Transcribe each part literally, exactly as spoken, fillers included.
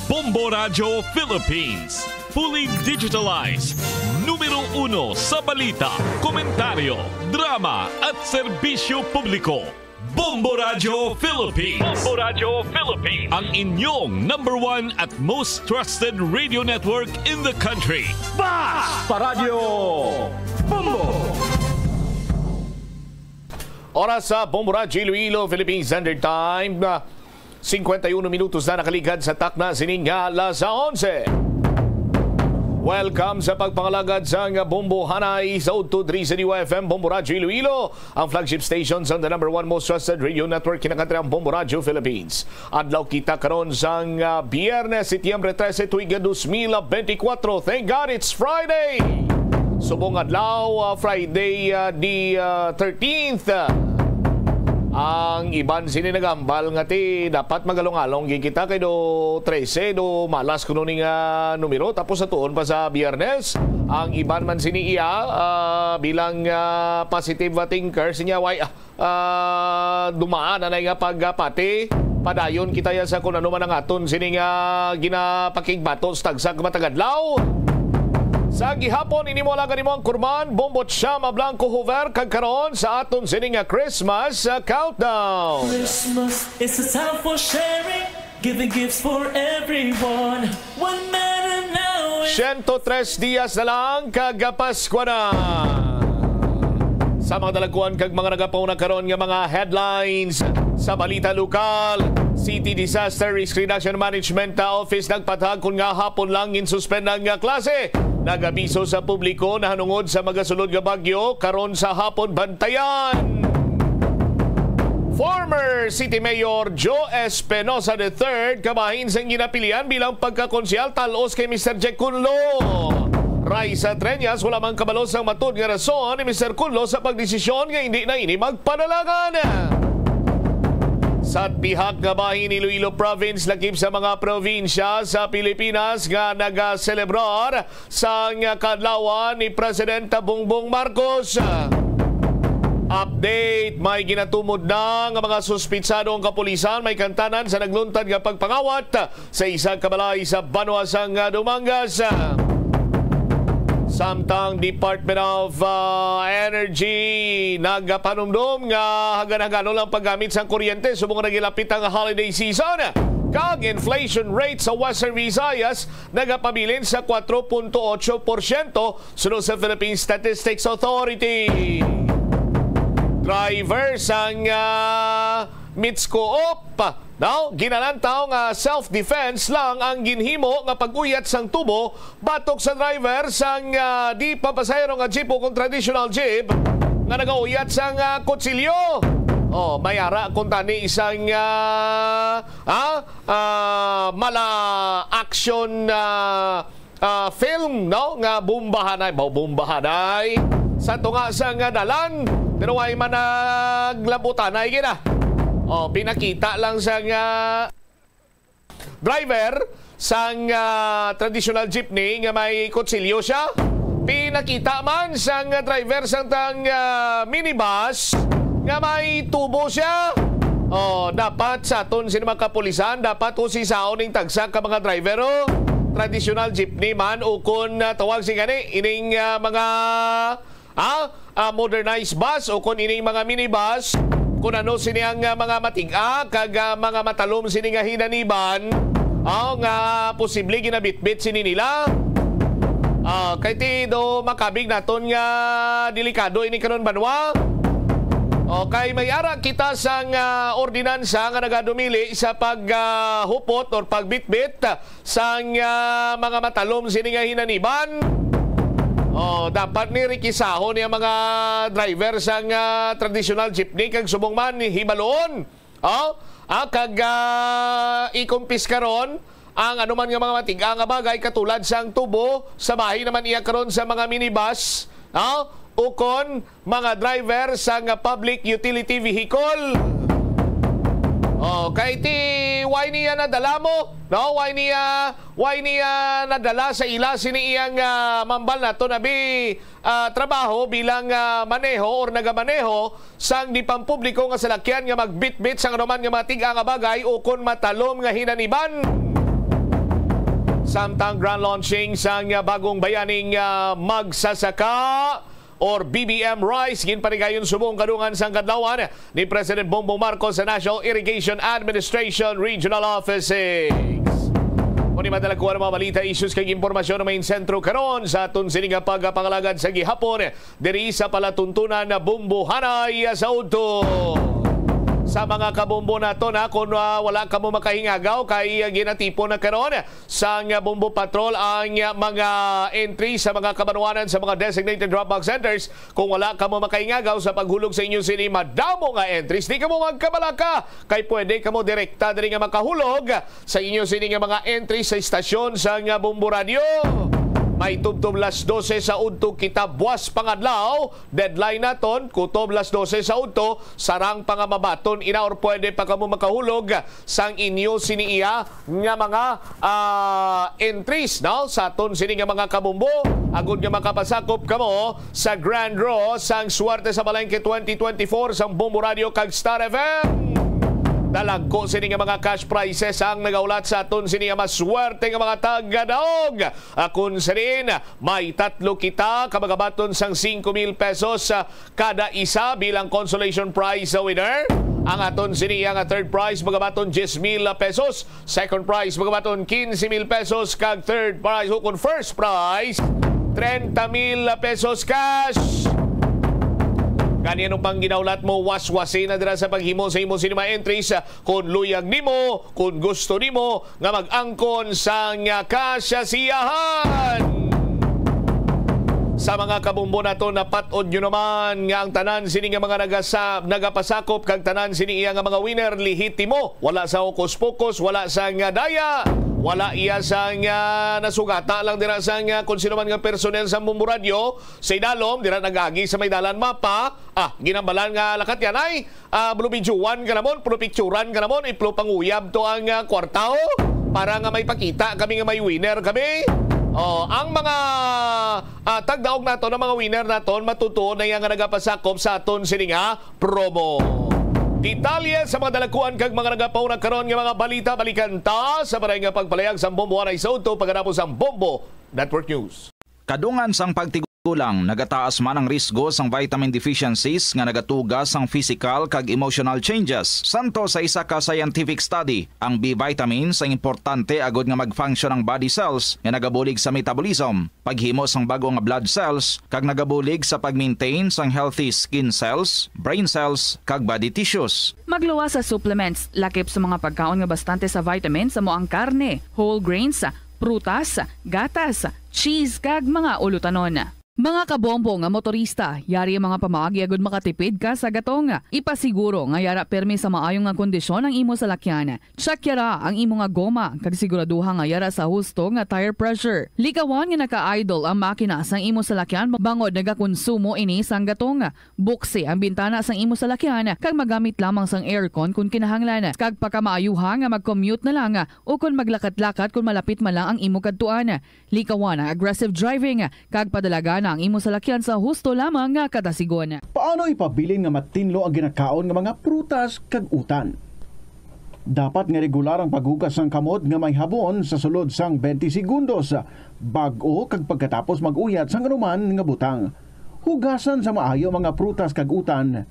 Bombo Radyo Philippines, fully digitalized, numero uno sa balita, komentaryo, drama at serbisyo publiko. Bombo Radyo Philippines. Bombo Radyo Philippines. Ang inyong number one at most trusted radio network in the country. Basta Radyo Bombo! Oras sa Bombo Radyo Iloilo, Philippine Standard Time, ah, cincuenta y uno minutos na nakaligad sa takna sining alas onse. Welcome sa pagpangalagad sang Bombo Hanay sa Udto diri sa D Y F M, Bombo Radyo Iloilo, ang flagship station sang the number one most trusted radio network, kinakantri ang Bombo Radyo Philippines. Adlaw kita karon sang, ah, Biyernes, Setyembre trese, tuig nga dos mil benti kwatro. Thank God it's Friday! Subong adlaw, ah, Friday, ah, the, ah, thirteenth. Ang iban sini nagambal nga ti dapat magalong-along gid kita kay do trese, do malas kuno ni nga numero, tapos sa tuon pa sa Biyernes. Ang iban man sini iya, ah, bilang, ah, positive thinker, sinya, "Way, ah, ah, dumaan anay nga pagpati, padayon kita ya sa kun ano man ang aton sini nga ginapakigbato sa tagsa ka matag adlaw." Sa gihapon, ini mo alagad nimo ang kurman, Bombo Chama Blanco Hoover, kag karon sa aton sini nga Christmas, ah, countdown. Christmas is a time for sharing, giving gifts for everyone. One matter now is Siyento tres dias na lang, kag Paskwa na. Sa mga dalagkuan kag mga nagapauna karon nga mga headlines sa balita lokal, City Disaster Risk Reduction Management Office nagpatag kon nga hapon lang ginsuspend ang klase. Nagabiso sa publiko nahanungod sa magasulod nga bagyo karon sa hapon, bantayan. Former City Mayor Joe Espinosa the third, kabahin sang ginapilian bilang pagkakonsehal, tal-os kay Mister Jack Cunlo. Raisa Treñas, wala man kabalo sang matud nga rason ni Mister Cunlo sa pagdesisyon nga hindi na ini magpanalangan. Sa bihag nga bahin, Iloilo Province, lakip sa mga probinsya sa Pilipinas nga nagaselebrar sang kaadlawan ni Presidente Bongbong Marcos. Update, may ginatumod na nga mga suspitsado ang kapulisan, may kantanan sa nagluntad nga pagpangawat sa isa ka balay sa banwa sang Dumangas. Samtang Department of, ah, Energy nagapanumdom nga hagan-haganon lang paggamit sang kuryente subong nga nagilapit ang holiday season, kag inflation rate sa Western Visayas nagapabilin sa kwatro punto otso porsyento, suno sa Philippine Statistics Authority. Driver sang, ah, Mitsuko-op, no? Ginalantaw nga self-defense lang ang ginhimo nga pag-uyat sang tubo batok sa driver sang, ah, di papasahero nga jeep o kon traditional jeep nga nagauyat sang, ah, kutsilyo. Oh, may ara kuntani isang, ah, ah, ah, mala action, ah, ah, film, no, nga bombahanay, ba, bombahanay sa tunga sang dalan, pero way man naglabutanay gina. Oh, pinakita lang sang driver sang, ah, traditional jeepney nga may kutsilyo siya. Pinakita man sang driver sang tang, ah, minibus nga may tubo siya. Oh, dapat sa aton sini mga kapulisan, dapat usisaon ning tagsa ka mga driver, oh. Traditional jeepney man, ukon, ah, tawag sini gani, ining, ah, mga, ah, ah, modernized bus, ukon ining mga minibus, kun ano sini ang, ah, mga matig-a kag, ah, mga matalom sini nga hinaniban, ah, nga posible ginabitbit sini nila. Ah, kay ti do makabig naton nga delikado ini karon banwa. Okay, may ara kita sang, ah, ordinansa nga nagadumili sa pag, ah, hupot or pagbitbit sang, ah, mga matalom sini nga hinaniban. Oh, dapat ni rikisahon ni ang mga driver sang, ah, traditional jeepney kag subong man hibaluon. Oh, ah, kag, ah, ikumpiska ron ang anuman nga mga matig-a nga bagay katulad sang tubo sa bahin naman iya karon sa mga minibus, no? Ukon mga driver sang public utility vehicle. Oh, kay ti, way niya nadala mo, no? Way niya, way niya nadala sa ila sini iyang, ah, mambal nato na bi, ah, trabaho bilang, ah, maneho or nagamaneho sang di pampubliko nga salakyan nga magbitbit sang anuman nga matig-a nga bagay ukon matalom nga hinaniban. Samtang grand launching sang bagong bayaning, ah, magsasaka or B B M Rice, ginpanigayon subong kadungan sang kadlawan ni President Bongbong Marcos sa National Irrigation Administration Regional Office six. Kung ni madala ko ang mga balita, issues kag impormasyon na may sentro karon sa aton sini nga pagpangalagad sa gihapon diri sa palatuntunan na Bombohanay sa udto. Sa mga kabombo nato na, kung, ah, wala kamo makahingagaw kay, ah, ginatipon na karon sang Bombo Patrol ang mga entry sa mga kabanwanan sa mga designated drop-off centers. Kung wala kamo makaingagaw sa paghulog sa inyo sini madamo nga entries, di kamo magkabalaka, kay pwede kamo direkta diri nga makahulog sa inyo sini nga mga entries sa istasyon sang Bombo Radio. May tubtob las dose sa udto kita buwas pangadlaw. Deadline naton, kutob las dose sa udto, sarang pa nga mabaton ina or pwede pa kamo makahulog sang inyo sini iya nga mga, ah, entries, no? Sa aton sini nga mga kabombo, agud nga makapasakop kamo sa Grand Draw sang Swerte sa Balengke twenty twenty-four sang Bombo Radio kag Star F M. Dalagko sini nga mga cash prizes ang nagaulat sa aton sini nga maswerte nga mga tagadaog. Akon sirin, may tatlo kita ka magabaton sang singko mil pesos, ah, kada isa bilang consolation prize sa winner. Ang aton sini iya nga third prize magabaton diyes mil pesos, second prize magabaton quince mil pesos, kag third prize ukon first prize trenta mil pesos cash. Gani, ano pang ginaulat mo, waswasi na dira sa paghimo sa imo sini mga entries, ah, kung luyag nimo, kung gusto nimo nga mag-angkon sang kasasiyahan. Sa mga kabombo nato, napat-od nyo naman nga ang tanan sini nga mga nagasa-, nagapasakop kag tanan sini iya nga mga winner lehitimo, wala sa hokus-pokus, wala sa nga daya, wala iya sa nga nasugata lang dira sa nga kung sino man nga personnel sa Bombo Radio sa idalom, dira nag-agi sa may dalan mapa. Ah, ginambalan nga lakat yan ay, ah, bulubidyoan ka namon, pulupicturan ka namon, iplo panguyab to ang, ah, kwarta, oh, para nga may pakita kami nga may winner kami. Oh, ang mga, ah, tagdaog naton, ang mga winner naton, matutuo na iya nga nagapasakop sa aton sini nga promo. Detalye sa mga dalakuan kag mga nagapauna karon nga mga balita, balikan ta sa maray nga pagpalayag sa Bombo Anay sa Udto, pagkatapos ang Bombo Network News. Kadungan sang pagtigulang, nagataas man ang risgo sang vitamin deficiencies nga nagatuga sang physical kag emotional changes. Santo sa isa ka scientific study, ang B vitamins ang importante agud nga mag-function ang body cells nga nagabulig sa metabolism, paghimo sang bag-o nga blood cells, kag nagabulig sa pag-maintain sang healthy skin cells, brain cells, kag body tissues. Magluwas sa supplements, lakip sa mga pagkaon nga bastante sa vitamins, amo ang karne, whole grains, prutas, gatas, cheese, kag mga ulutanon. Mga kabombo nga motorista, yari ang mga pamaagi agud makatipid ka sa gatong. Ipasiguro nga yara pirmi sa maayo nga kondisyon ang imo salakyan. Check yara ang imo nga goma, kag siguraduha nga yara sa husto nga tire pressure. Likawan nga naka-idle ang makina sang imo salakyan bangod nagakonsumo ini sang gatong. Buksi ang bintana sang imo salakyan kag magamit lamang sang aircon kon kinahanglan, kag pakamaayuha nga mag-commute na lang o kon maglakat-lakat kon malapit man lang ang imo kadtuan. Likawan ang aggressive driving kag padalagan ang imo salakyan sa husto lamang nga kadasigon. Paano ipabilin nga matinlo ang ginakaon nga mga prutas kag utan? Dapat nga regular ang paghugas sang kamot nga may habon sa sulod sang twenty segundos, bag-o kag pagkatapos mag-uyat sang anuman nga butang. Hugasan sa maayo ang mga prutas kag utan.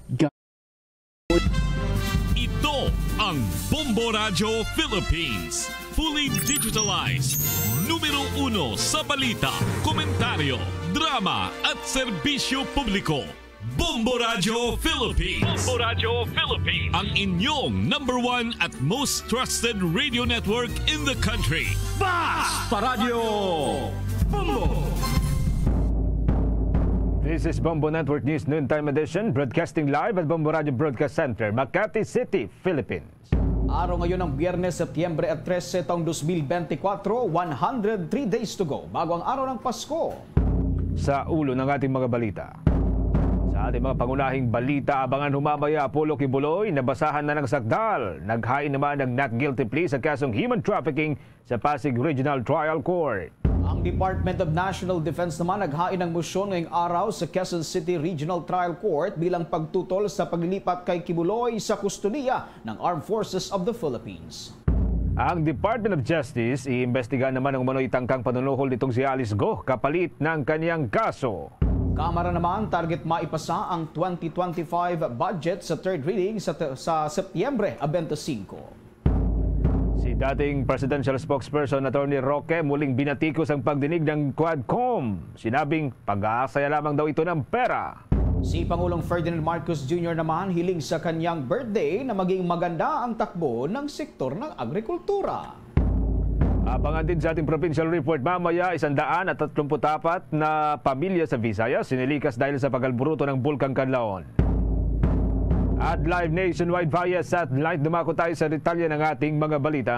Ito ang Bombo Radyo Philippines, fully digitalized, numero uno sa balita, komentaryo, drama at serbisyo publiko. Bombo Radyo Philippines. Bombo Radyo Philippines. Ang inyong number one at most trusted radio network in the country. Basta Radyo Bombo! This is Bombo Network News Noontime Edition, broadcasting live at Bombo Radyo Broadcast Center, Makati City, Philippines. Araw ngayon ng Biyernes, Setyembre trese, taong dos mil bente kwatro, one hundred three days to go bago ang araw ng Pasko. Sa ulo ng ating mga balita. Sa ating mga pangunahing balita, abangan humamaya, Apollo Quiboloy, nabasahan na ng sakdal. Naghain naman ng not guilty plea sa kasong human trafficking sa Pasig Regional Trial Court. Ang Department of National Defense naman naghain ng motion ngayong araw sa Quezon City Regional Trial Court bilang pagtutol sa paglilipat kay Quiboloy sa kustodiya ng Armed Forces of the Philippines. Ang Department of Justice iimbestiga naman ang umano'y tangkang panunuhol nitong si Alice Go kapalit ng kanyang kaso. Kamara naman, target maipasa ang twenty twenty-five budget sa third reading sa, sa Setyembre twenty-five. Si dating presidential spokesperson Attorney Roque muling binatikos ang pagdinig ng Quadcom. Sinabing pag-aasaya lamang daw ito ng pera. Si Pangulong Ferdinand Marcos Junior naman hiling sa kanyang birthday na maging maganda ang takbo ng sektor ng agrikultura. Abangan din sa ating provincial report mamaya, isang daan at tatlumpu't apat na pamilya sa Visayas sinilikas dahil sa pag-alburuto ng Bulkang Kanlaon. At live nationwide via satellite, dumako tayo sa detalye ng ating mga balita.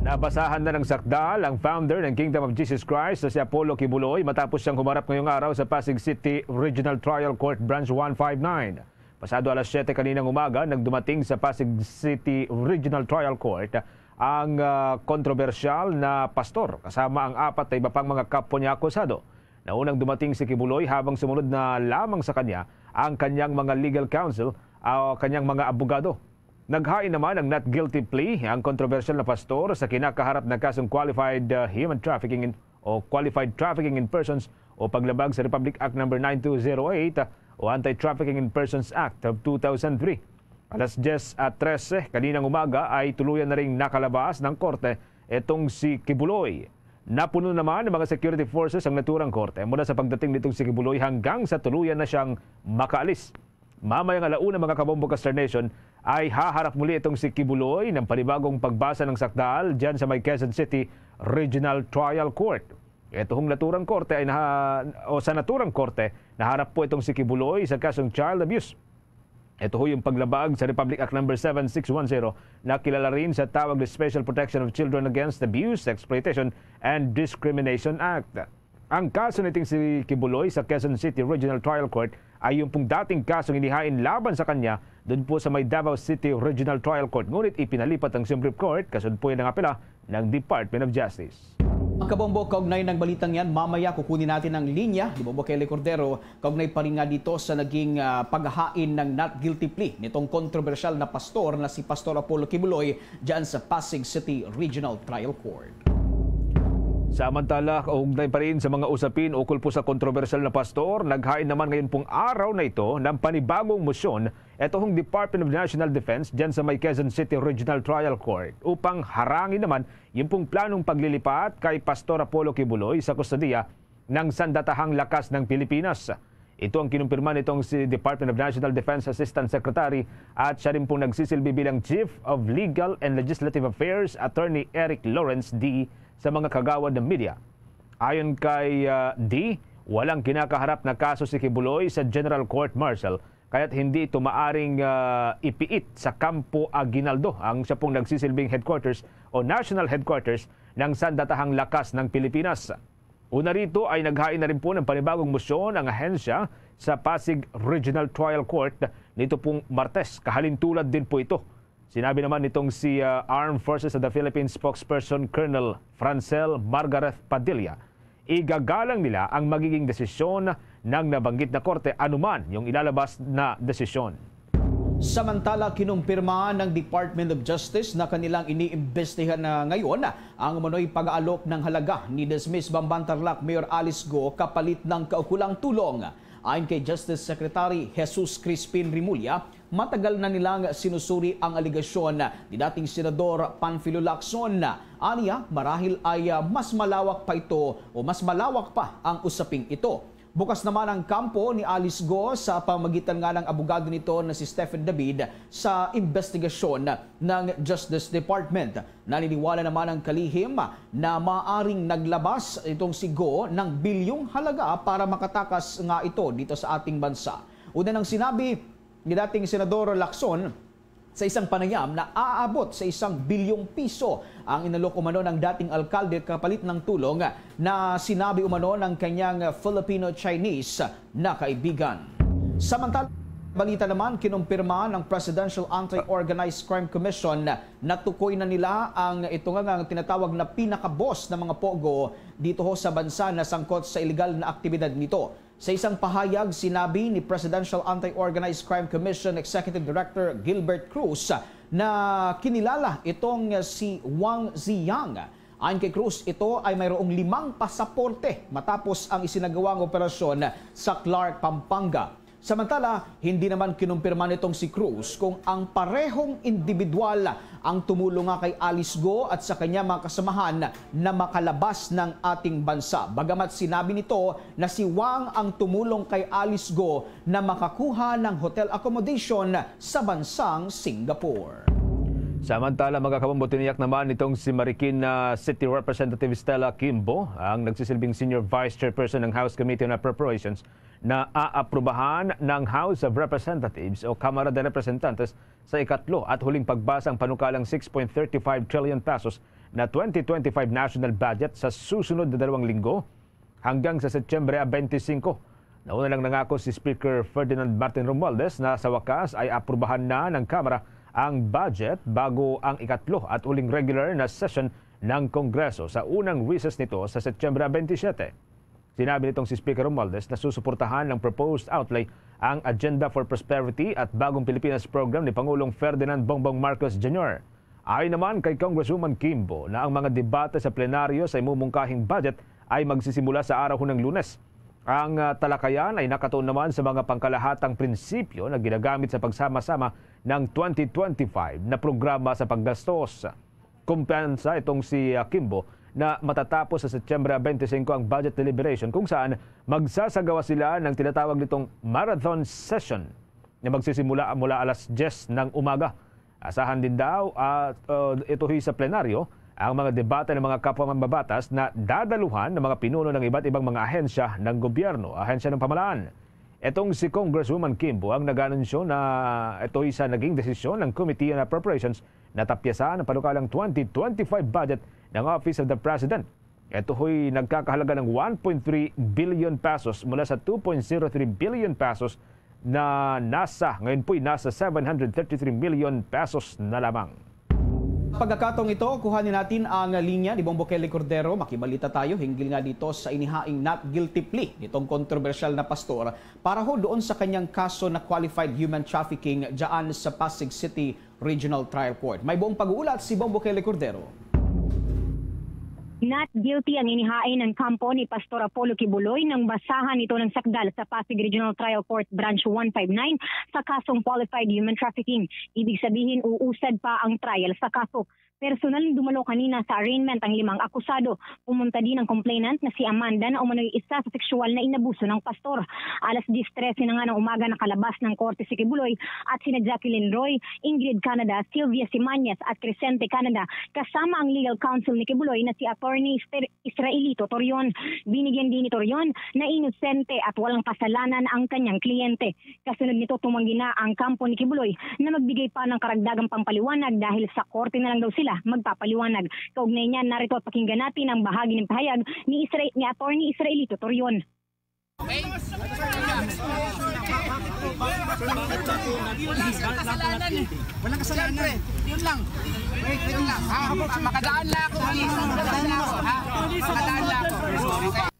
Nabasahan na ng sakdal ang founder ng Kingdom of Jesus Christ na si Apollo Kibuloy matapos siyang humarap ngayong araw sa Pasig City Regional Trial Court Branch one five nine. Pasado alas siyete kaninang umaga, nagdumating sa Pasig City Regional Trial Court ang ah, kontrobersyal na pastor kasama ang apat na iba pang mga kapwa niya akusado. Naunang dumating si Kibuloy habang sumunod na lamang sa kanya ang kanyang mga legal counsel o kanyang mga abogado. Naghain naman ang not guilty plea ang kontrobersyal na pastor sa kinakaharap na kasong qualified uh, human trafficking in, o qualified trafficking in persons o paglabag sa Republic Act number nine two zero eight o Anti-Trafficking in Persons Act of two thousand three. Alas diyes at trese kaninang umaga ay tuluyan na ring nakalabas ng korte itong si Kibuloy. Napuno naman ng mga security forces ang naturang korte mula sa pagdating nitong si Kibuloy hanggang sa tuluyan na siyang makaalis. Mamayang alauna, mga kabombo ka Star Nation, ay haharap muli itong si Kibuloy ng panibagong pagbasa ng sakdal dyan sa may Quezon City Regional Trial Court. Ito hong naturang korte ay naha, o sa naturang korte, naharap po itong si Kibuloy sa kasong child abuse. Ito ho yung paglabag sa Republic Act number seven six one zero na kilala rin sa tawag na Special Protection of Children Against Abuse, Exploitation, and Discrimination Act. Ang kaso niting si Kibuloy sa Quezon City Regional Trial Court ay yung pong dating kasong inihain laban sa kanya doon po sa may Davao City Regional Trial Court. Ngunit ipinalipat ang Supreme Court kasunod po yan ng apela ng Department of Justice. Ang kabombo, kaugnay ng balitang yan, mamaya kukunin natin ang linya ni Bombo Kelly Cordero kaugnay pa rin nga dito sa naging ah, paghain ng not guilty plea nitong kontrobersyal na pastor na si Pastor Apollo Kibuloy dyan sa Pasig City Regional Trial Court. Samantala, kaugnay pa rin sa mga usapin ukol po sa kontrobersyal na pastor, naghain naman ngayon pong araw na ito ng panibagong motion ito hong Department of National Defense dyan sa may Quezon City Regional Trial Court upang harangin naman yung pong planong paglilipat kay Pastor Apollo Kibuloy sa kustodiya ng sandatahang lakas ng Pilipinas. Ito ang kinumpirma nitong si Department of National Defense Assistant Secretary at siya rin pong nagsisilbi bilang Chief of Legal and Legislative Affairs, Attorney Eric Lawrence D, sa mga kagawad ng media. Ayon kay ah, D, walang kinakaharap na kaso si Kibuloy sa General Court Martial, kaya't hindi ito maaring ah, ipiit sa Campo Aguinaldo, ang siya pong nagsisilbing headquarters o national headquarters ng sandatahang lakas ng Pilipinas. Una rito ay naghain na rin po ng panibagong motion ang ahensya sa Pasig Regional Trial Court nito pong Martes. Kahalintulad din po ito. Sinabi naman nitong si ah, Armed Forces of the Philippines spokesperson Colonel Francel Margareth Padilla, igagalang nila ang magiging desisyon ng nabanggit na korte anuman yung ilalabas na desisyon. Samantala, kinumpirma ng Department of Justice na kanilang iniimbestigahan na ngayon ang umano'y pag-aalok ng halaga ni Dismiss Bamban Tarlac Mayor Alice Go kapalit ng kaukulang tulong. Ayon kay Justice Secretary Jesus Crispin Remulla, matagal na nilang sinusuri ang alegasyon ni dating Senador Panfilo Lacson. Aniya, marahil ay ah, mas malawak pa ito o mas malawak pa ang usaping ito. Bukas naman ang kampo ni Alice Go sa pamagitan nga ng abogado nito na si Stephen David sa investigasyon ng Justice Department. Naniniwala naman ang kalihim na maaring naglabas itong si Go ng bilyong halaga para makatakas nga ito dito sa ating bansa. Una nang sinabi ni dating Senador Lacson, sa isang panayam na aabot sa isang bilyong piso ang inalok umano ng dating alkalde kapalit ng tulong na sinabi umano ng kanyang Filipino-Chinese na kaibigan. Samantala, balita naman, kinumpirma ng Presidential Anti-Organized Crime Commission na tukoy na nila ang ito nga, nga tinatawag na pinakabos na mga pogo dito ho sa bansa na sangkot sa iligal na aktibidad nito. Sa isang pahayag, sinabi ni Presidential Anti-Organized Crime Commission Executive Director Gilbert Cruz na kinilala itong si Wang Ziyang. Ayon kay Cruz, ito ay mayroong limang pasaporte matapos ang isinagawang operasyon sa Clark, Pampanga. Samantala, hindi naman kinumpirma nitong si Cruz kung ang parehong individual ang tumulong nga kay Alice Go at sa kanya mga kasamahan na makalabas ng ating bansa. Bagamat sinabi nito na si Wang ang tumulong kay Alice Go na makakuha ng hotel accommodation sa bansang Singapore. Samantala, mga kabombo, tiniyak naman nitong si Marikina City Representative Stella Kimbo, ang nagsisilbing Senior Vice Chairperson ng House Committee on Appropriations, na aaprubahan ng House of Representatives o Kamara de Representantes sa ikatlo at huling pagbasa ang panukalang six point thirty five trillion pesos na twenty twenty-five national budget sa susunod na dalawang linggo, hanggang sa Setyembre twenty-five. Nauna lang nangako si Speaker Ferdinand Martin Romualdez na sa wakas ay aprubahan na ng Kamara ang budget bago ang ikatlo at huling regular na session ng Kongreso sa unang recess nito sa Setyembre twenty-seven. Sinabi nitong si Speaker Romualdez na susuportahan ng proposed outlay ang Agenda for Prosperity at Bagong Pilipinas program ni Pangulong Ferdinand Bongbong Marcos Junior. Ayon naman kay Congresswoman Kimbo na ang mga debate sa plenaryo sa imumungkahing budget ay magsisimula sa araw ng Lunes. Ang, ah, talakayan ay nakatuon naman sa mga pangkalahatang prinsipyo na ginagamit sa pagsama-sama ng twenty twenty-five na programa sa paggastos. Kumpiyansa itong si, ah, Kimbo na matatapos sa Setyembre twenty-five ang budget deliberation, kung saan magsasagawa sila ng tinatawag nitong marathon session na magsisimula mula alas diyes ng umaga. Asahan din daw, ah, uh, ito'y sa plenaryo, ang mga debate ng mga kapwa mambabatas na dadaluhan ng mga pinuno ng iba't ibang mga ahensya ng gobyerno, ahensya ng pamahalaan. Itong si Congresswoman Kimbo ang nag-anunsyo na ito'y sa naging desisyon ng Committee on Appropriations na tapyasan ang panukalang twenty twenty-five budget ng Office of the President. Ito'y nagkakahalaga ng one point three billion pesos mula sa two point zero three billion pesos na nasa, ngayon po'y nasa seven hundred thirty-three million pesos na lamang. Pagkakataong ito, kuhanin natin ang linya ni Bongbong Kelly Cordero. Makibalita tayo hinggil nga dito sa inihaing not guilty plea nitong kontrobersyal na pastor para ho doon sa kanyang kaso na qualified human trafficking dyan sa Pasig City Regional Trial Court. May buong pag-uulat si Bongbong Kelly Cordero. Not guilty ang inihain ng kampo ni Pastor Apollo Quiboloy nang basahan ito ng sakdal sa Pasig Regional Trial Court Branch one five nine sa kasong qualified human trafficking. Ibig sabihin, uusad pa ang trial sa kaso. Personal dumalo kanina sa arraignment ang limang akusado. Pumunta din ang complainant na si Amanda na umano'y isa sa sexual na inabuso ng pastor. Alas diyes trese na nga ng umaga nakalabas ng korte si Quiboloy at sina Jacqueline Roy, Ingrid Canada, Sylvia Simañez at Crescente Canada kasama ang legal counsel ni Quiboloy na si Attorney Ster-, Israelito Torion. Binigyan din ni Torion na inosente at walang kasalanan ang kanyang kliyente. Kasunod nito, tumanggi na ang kampo ni Quiboloy na magbigay pa ng karagdagang pampaliwanag dahil sa korte na lang daw sila magpapaliwanag. Kaugnay niyan, narito at pakinggan natin ang bahagi ng pahayag ni Isra-, ni Attorney Israelito Torion. Walang kasalanan eh. Walang kasalanan. Siyempre, yun lang. Wait, wait lang. Ha? Makadaan lang ako. Makadaan lang ako. Ha? Makadaan lang ako.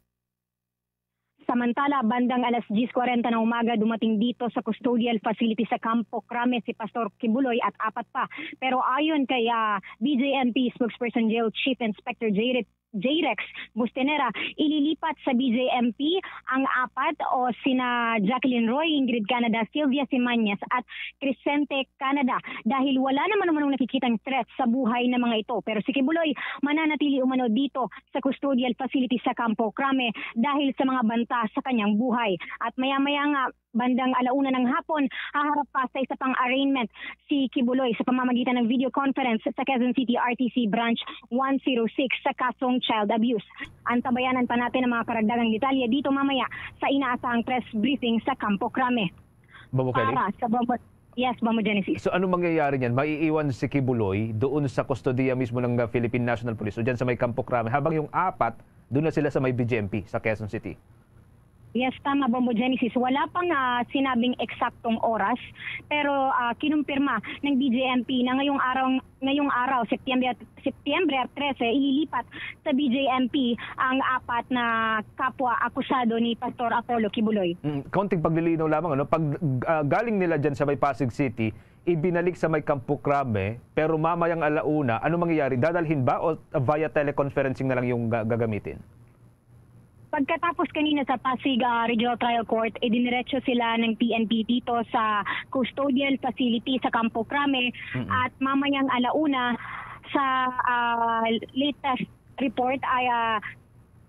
Samantala, bandang alas diyes kwarenta ng umaga, dumating dito sa custodial facility sa Campo Crame si Pastor Quiboloy at apat pa. Pero ayon kay, ah, B J M P spokesperson Jail Chief Inspector J Rex, J Rex Bustenera, ililipat sa B J M P ang apat o sina Jacqueline Roy, Ingrid Canada, Sylvia Simañez at Crescente Canada dahil wala naman umanong nakikitang threat sa buhay ng mga ito. Pero si Quiboloy mananatili umano dito sa custodial facility sa Campo Crame dahil sa mga banta sa kanyang buhay. At maya-maya nga, bandang ala una ng hapon, haharap pa sa isa pang arraignment si Quiboloy sa pamamagitan ng video conference sa Quezon City R T C Branch one zero six sa kasong child abuse. Antabayanan pa natin ang mga karagdagang detalye dito mamaya sa inaasahang press briefing sa Campo Crame. Bongbong Kelly? Para sa Bombo-, yes, Bombo Genesis. So, anong mangyayari niyan? Maiiwan si Quiboloy doon sa kustodiya mismo ng, uh, Philippine National Police o dyan sa may Campo Crame, habang yung apat, doon na sila sa may B J M P sa Quezon City? Yes, tama, Bombo Genesis. Wala pang, ah, sinabing eksaktong oras, pero, ah, kinumpirma ng B J M P na ngayong araw, ngayong araw, Setyembre, Setyembre trese, ililipat sa B J M P ang apat na kapwa akusado ni Pastor Apollo Quiboloy. Mm, kaunting paglilinaw lamang, ano? Pag, ah, galing nila dyan sa may Pasig City, ibinalik sa may Campo Crame, pero mamayang alauna, ano mangyayari? Dadalhin ba o via teleconferencing na lang yung ga-, gagamitin? Pagkatapos kanina sa Pasig ah, Regional Trial Court, idiniretso sila ng P N P dito sa custodial facility sa Campo Crame Mm-mm. at mamayang alauna sa ah, latest report ay ah,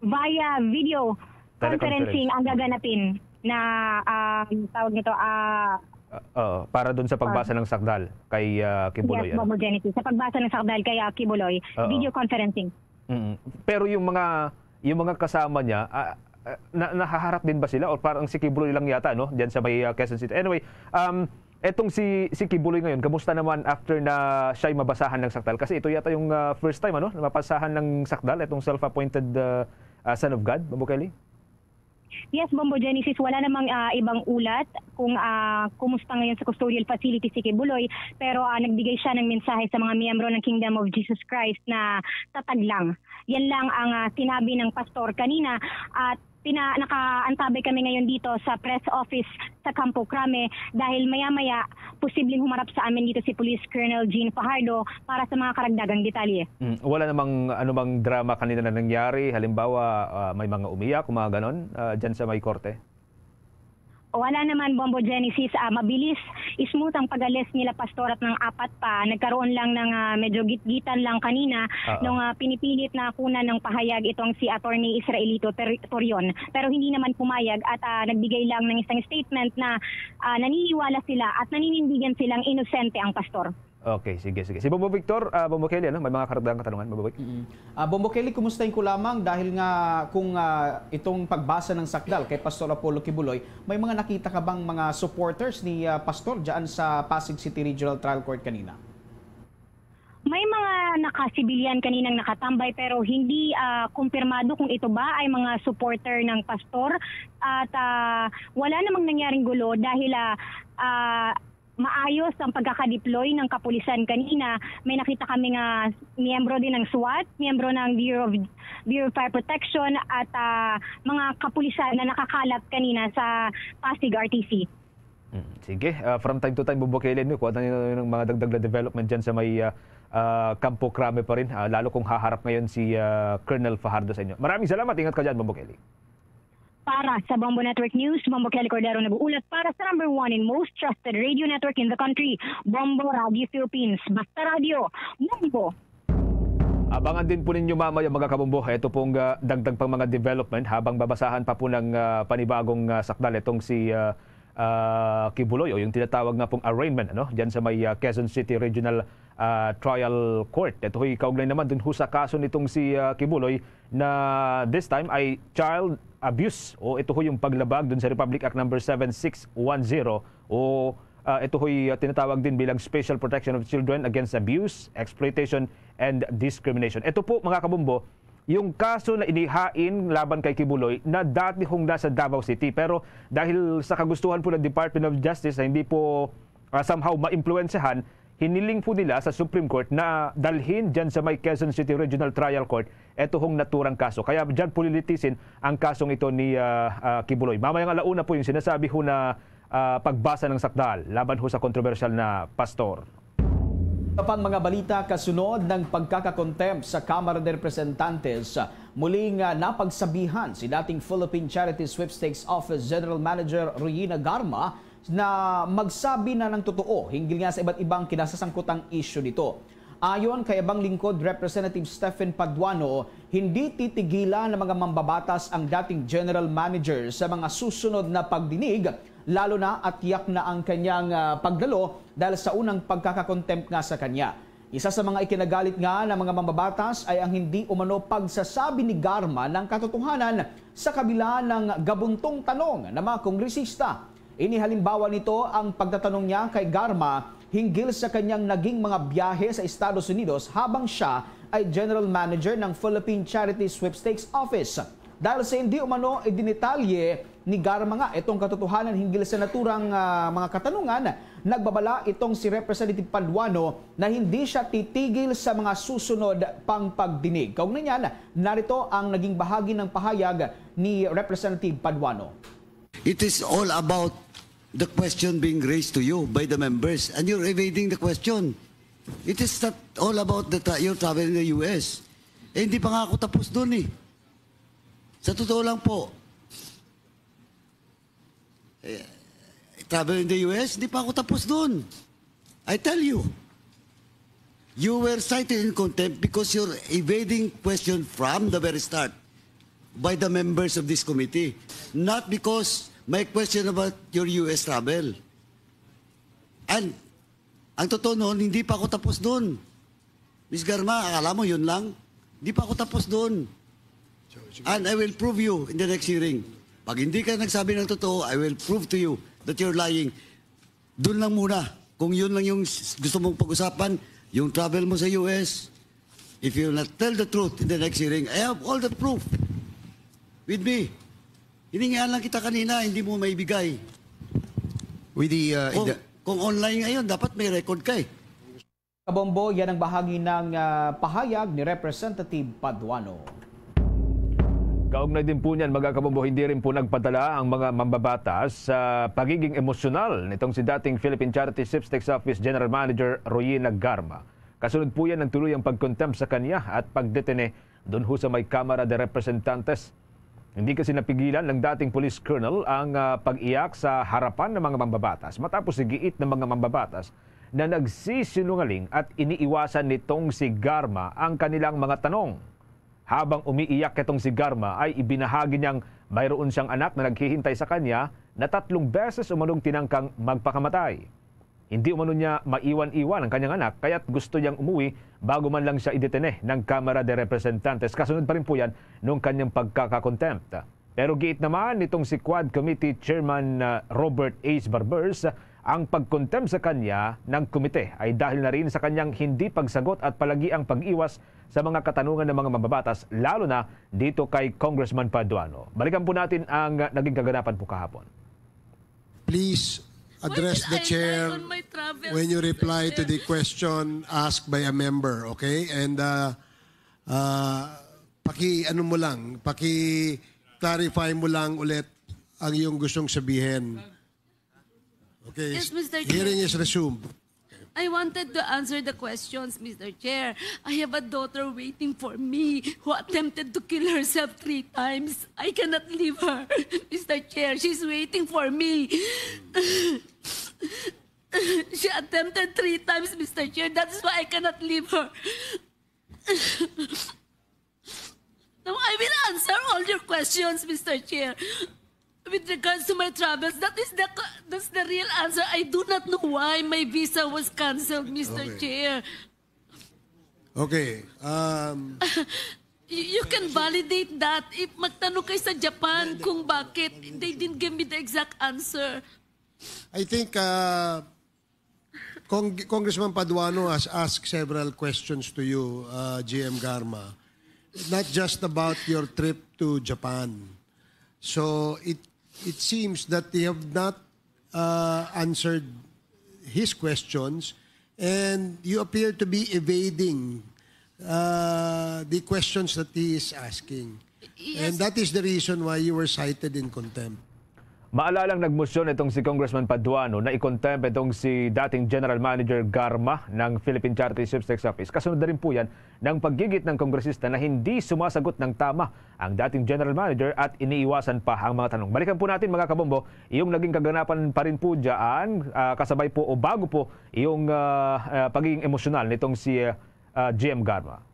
via video Teleconference. conferencing ang gaganapin na ah, tawag nito ah, Uh, uh, para doon sa pagbasa ng sakdal kay uh, Kibuloy. Yes, Bombo Genesis. Sa pagbasa ng sakdal kay ah, Kibuloy, Oo. Video conferencing. Mm. Pero yung mga yung mga kasama niya, ah, ah, na, nahaharap din ba sila or parang si Kibuloy lang yata, no? Diyan sa may ah, Quezon City. Anyway, um etong si si Kibuloy ngayon, kamusta naman after na siya'y mabasahan ng sakdal? Kasi ito yata yung ah, first time, ano, na mapasahan ng sakdal itong self-appointed ah, ah, Son of God, Bombo Kelly? Yes, Bombo Genesis, wala namang ah, ibang ulat kung ah, kumusta ngayon sa custodial facility si Kibuloy, pero ah, nagbigay siya ng mensahe sa mga miyembro ng Kingdom of Jesus Christ na tatag lang. Yan lang ang ah, sinabi ng pastor kanina at pina, nakaantabay kami ngayon dito sa press office sa Campo Crame dahil maya-maya posibleng humarap sa amin dito si Police Colonel Jean Fajardo para sa mga karagdagang detalye. Mm, wala namang anumang drama kanina na nangyari, halimbawa ah, may mga umiyak, mga ganon, ah, dyan sa may korte? Wala naman, Bombo Genesis. Ah, mabilis, smooth ang pag-alis nila, Pastor, at ng apat pa. Nagkaroon lang ng ah, medyo gitgitan lang kanina Oo. nung ah, pinipilit na kunan ng pahayag itong si Attorney Israelito Ter- Torion. Pero hindi naman pumayag at ah, nagbigay lang ng isang statement na ah, naniniwala sila at naninindigan silang inosente ang pastor. Okay, sige, sige. Si Bombo Victor, ah, Bombo Kelly, ano? May mga karagdagang katanungan, Bombo Vic? Mm. Ah, Bombo Kelly, kumustahin ko lamang dahil nga kung ah, itong pagbasa ng sakdal kay Pastor Apollo Kibuloy, may mga nakita ka bang mga supporters ni ah, Pastor dyan sa Pasig City Regional Trial Court kanina? May mga nakasibilyan kaninang nakatambay pero hindi ah, kumpirmado kung ito ba ay mga supporter ng pastor at ah, wala namang nangyaring gulo dahil ah, ah, maayos ang pagkakadeploy ng kapulisan kanina. May nakita kami nga miyembro din ng SWAT, miyembro ng Bureau of, Bureau of Fire Protection at ah, mga kapulisan na nakakalap kanina sa Pasig R T C. Mm, sige, ah, from time to time, Bombo Kelly, no, kuha tayo ng mga dagdag na development dyan sa may ah, ah, Campo Crame pa rin, ah, lalo kung haharap ngayon si ah, Colonel Fajardo sa inyo. Maraming salamat, ingat ka dyan, Bombo Kelly. Para sa Bombo Network News, Bombo Kelly Cordero nag-uulat para sa number one and most trusted radio network in the country, Bombo Radio Philippines. Basta Radio, Bombo! Abangan din po ninyo mamaya, mga kabombo. Ito pong ah, dagdag pang mga development habang babasahan pa po ng ah, panibagong ah, sakdal itong si ah, ah, Kibuloy o yung tinatawag nga pong arraignment, ano, dyan sa may ah, Quezon City Regional ah, Trial Court. Ito ho'y kaugnay naman dun ho sa kaso nitong si ah, Kibuloy na this time ay child abuse o ito ho yung paglabag dun sa Republic Act number seven six one zero o ah, ito ho'y ah, tinatawag din bilang Special Protection of Children Against Abuse, Exploitation, and Discrimination. Ito po, mga kabombo, yung kaso na inihain laban kay Kibuloy na dati hong nasa Davao City. Pero dahil sa kagustuhan po ng Department of Justice na hindi po ah, somehow maimpluwensyahan, hiniling po nila sa Supreme Court na dalhin dyan sa may Quezon City Regional Trial Court eto hong naturang kaso. Kaya dyan po lilitisin ang kasong ito ni ah, ah, Kibuloy. Mamayang alauna po yung sinasabi ho na ah, pagbasa ng sakdal laban ho sa kontrobersyal na pastor. Sa pang mga balita, kasunod ng pagkakakontempt sa Kamara de Representantes, muling ah, napagsabihan si dating Philippine Charity Sweepstakes Office General Manager Regina Garma na magsabi na ng totoo hinggil nga sa iba't ibang kinasasangkutang isyu dito. Ayon kay Abang Lingkod Representative Stephen Paduano, hindi titigilan ng mga mambabatas ang dating general manager sa mga susunod na pagdinig, lalo na at tiyak na ang kanyang ah, pagdalo dahil sa unang pagkakakontempt nga sa kanya. Isa sa mga ikinagalit nga ng mga mambabatas ay ang hindi umano pagsasabi ni Garma ng katotohanan sa kabila ng gabuntong tanong ng mga kongresista. Inihalimbawa nito ang pagtatanong niya kay Garma hinggil sa kanyang naging mga biyahe sa Estados Unidos habang siya ay general manager ng Philippine Charity Sweepstakes Office. Dahil sa hindi umano idinitalye ni Garma nga itong katotohanan hinggil sa naturang ah, mga katanungan, nagbabala itong si Representative Paduano na hindi siya titigil sa mga susunod pang pagdinig. Kaugnay niyan, narito ang naging bahagi ng pahayag ni Representative Paduano. It is all about the question being raised to you by the members, and you're evading the question. It is not all about the tra- your travel in the U S. Eh, hindi pa nga ako tapos doon eh. Sa totoo lang po, eh, travel in the U S, hindi pa ako tapos doon. I tell you, you were cited in contempt because you're evading question from the very start by the members of this committee, not because my question about your U S travel. And ang totoo noon, hindi pa ako tapos doon. Miss Garma, akala mo yun lang? Hindi pa ako tapos doon. And I will prove you in the next hearing. Pag hindi ka nagsabi ng totoo, I will prove to you that you're lying. Doon lang muna. Kung yun lang yung s- gusto mong pag-usapan, yung travel mo sa U S, if you will not tell the truth in the next hearing, I have all the proof with me. Hiningian lang kita kanina, hindi mo maibigay. With the, uh, Kung, the- kung online ngayon, dapat may record ka eh. Kabombo, yan ang bahagi ng ah, pahayag ni Representative Paduano. Kaugnay din po niyan, mga kabombo, hindi rin po nagpadala ang mga mambabatas sa pagiging emosyonal nitong si dating Philippine Charity Sweepstakes Office General Manager Royina Garma. Kasunod po yan ng tuluyang pag-contempt sa kanya at pagdetene doon ho sa may Kamara de Representantes. Hindi kasi napigilan ng dating police colonel ang ah, pag-iyak sa harapan ng mga mambabatas matapos igiit ng mga mambabatas na nagsisinungaling at iniiwasan nitong si Garma ang kanilang mga tanong. Habang umiiyak itong si Garma ay ibinahagi niyang mayroon siyang anak na naghihintay sa kanya na tatlong beses umanong tinangkang magpakamatay. Hindi umano niya maiwan-iwan ang kanyang anak kaya't gusto niyang umuwi bago man lang siya idetene ng Kamara de Representantes. Kasunod pa rin po yan nung kanyang pagkakakontempt. Pero giit naman nitong si Quad Committee Chairman ah, Robert Ace Barbers, ang pagkontem sa kanya ng komite ay dahil na rin sa kanyang hindi pagsagot at palagi ang pag-iwas sa mga katanungan ng mga mambabatas, lalo na dito kay Congressman Paduano. Balikan po natin ang naging kaganapan po kahapon. Please address Why the did I chair lie on my travels, when you Mister reply to Chair? The question asked by a member, okay? And uh, uh, paki ano mo lang, paki clarify mo lang ulit ang iyong gustong sabihin. Okay. Yes, Mister Chair. Hearing is resumed. I wanted to answer the questions, Mister Chair. I have a daughter waiting for me who attempted to kill herself three times. I cannot leave her, Mister Chair. She's waiting for me. She attempted three times, Mister Chair. That is why I cannot leave her. Now, I will answer all your questions, Mister Chair. With regards to my travels, that is the that's the real answer. I do not know why my visa was canceled, Mister Okay. Chair. Okay. Um, You, you can validate that if magtanong kayo sa Japan kung bakit they didn't give me the exact answer. I think uh, Cong- Congressman Paduano has asked several questions to you, uh, G M Garma, not just about your trip to Japan. So it it seems that they have not uh, answered his questions, and you appear to be evading uh, the questions that he is asking. Yes. And that is the reason why you were cited in contempt. Maalalang nagmosyon itong si Congressman Paduano na i-contempt itong si dating General Manager Garma ng Philippine Charity Sweepstakes Office. Kasunod na rin po yan ng paggigit ng kongresista na hindi sumasagot ng tama ang dating General Manager at iniiwasan pa ang mga tanong. Balikan po natin, mga kabombo, yung naging kaganapan pa rin po dyan, ah, kasabay po o bago po yung ah, ah, pagiging emosyonal nitong si ah, ah, G M Garma.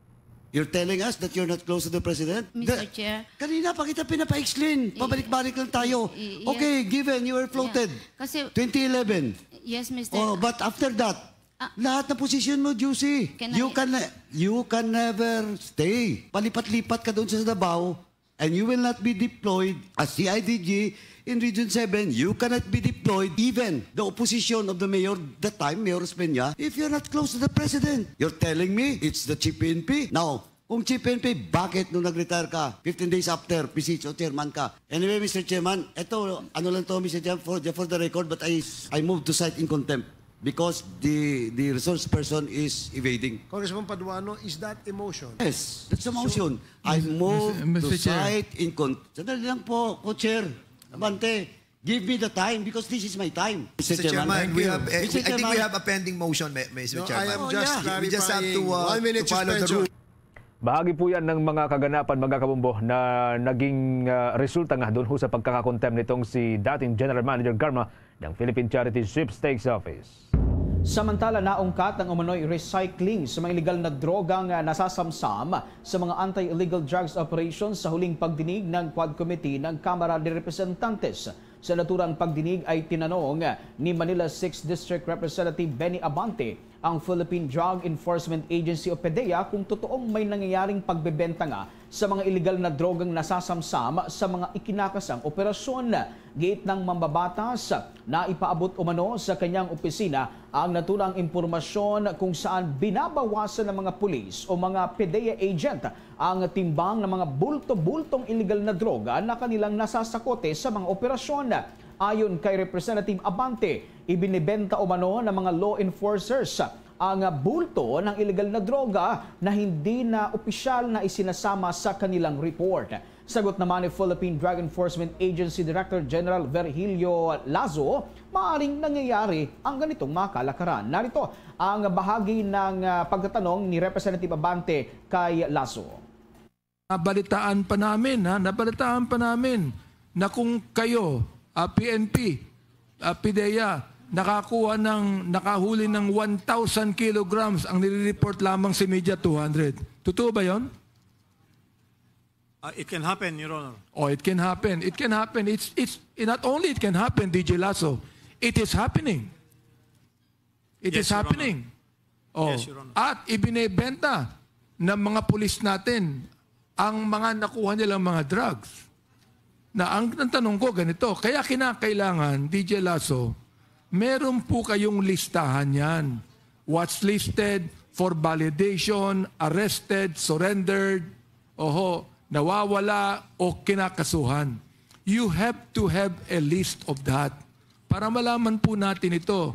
You're telling us that you're not close to the president? Mister The- Chair. Kanina pa kita pinapa-explain. Pabalik-balik lang tayo. Y- y- Okay, given you were floated. Yeah. Kasi- twenty eleven. Yes, Mister Oh, but after that, Ah. lahat ng position mo, Juicy, Can you I- can you can never stay. Palipat-lipat ka doon sa Davao and you will not be deployed as C I D G in Region seven. You cannot be deployed even the opposition of the mayor that time, Mayor Osmeña, if you're not close to the president. You're telling me it's the Chief P N P? Now, kung Chief P N P, bakit nung nag-retire ka, fifteen days after, P C H O chairman ka? Anyway, Mister Chairman, ito, ano lang to, Mister Chairman, for, for the record, but I, I move to cite in contempt because the, the resource person is evading. Congressman Paduano, is that emotion? Yes, that's a motion. I move Mister to Chair. cite in con... Sandali lang po, co-chair. Abante, Give me the time because this is my time. Mister Chairman, Chairman, thank we you. have, eh, Mister I think we Chairman. have a pending motion, Mi- Mister No, I Chairman. am Oh, just yeah. We just have clarifying. to, uh, One minute to follow the suspension. rule. Bahagi po yan ng mga kaganapan, mga kabombo, na naging ah, resulta nga doon ho sa pagkakakontem nitong si dating General Manager Garma ng Philippine Charity Sweepstakes Office. Samantala, naungkat ang umano'y recycling sa mga illegal na droga nga nasasamsam sa mga anti-illegal drugs operations sa huling pagdinig ng Quad Committee ng Kamara de Representantes. Sa naturang pagdinig ay tinanong ni Manila sixth District Representative Benny Abante ang Philippine Drug Enforcement Agency o PDEA kung totoong may nangyayaring pagbebenta nga sa mga iligal na drogang nasasamsam sa mga ikinakasang operasyon. Giit ng mambabatas, naipaabot umano sa kanyang opisina ang naturang impormasyon kung saan binabawasan ng mga pulis o mga PDEA agent ang timbang ng mga bulto-bultong iligal na droga na kanilang nasasakote sa mga operasyon. Ayon kay Representative Abante, ibinibenta umano ng mga law enforcers ang bulto ng iligal na droga na hindi na opisyal na isinasama sa kanilang report. Sagot naman ni Philippine Drug Enforcement Agency Director General Virgilio Lazo, maaring nangyayari ang ganitong mga kalakaran. Narito ang bahagi ng ah, pagtatanong ni Representative Abante kay Lazo. Nabalitaan pa namin, ha? Nabalitaan pa namin na kung kayo, ah, P N P, ah, PDEA, nakakuha ng, nakahuli ng one thousand kilograms, ang nire-report lamang sa media, two hundred. Totoo ba yon? Uh, it can happen, Your Honor. Oh, it can happen. It can happen. It's, it's, not only it can happen, D J Lasso, it is happening. It Yes, is Your Honor. happening. Oh. Yes, Your Honor. At ibinebenta ng mga pulis natin ang mga nakuha nilang mga drugs. Na ang, ang tanong ko ganito, kaya kinakailangan, D J Lasso, meron po kayong listahan yan. What's listed for validation, arrested, surrendered, oho, nawawala o kinakasuhan. You have to have a list of that para malaman po natin ito.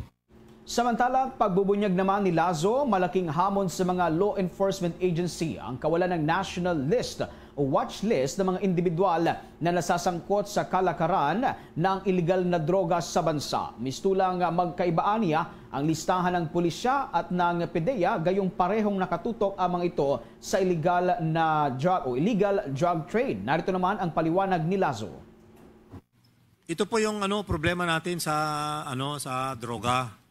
Samantala, pagbubunyag naman ni Lazo, malaking hamon sa mga law enforcement agency ang kawalan ng national list o watch list ng mga individual na nasasangkot sa kalakaran ng iligal na droga sa bansa. Mistulang magkaibaan niya ang listahan ng pulisya at ng PDEA, gayong parehong nakatutok ang mga ito sa iligal na drug o illegal drug trade. Narito naman ang paliwanag ni Lazo. Ito po yung ano problema natin sa ano sa droga.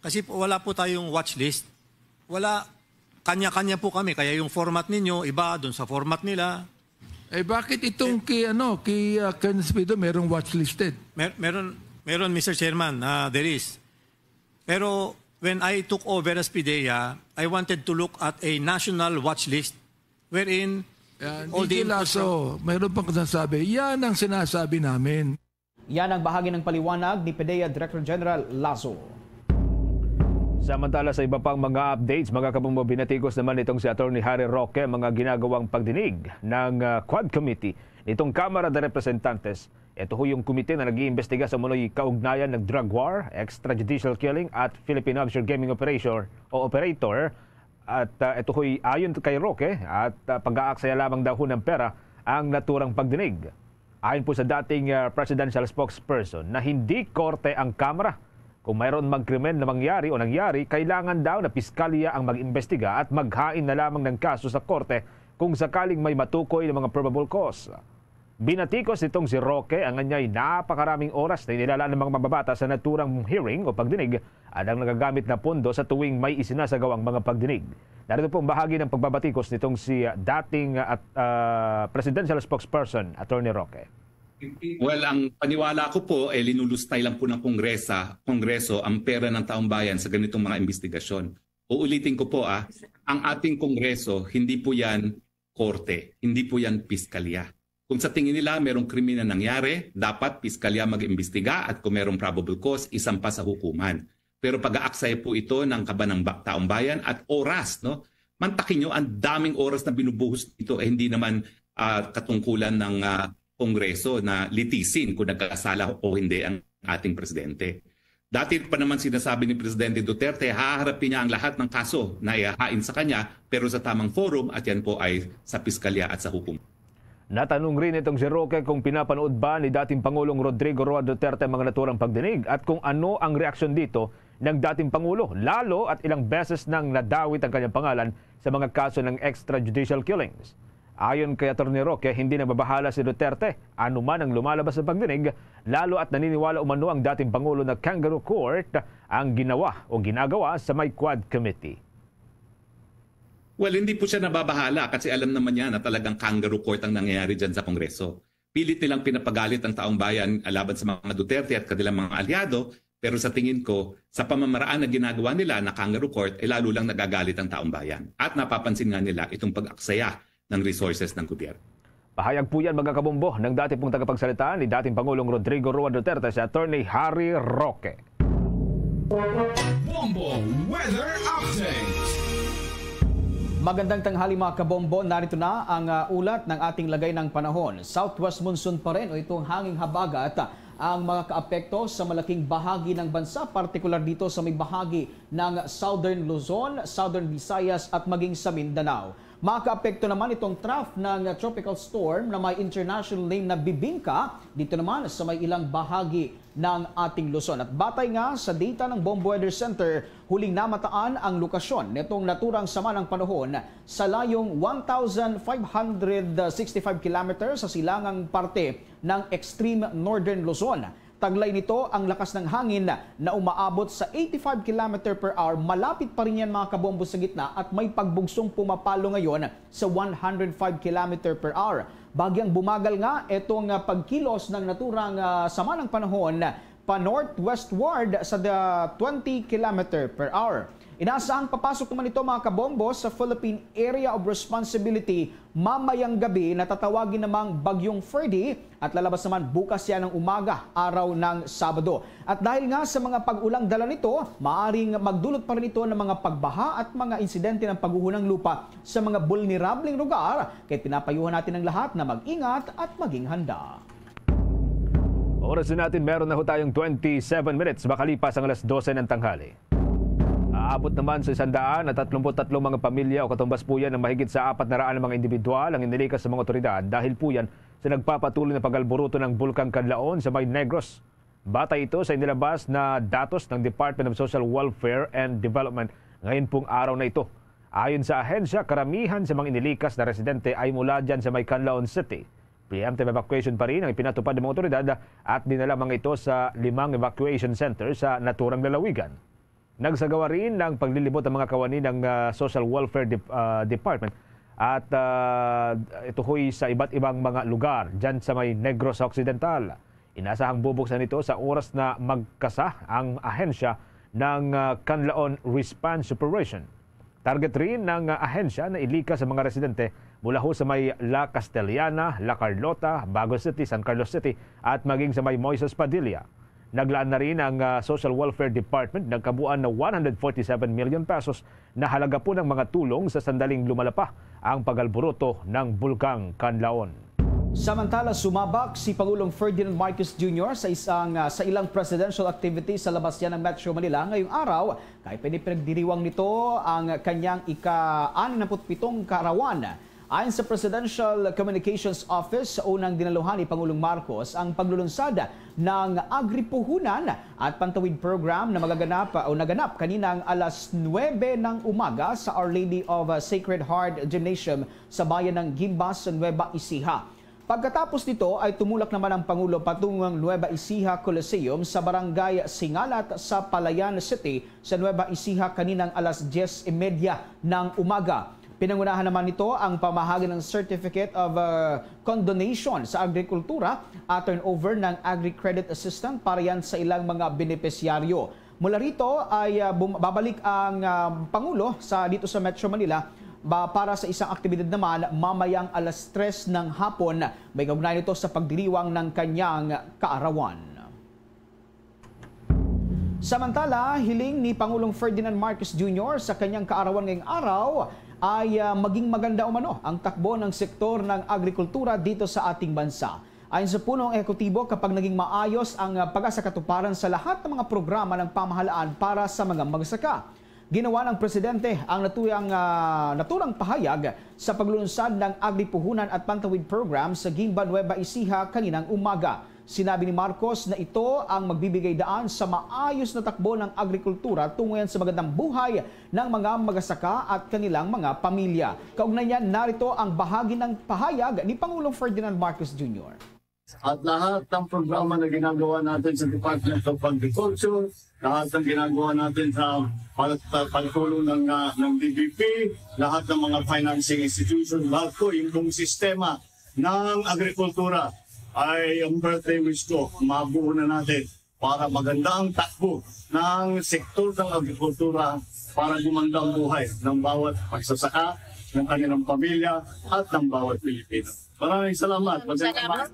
Kasi po, wala po tayong watch list. Wala, kanya-kanya po kami. Kaya yung format ninyo, iba doon sa format nila. Eh bakit itong kay ano, kay uh, Colonel Speedo merong watch listed? Mer- meron meron Mister Chairman, ah, there is. Pero when I took over as PDEA, I wanted to look at a national watch list wherein Yan, all the D J Lasso, mayroon pang sinasabi. Yan ang sinasabi namin. Yan ang bahagi ng paliwanag ni PDEA Director General Lazo. Samantala, sa iba pang mga updates, mga kabumbo, binatikos naman nitong si Attorney Harry Roque ang mga ginagawang pagdinig ng ah, Quad Committee nitong Kamara de Representantes. Ito ho yung komite na nag-iimbestiga sa umano'y kaugnayan ng drug war, extrajudicial killing at Philippine Offshore Gaming Operator o operator. At ah, ito ho'y ayon kay Roque at ah, pag-aaksaya lamang daw ho ng pera ang naturang pagdinig. Ayon po sa dating ah, presidential spokesperson na hindi korte ang Kamara. Kung mayroon mang krimen na mangyari o nangyari, kailangan daw na piskalya ang mag-imbestiga at maghain na lamang ng kaso sa korte kung sakaling may matukoy na mga probable cause. Binatikos nitong si Roque ang anyay napakaraming oras na inilalaan ng mga mababata sa naturang hearing o pagdinig at ang nagagamit na pondo sa tuwing may isinasagawang mga pagdinig. Narito po ang bahagi ng pagbabatikos nitong si ah, dating ah, at ah, presidential spokesperson Attorney Roque. Well, ang paniwala ko po, eh, linulustay lang po ng Kongresa, Kongreso ang pera ng taong bayan sa ganitong mga investigasyon. Uulitin ko po, ah, ang ating Kongreso, hindi po yan korte, hindi po yan piskalya. Kung sa tingin nila merong krimen na nangyari, dapat piskalya mag-imbestiga at kung merong probable cause, isampa sa hukuman. Pero pag-aaksaya po ito ng kaban ng ba- taong bayan at oras, no? Mantakin nyo, ang daming oras na binubuhos dito, eh, hindi naman ah, katungkulan ng ah, Kongreso na litisin kung nagkasala o hindi ang ating presidente. Dati pa naman sinasabi ni Presidente Duterte, haharapin niya ang lahat ng kaso na ihahain sa kanya, pero sa tamang forum, at yan po ay sa piskalya at sa hukuman. Natanong rin itong si Roque kung pinapanood ba ni dating Pangulong Rodrigo Roa Duterte ang mga naturang pagdinig at kung ano ang reaksyon dito ng dating Pangulo, lalo at ilang beses nang nadawit ang kanyang pangalan sa mga kaso ng extrajudicial killings. Ayon kay Attorney Roque, hindi nababahala si Duterte anuman ang lumalabas sa pagdinig, lalo at naniniwala umano ang dating Pangulo na kangaroo court ang ginawa o ginagawa sa may Quad Committee. Well, hindi po siya nababahala kasi alam naman niya na talagang kangaroo court ang nangyayari dyan sa Kongreso. Pilit nilang pinapagalit ang taong bayan laban sa mga Duterte at kanilang mga alyado, pero sa tingin ko, sa pamamaraan na ginagawa nila na kangaroo court, ay lalo lang nagagalit ang taong bayan. At napapansin nga nila itong pag-aksaya ng resources ng gobyerno. Pahayag po yan, mga kabombo, ng dati pong tagapagsalita ni dating Pangulong Rodrigo Roa Duterte, si Attorney Harry Roque. Bombo Weather Update. Magandang tanghali, mga kabombo. Narito na ang uh, ulat ng ating lagay ng panahon. Southwest monsoon pa rin o itong hanging habagat ang makakaapekto sa malaking bahagi ng bansa, partikular dito sa may bahagi ng Southern Luzon, Southern Visayas at maging sa Mindanao. Makaapekto naman itong trough ng tropical storm na may international name na Bibingka dito naman sa may ilang bahagi ng ating Luzon. At batay nga sa data ng Bomb Weather Center, huling namataan ang lokasyon nitong naturang sama ng panahon sa layong one thousand five hundred sixty-five kilometers sa silangang parte ng extreme northern Luzon. Taglay nito ang lakas ng hangin na umaabot sa eighty-five kilometer per hour. Malapit pa rin yan, mga kabombo, sa gitna at may pagbugsong pumapalo ngayon sa one hundred five kilometer per hour. Bagyang bumagal nga itong ah, pagkilos ng naturang ah, sama ng panahon pa northwestward sa the twenty kilometer per hour. Inaasahang papasok naman ito, mga kabombo, sa Philippine Area of Responsibility mamayang gabi na tatawagin namang Bagyong Ferdy at lalabas naman bukas yan ng umaga, araw ng Sabado. At dahil nga sa mga pag-ulang dala nito, maaring magdulot pa rin ito ng mga pagbaha at mga insidente ng pagguho ng lupa sa mga bulnerableng lugar. Kaya pinapayuhan natin ang lahat na mag-ingat at maging handa. Oras na natin, meron na ho tayong twenty-seven minutes makalipas ang alas dose ng tanghali. Aabot naman sa isang daan at tatlumpu't tatlong mga pamilya o katumbas po yan ng mahigit sa apat na raan na mga individual ang inilikas sa mga otoridad dahil po yan sa nagpapatuloy na pag-alburuto ng Bulkang Kanlaon sa may Negros. Batay ito sa inilabas na datos ng Department of Social Welfare and Development ngayon pong araw na ito. Ayon sa ahensya, karamihan sa mga inilikas na residente ay mula dyan sa may Kanlaon City. Preemptive evacuation pa rin ang ipinatupad ng mga otoridad at dinala mga ito sa limang evacuation center sa naturang lalawigan. Nagsagawa rin ng paglilibot ang mga kawani ng ah, Social Welfare Dep- ah, Department at ah, ito ho'y sa iba't ibang mga lugar dyan sa may Negros Occidental. Inasahang bubuksan ito sa oras na magkasa ang ahensya ng ah, Kanlaon Response Operation. Target rin ng ah, ahensya na ilikas sa mga residente mula ho sa may La Castellana, La Carlota, Bago City, San Carlos City at maging sa may Moises Padilla. Naglaan na rin ang ah, Social Welfare Department ng kabuuan na one hundred forty-seven million pesos na halaga po ng mga tulong sa sandaling lumalapa ang pag-alburuto ng Bulkang Kanlaon. Samantala, sumabak si Pangulong Ferdinand Marcos Junior sa isang ah, sa ilang presidential activity sa labas niya ng Metro Manila ngayong araw, kay pinipinagdiriwang nito ang kanyang ika-anim na put pitong kaarawan. Ayon sa Presidential Communications Office, sa unang dinaluhan ni Pangulong Marcos ang paglulunsad ng agripuhunan at pantawid program na magaganap o naganap kaninang alas nuwebe ng umaga sa Our Lady of Sacred Heart Gymnasium sa bayan ng Guimbas, Nueva Ecija. Pagkatapos nito ay tumulak naman ang Pangulo patungo ng Nueva Ecija Coliseum sa Barangay Singalat sa Palayan City sa Nueva Ecija kaninang alas diyes y media ng umaga. Pinangunahan naman nito ang pamahagi ng Certificate of uh, Condonation sa Agrikultura at turnover ng Agri-Credit Assistance para yan sa ilang mga benepisyaryo. Mula rito ay uh, bum- babalik ang uh, Pangulo sa dito sa Metro Manila ba para sa isang aktibidad naman mamayang alas tres ng hapon. May kaugnay nito sa pagdiriwang ng kanyang kaarawan. Samantala, hiling ni Pangulong Ferdinand Marcos Junior sa kanyang kaarawan ngayong araw ay ah, maging maganda umano ang takbo ng sektor ng agrikultura dito sa ating bansa. Ayon sa punong ehekutibo, kapag naging maayos ang ah, pagkasakatuparan sa lahat ng mga programa ng pamahalaan para sa mga magsasaka, Ginawa ng presidente ang natuyang, ah, naturang pahayag sa paglulunsad ng Agri-Puhunan at Pantawid Program sa Guimba, Nueva Ecija kaninang umaga. Sinabi ni Marcos na ito ang magbibigay daan sa maayos na takbo ng agrikultura tungo yan sa magandang buhay ng mga magasaka at kanilang mga pamilya. Kaugnay niyan, narito ang bahagi ng pahayag ni Pangulong Ferdinand Marcos Junior. At lahat ng programa na ginagawa natin sa Department of Agriculture, lahat ng ginagawa natin sa pag-, pag-, pagtulong ng, ah, ng D B P, lahat ng mga financing institution, lahat po yung buong sistema ng agrikultura ay ang birthday wish ko, mabuo na natin para maganda ang takbo ng sektor ng agrikultura para gumanda ang buhay ng bawat magsasaka, ng kanilang pamilya, at ng bawat Pilipino. Maraming salamat. Magandang umaga.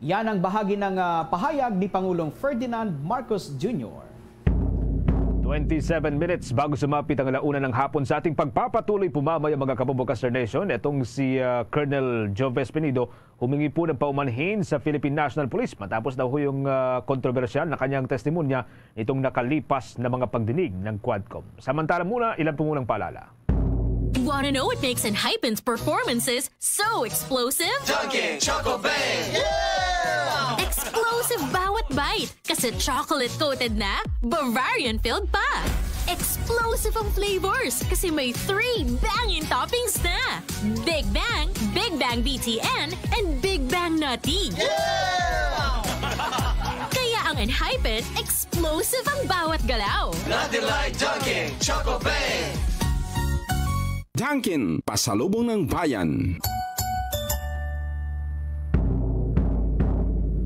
Yan ang bahagi ng, ah, pahayag ni Pangulong Ferdinand Marcos Junior. Twenty-seven minutes bago sumapit ang alauna ng hapon sa ating pagpapatuloy po mamaya, mga kabubukas Star Nation. Itong si, ah, Colonel Jove Espinido humingi po ng paumanhin sa Philippine National Police matapos daw ho yung, ah, kontrobersyal na kanyang testimonya nitong nakalipas na mga pagdinig ng Quadcom. Samantala muna, ilan po munang paalala. Wanna know what makes Enhypen's performances so explosive? Dunkin' Choco Bang! Explosive bawat bite kasi chocolate-coated na, Bavarian-filled pa. Explosive ang flavors kasi may three banging toppings na. Big Bang, Big Bang B T N, and Big Bang Nutty. Kaya ang Enhypen, explosive ang bawat galaw. Nutty Light Dunkin' Choco Bang! Dunkin', pasalubong ng bayan.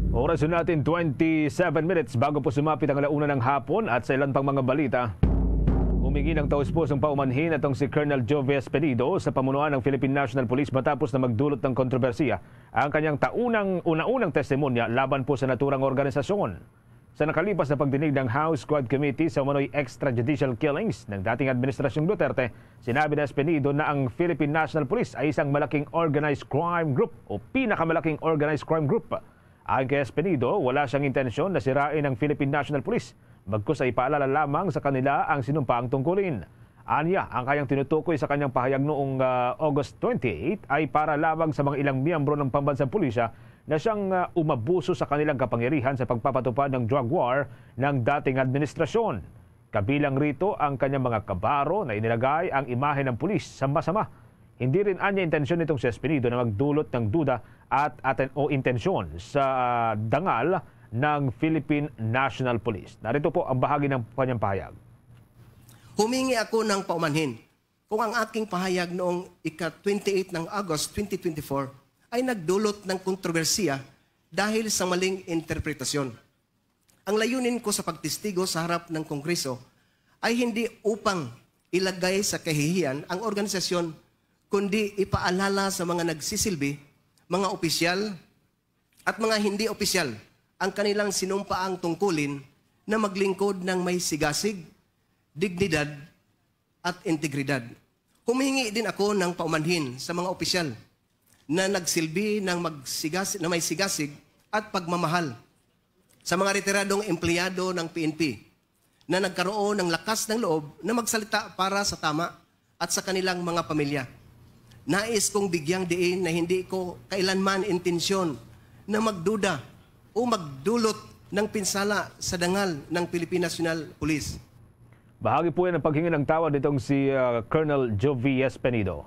Oras natin, twenty-seven minutes bago po sumapit ang alauna ng hapon at sa ilan pang mga balita. Humingi ng taus-pusong paumanhin itong si Colonel Jove Espinido sa pamunuan ng Philippine National Police matapos na magdulot ng kontrobersiya ang kanyang taunang, una-unang testimonya laban po sa naturang organisasyon. Sa nakalipas na pagdinig ng House Squad Committee sa umano'y extrajudicial killings ng dating Administrasyong Duterte, sinabi ni Espinido na ang Philippine National Police ay isang malaking organized crime group o pinakamalaking organized crime group. Ayon kay Espinido, wala siyang intensyon na sirain ang Philippine National Police, bagkus ay ipaalala lamang sa kanila ang sinumpaang tungkulin. Anya, ang kayang tinutukoy sa kanyang pahayag noong, ah, August twenty-eight ay para lamang sa mga ilang miyembro ng pambansang pulisya na siyang, ah, umabuso sa kanilang kapangyarihan sa pagpapatupad ng drug war ng dating administrasyon. Kabilang rito ang kanyang mga kabaro na inilagay ang imahe ng pulis sa masama. Hindi rin anya intensyon nitong si Espinido na magdulot ng duda at aten-, o intensyon sa dangal ng Philippine National Police. Narito po ang bahagi ng kanyang pahayag. Humingi ako ng paumanhin kung ang aking pahayag noong ika-twenty-eight ng August twenty twenty-four ay nagdulot ng kontrobersiya dahil sa maling interpretasyon. Ang layunin ko sa pagtestigo sa harap ng Kongreso ay hindi upang ilagay sa kahihiyan ang organisasyon, kundi ipaalala sa mga nagsisilbi, mga opisyal, at mga hindi opisyal ang kanilang sinumpaang tungkulin na maglingkod ng may sigasig, dignidad, at integridad. Humihingi din ako ng paumanhin sa mga opisyal na nagsilbi ng magsigas-, na may sigasig at pagmamahal sa mga retiradong empleyado ng P N P na nagkaroon ng lakas ng loob na magsalita para sa tama at sa kanilang mga pamilya. Nais kong bigyang diin na hindi ko kailanman intensyon na magduda o magdulot ng pinsala sa dangal ng Philippine National Police. Bahagi po yan ng paghingi ng tawad nitong si, ah, Colonel Jovies Penido.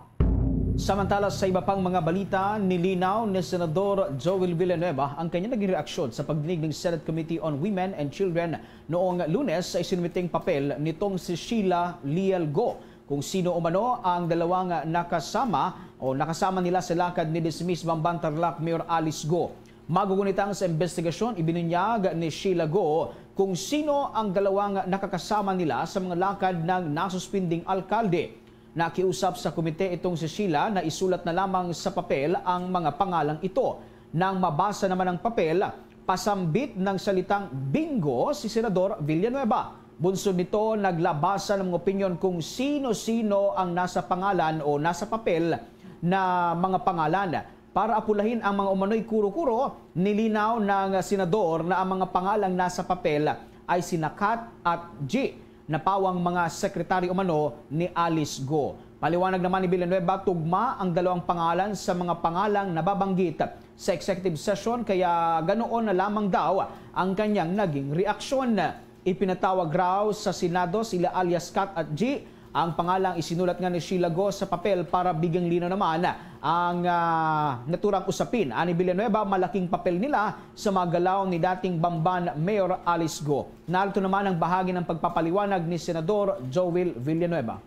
Samantala, sa iba pang mga balita, nilinaw ni Senador Joel Villanueva ang kanyang naging reaksyon sa pagdinig ng Senate Committee on Women and Children noong Lunes sa isinumiting papel nitong si Sheila Liel Go, kung sino umano ang dalawang nakasama o nakasama nila sa lakad ni Dismiss Bamban Tarlac Mayor Alice Go. Magugunitang sa investigasyon, ibinunyag ni Sheila Go kung sino ang dalawang nakakasama nila sa mga lakad ng nasuspinding alkalde. Nakiusap sa komite itong si Sheila na isulat na lamang sa papel ang mga pangalang ito. Nang mabasa naman ang papel, pasambit ng salitang bingo si Senador Villanueva. Bunsod nito, naglabas ng mga opinyon kung sino-sino ang nasa pangalan o nasa papel na mga pangalan. Para apulahin ang mga umano'y kuro-kuro, nilinaw ng senador na ang mga pangalang nasa papel ay sina Kat at G. napawang mga sekretaryo umano ni Alice Go. Paliwanag naman ni Villanueva, tugma ang dalawang pangalan sa mga pangalang nababanggit sa executive session, kaya ganoon na lamang daw ang kanyang naging reaksyon. Ipinatawag raw sa Senado sila alias Kat at G. Ang pangalang isinulat nga ni Sheila Go sa papel para bigyang linaw naman ang, ah, naturang usapin. Ani Villanueva, malaking papel nila sa mga galaw ni dating Bamban Mayor Alice Go. Narito naman ang bahagi ng pagpapaliwanag ni Senador Joel Villanueva.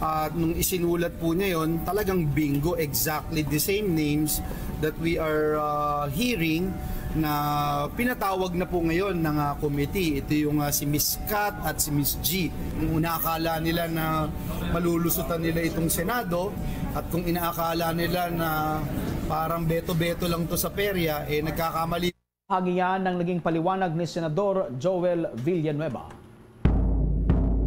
At nung isinulat po niya yon, talagang bingo, exactly the same names that we are uh, hearing na pinatawag na po ngayon ng uh, committee. Ito yung uh, si Miss Kat at si Miss G. Kung inaakala nila na malulusutan nila itong Senado at kung inaakala nila na parang beto-beto lang to sa perya, eh nagkakamali. Bahagi yan ng naging paliwanag ni Senador Joel Villanueva.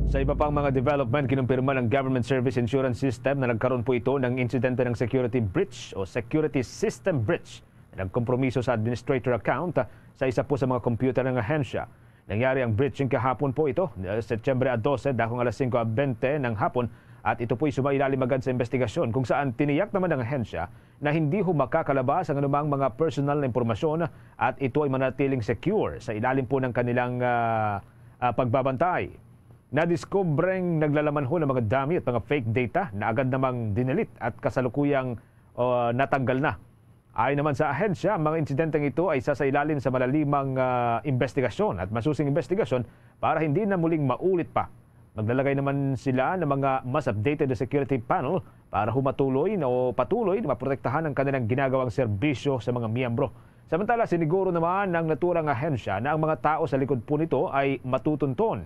Sa iba pang mga development, kinumpirma ng Government Service Insurance System na nagkaroon po ito ng insidente ng security breach o security system breach na nagkompromiso sa administrator account sa isa po sa mga computer ng ahensya. Nangyari ang breaching kahapon po ito, Setyembre dose, dakong alas singko bente ng hapon, at ito po'y sumailalim agad sa investigasyon, kung saan tiniyak naman ng ahensya na hindi ho makakalabas ang anumang mga personal na impormasyon at ito ay manatiling secure sa ilalim po ng kanilang, ah, ah, pagbabantay. Nadiskubreng naglalaman ho ng mga dummy at mga fake data na agad namang dinelete at kasalukuyang, ah, natanggal na. Ayon naman sa ahensya, ang mga insidenteng ito ay sasailalim sa malalimang, ah, investigasyon at masusing investigasyon para hindi na muling maulit pa. Maglalagay naman sila ng mga mas updated na security panel para humatuloy na o patuloy na maprotektahan ang kanilang ginagawang serbisyo sa mga miyembro. Samantala, siniguro naman ng naturang ahensya na ang mga tao sa likod po nito ay matutunton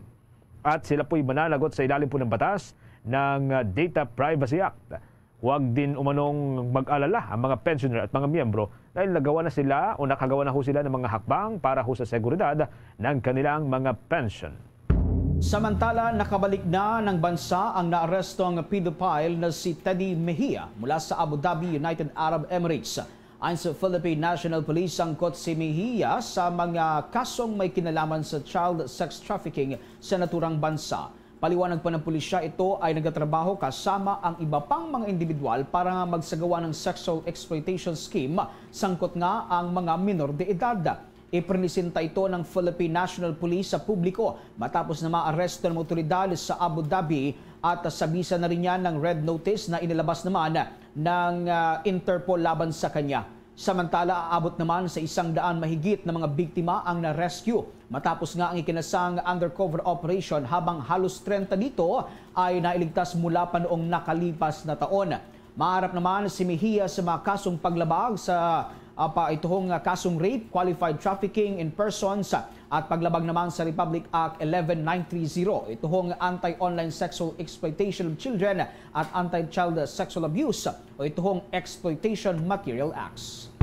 at sila po'y mananagot sa ilalim po ng batas ng, ah, Data Privacy Act. Huwag din umanong mag-alala ang mga pensioner at mga miyembro dahil nagawa na sila o nakagawa na ho sila ng mga hakbang para ho sa seguridad ng kanilang mga pensyon. Samantala, nakabalik na ng bansa ang naarestong pedophile na si Teddy Mejia mula sa Abu Dhabi, United Arab Emirates. Ayon sa Philippine National Police, sangkot si Mejia sa mga kasong may kinalaman sa child sex trafficking sa naturang bansa. Paliwanag pa ng pulisya, ito ay nagtatrabaho kasama ang iba pang mga individual para nga magsagawa ng sexual exploitation scheme sangkot nga ang mga minor de edad. Iprenisenta ito ng Philippine National Police sa publiko matapos na maaresto ng mga otoridad sa Abu Dhabi at sabisan na rin niya ng red notice na inilabas naman ng, ah, Interpol laban sa kanya. Samantala, aabot naman sa isang daan mahigit na mga biktima ang na-rescue matapos nga ang ikinasang undercover operation, habang halos trenta dito ay nailigtas mula pa noong nakalipas na taon. Maharap naman si Mejia sa mga kasong paglabag sa, ah, pa ituhong, ah, kasong rape, qualified trafficking in persons, at paglabag naman sa Republic Act eleven nine three zero, ituhong Anti-Online Sexual Exploitation of Children at Anti-Child Sexual Abuse o ituhong Exploitation Material Acts.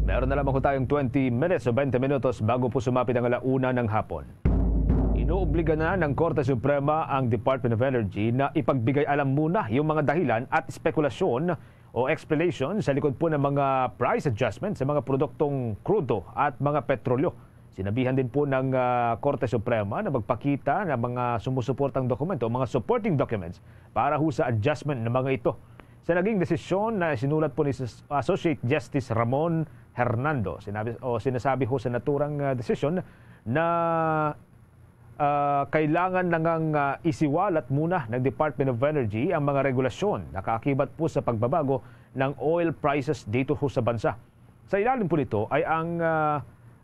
Meron na lamang po tayong twenty minutes o twenty minutos bago po sumapit ang alauna ng hapon. Inoobliga na ng Korte Suprema ang Department of Energy na ipagbigay alam muna yung mga dahilan at espekulasyon o explanation sa likod po ng mga price adjustment sa mga produktong krudo at mga petrolyo. Sinabihan din po ng, ah, Korte Suprema na magpakita ng mga sumusuportang dokumento o mga supporting documents para ho sa adjustment ng mga ito. Sa naging desisyon na sinulat po ni Sus-, Associate Justice Ramon Hernando, sinabi, o sinasabi ho sa naturang, ah, desisyon na, ah, kailangan na ngang, ah, isiwalat muna ng Department of Energy ang mga regulasyon na kaakibat po sa pagbabago ng oil prices dito ho sa bansa. Sa ilalim po nito ay ang, ah,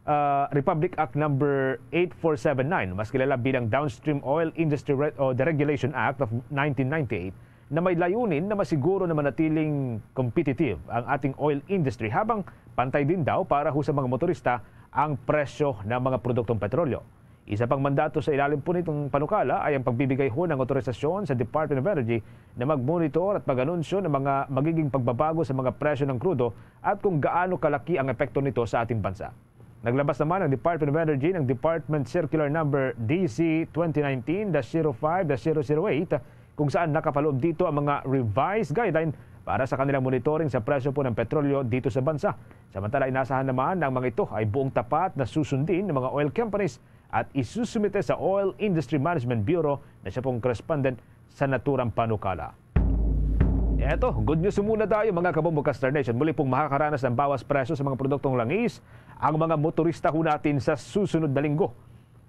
ah, Republic Act Number eight four seven nine, mas kilala bilang Downstream Oil Industry Re-, o Deregulation Act of nineteen ninety-eight, na may layunin na masiguro na manatiling competitive ang ating oil industry, habang pantay din daw para ho sa mga motorista ang presyo ng mga produktong petrolyo. Isa pang mandato sa ilalim po nitong panukala ay ang pagbibigay ho ng otorisasyon sa Department of Energy na mag-monitor at mag-anunsyo ng mga magiging pagbabago sa mga presyo ng krudo at kung gaano kalaki ang epekto nito sa ating bansa. Naglabas naman ang Department of Energy ng Department Circular Number D C twenty nineteen dash zero five dash zero zero eight, kung saan nakapaloob dito ang mga revised guideline para sa kanilang monitoring sa presyo po ng petrolyo dito sa bansa. Samantala, inasahan naman na ang mga ito ay buong tapat na susundin ng mga oil companies at isusumite sa Oil Industry Management Bureau na siya pong correspondent sa naturang panukala. Eto, good news muna tayo, mga kabombo ka Star Nation. Muli pong makakaranas ng bawas presyo sa mga produktong langis ang mga motorista ho natin sa susunod na linggo.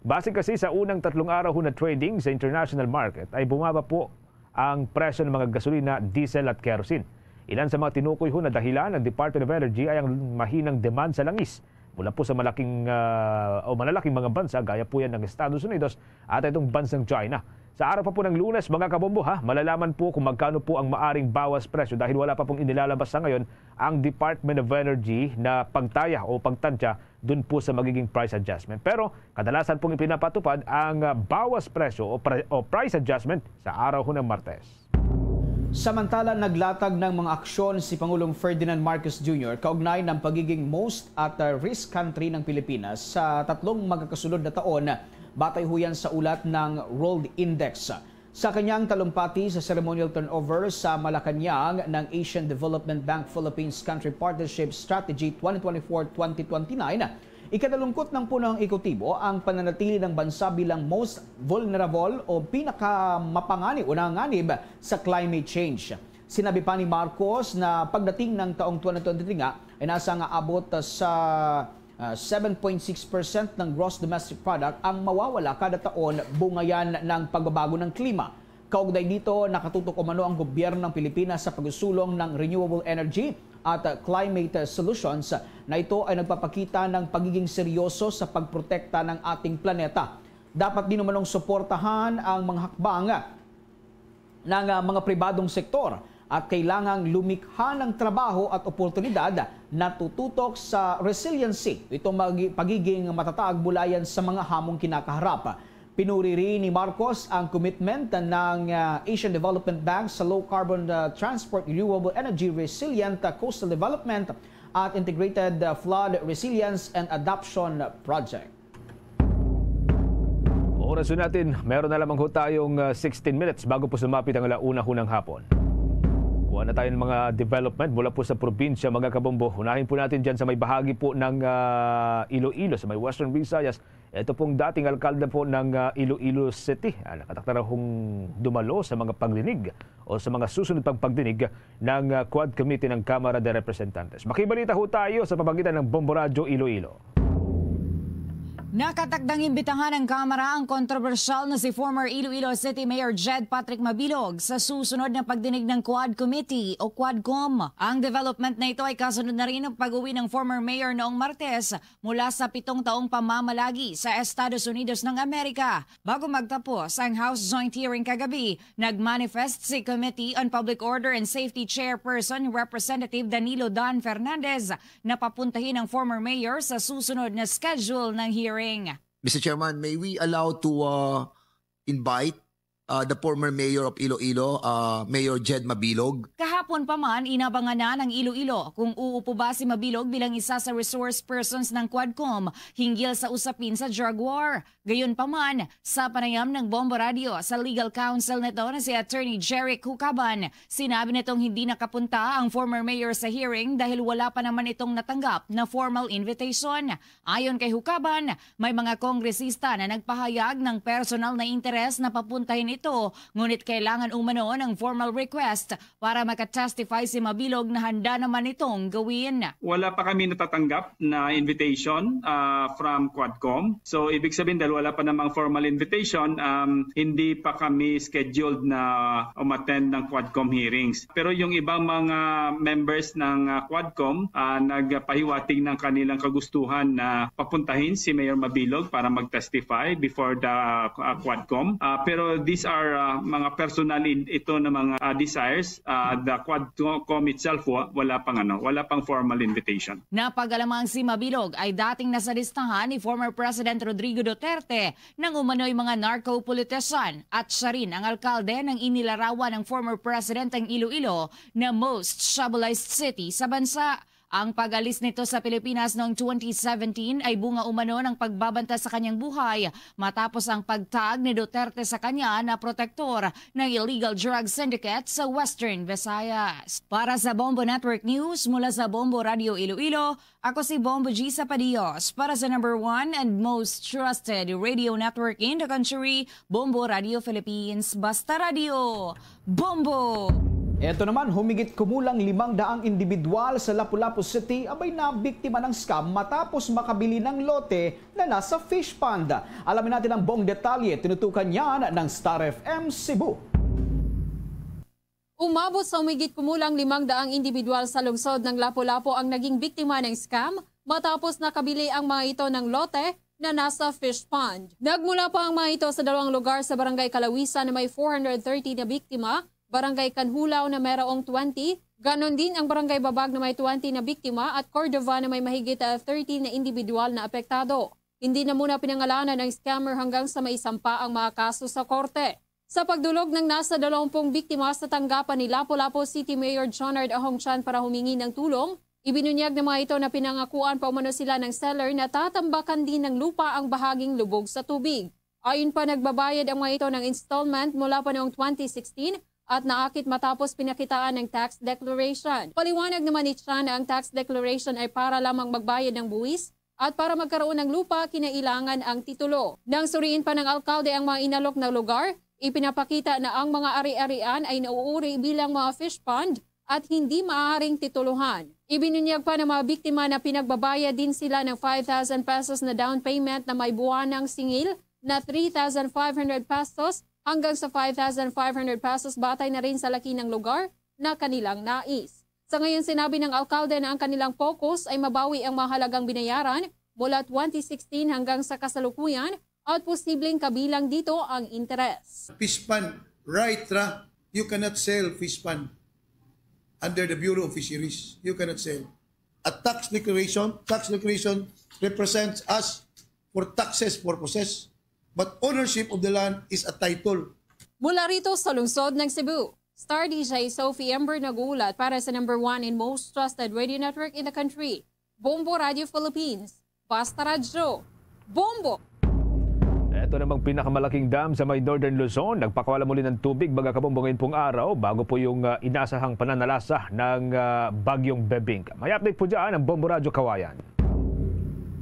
Base kasi sa unang tatlong araw ho na trading sa international market, ay bumaba po ang presyo ng mga gasolina, diesel at kerosene. Ilan sa mga tinukoy ho na dahilan ng Department of Energy ay ang mahinang demand sa langis mula po sa malaking, ah, o malalaking mga bansa gaya po yan ng Estados Unidos at itong bansang China. Sa araw pa po ng Lunes, mga kabombo, ha, malalaman po kung magkano po ang maaring bawas presyo dahil wala pa pong inilalabas sa ngayon ang Department of Energy na pagtaya o pagtantya dun po sa magiging price adjustment. Pero kadalasan pong ipinapatupad ang, ah, bawas presyo o, pre- o price adjustment sa araw ho ng Martes. Samantala, naglatag ng mga aksyon si Pangulong Ferdinand Marcos Junior kaugnay ng pagiging most at, ah, risk country ng Pilipinas sa tatlong magkakasunod na taon, batay ho yan sa ulat ng World Index. Sa kanyang talumpati sa ceremonial turnover sa Malacañang ng Asian Development Bank Philippines Country Partnership Strategy twenty twenty-four twenty twenty-nine, ikinalungkot ng punong ehekutibo ang pananatili ng bansa bilang most vulnerable o pinakamapangani o nanganib sa climate change. Sinabi pa ni Marcos na pagdating ng taong twenty twenty-three nga ay nasa nga abot sa, ah, seven point six percent ng gross domestic product ang mawawala kada taon bunga yan ng pagbabago ng klima. Kaugnay dito, nakatutok umano ang gobyerno ng Pilipinas sa pagsulong ng renewable energy at, ah, climate solutions na ito ay nagpapakita ng pagiging seryoso sa pagprotekta ng ating planeta. Dapat din umanong suportahan ang mga hakbang ng, ah, mga pribadong sektor at kailangang lumikha ng trabaho at oportunidad na tututok sa resiliency, itong magi- pagiging matatag mula yan sa mga hamong kinakaharap. Pinuri rin ni Marcos ang commitment ng, ah, Asian Development Bank sa low carbon, ah, transport, renewable energy, resilient, ah, coastal development at integrated, ah, flood resilience and adaptation project. Oras na natin, meron na lamang ho tayong, ah, sixteen minutes bago po sumapit ang alauna ho ng hapon. Kuha na tayo ng mga development mula po sa probinsya, mga kabombo. Unahin po natin dyan sa may bahagi po ng, ah, Iloilo, sa may Western Visayas. Ito pong dating alkalde po ng, ah, Iloilo City, ah, nakatakda na hong dumalo sa mga pagdinig o sa mga susunod pang pagdinig ng, ah, Quad Committee ng Kamara de Representantes. Makibalita ho tayo sa pamagitan ng Bombo Radyo Iloilo. Nakatakdang imbitahan ng Kamara ang kontrobersyal na si former Iloilo City Mayor Jed Patrick Mabilog sa susunod na pagdinig ng Quad Committee o Quadcom. Ang development na ito ay kasunod na rin ng pag-uwi ng former mayor noong Martes mula sa pitong taong pamamalagi sa Estados Unidos ng Amerika. Bago magtapos ang House Joint Hearing kagabi, nag-manifest si Committee on Public Order and Safety Chairperson Representative Danilo Dan Fernandez na papuntahin ang former mayor sa susunod na schedule ng hearing. Mister Chairman, may we allow to, uh, invite, uh, the former mayor of Iloilo, uh, Mayor Jed Mabilog? Kahapon pa man, inabangan na ng Iloilo kung uupo ba si Mabilog bilang isa sa resource persons ng Quadcom hinggil sa usapin sa drug war. Gayon pa man, sa panayam ng Bombo Radio sa legal counsel nito na si Attorney Jeric Hucaban, sinabi nitong hindi nakapunta ang former mayor sa hearing dahil wala pa naman itong natanggap na formal invitation. Ayon kay Hucaban, may mga kongresista na nagpahayag ng personal na interes na papuntahin ito, ngunit kailangan umano ng formal request para makatestify si Mabilog na handa naman itong gawin. Wala pa kami natatanggap na invitation, ah, from Quadcom. So, ibig sabihin, dahil wala pa namang formal invitation, um, hindi pa kami scheduled na umattend ng Quadcom hearings. Pero yung ibang mga members ng, ah, Quadcom, ah, nagpahiwatig ng kanilang kagustuhan na papuntahin si Mayor Mabilog para mag-testify before the, ah, Quadcom. Ah, pero these are, ah, mga personal in, ito na mga, ah, desires. Ah, the Quadcom itself, wa-, wala pang ano, wala pang formal invitation. Napag-alamang si Mabilog ay dating nasa listahan ni former President Rodrigo Duterte ng umano'y mga narco-politician at siya rin ang alkalde ng inilarawan ng former president ang Iloilo na most shabualized city sa bansa. Ang pag-alis nito sa Pilipinas noong twenty seventeen ay bunga umano ng pagbabanta sa kanyang buhay matapos ang pagtag ni Duterte sa kanya na protektor ng illegal drug syndicate sa Western Visayas. Para sa Bombo Network News, mula sa Bombo Radio Iloilo, ako si Bombo G Sapadios. Para sa number one and most trusted radio network in the country, Bombo Radio Philippines. Basta Radio, Bombo! Eto naman, humigit kumulang limang daang individual sa Lapu-Lapu City abay na biktima ng scam matapos makabili ng lote na nasa fish pond. Alamin natin ang buong detalye, tinutukan yan ng Star F M Cebu. Umabot sa humigit kumulang limang daang individual sa lungsod ng Lapu-Lapu ang naging biktima ng scam matapos nakabili ang mga ito ng lote na nasa fish pond. Nagmula pa ang mga ito sa dalawang lugar sa Barangay Calawisan na may four hundred thirty na biktima, Barangay Canhulaw na merong twenty, ganon din ang Barangay Babag na may twenty na biktima at Cordova na may mahigit, ah, thirty na individual na apektado. Hindi na muna pinangalanan ang scammer hanggang sa maisampa ang mga kaso sa korte. Sa pagdulog ng nasa dalawampung biktima sa tanggapan ni Lapu-Lapu City Mayor John Ard Ahong Chan para humingi ng tulong, ibinunyag ng mga ito na pinangakuan pa umano sila ng seller na tatambakan din ng lupa ang bahaging lubog sa tubig. Ayon pa, nagbabayad ang mga ito ng installment mula pa noong twenty sixteen at naakit matapos pinakitaan ng tax declaration. Paliwanag naman ni Chan na ang tax declaration ay para lamang magbayad ng buwis at para magkaroon ng lupa, kinailangan ang titulo. Nang suriin pa ng alkalde ang mga inalok na lugar, ipinapakita na ang mga ari-arian ay nauuri bilang mga fish pond at hindi maaaring titulohan. Ibinunyag pa ng mga biktima na pinagbabayad din sila ng five thousand pesos na down payment na may buwanang singil na three thousand five hundred pesos hanggang sa five thousand five hundred pesos, batay na rin sa laki ng lugar na kanilang nais. Sa ngayon, sinabi ng alkalde na ang kanilang focus ay mabawi ang mahalagang binayaran mula twenty sixteen hanggang sa kasalukuyan at posibleng kabilang dito ang interes. Fish pond, right ra, you cannot sell fish pond under the Bureau of Fisheries. You cannot sell. A tax declaration, tax declaration represents us for taxes purposes, but ownership of the land is a title. Mula rito sa lungsod ng Cebu, Star D J Sophie Ember nag-uulat para sa number one and most trusted radio network in the country, Bombo Radio Philippines. Basta Radyo, Bombo! Ito namang pinakamalaking dam sa may Northern Luzon, nagpakawala muli ng tubig, mga kabombo, ngayon pong araw, bago po yung, ah, inasahang pananalasa ng, ah, Bagyong Bebing. May update po dyan ang Bombo Radyo Kawayan.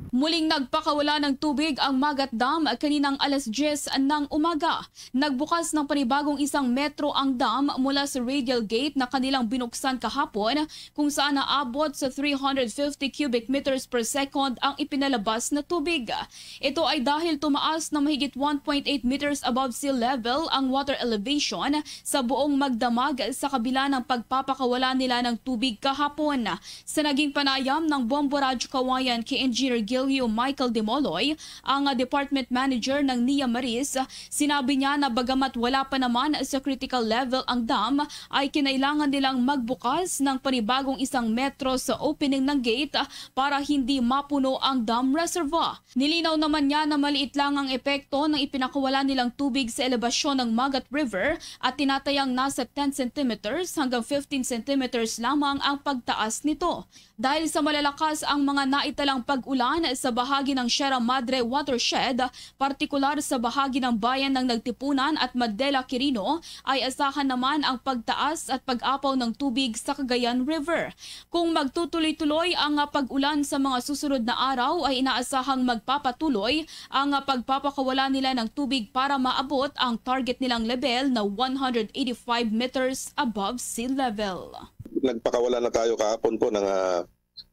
Muling nagpakawala ng tubig ang Magat Dam kaninang alas diyes ng umaga. Nagbukas ng panibagong isang metro ang dam mula sa radial gate na kanilang binuksan kahapon, kung saan naabot sa three hundred fifty cubic meters per second ang ipinalabas na tubig. Ito ay dahil tumaas na mahigit one point eight meters above sea level ang water elevation sa buong magdamag sa kabila ng pagpapakawala nila ng tubig kahapon. Sa naging panayam ng Bombo Radyo Kawayan kay Engineer Gilio Michael Demoloy, ang, ah, department manager ng NIA Maris, sinabi niya na bagamat wala pa naman sa critical level ang dam, ay kinailangan nilang magbukas ng panibagong isang metro sa opening ng gate para hindi mapuno ang dam reservoir. Nilinaw naman niya na maliit lang ang epekto ng ipinakawala nilang tubig sa elevasyon ng Magat River at tinatayang nasa ten centimeters hanggang fifteen centimeters lamang ang pagtaas nito. Dahil sa malalakas ang mga naitalang pag-ulan sa bahagi ng Sierra Madre watershed, partikular sa bahagi ng bayan ng Nagtipunan at Mandela Quirino, ay asahan naman ang pagtaas at pag-apaw ng tubig sa Cagayan River. Kung magtutuloy-tuloy ang, ah, pag-ulan sa mga susunod na araw, ay inaasahang magpapatuloy ang, ah, pagpapakawala nila ng tubig para maabot ang target nilang level na one hundred eighty-five meters above sea level. Nagpakawala na tayo kahapon po ng, ah,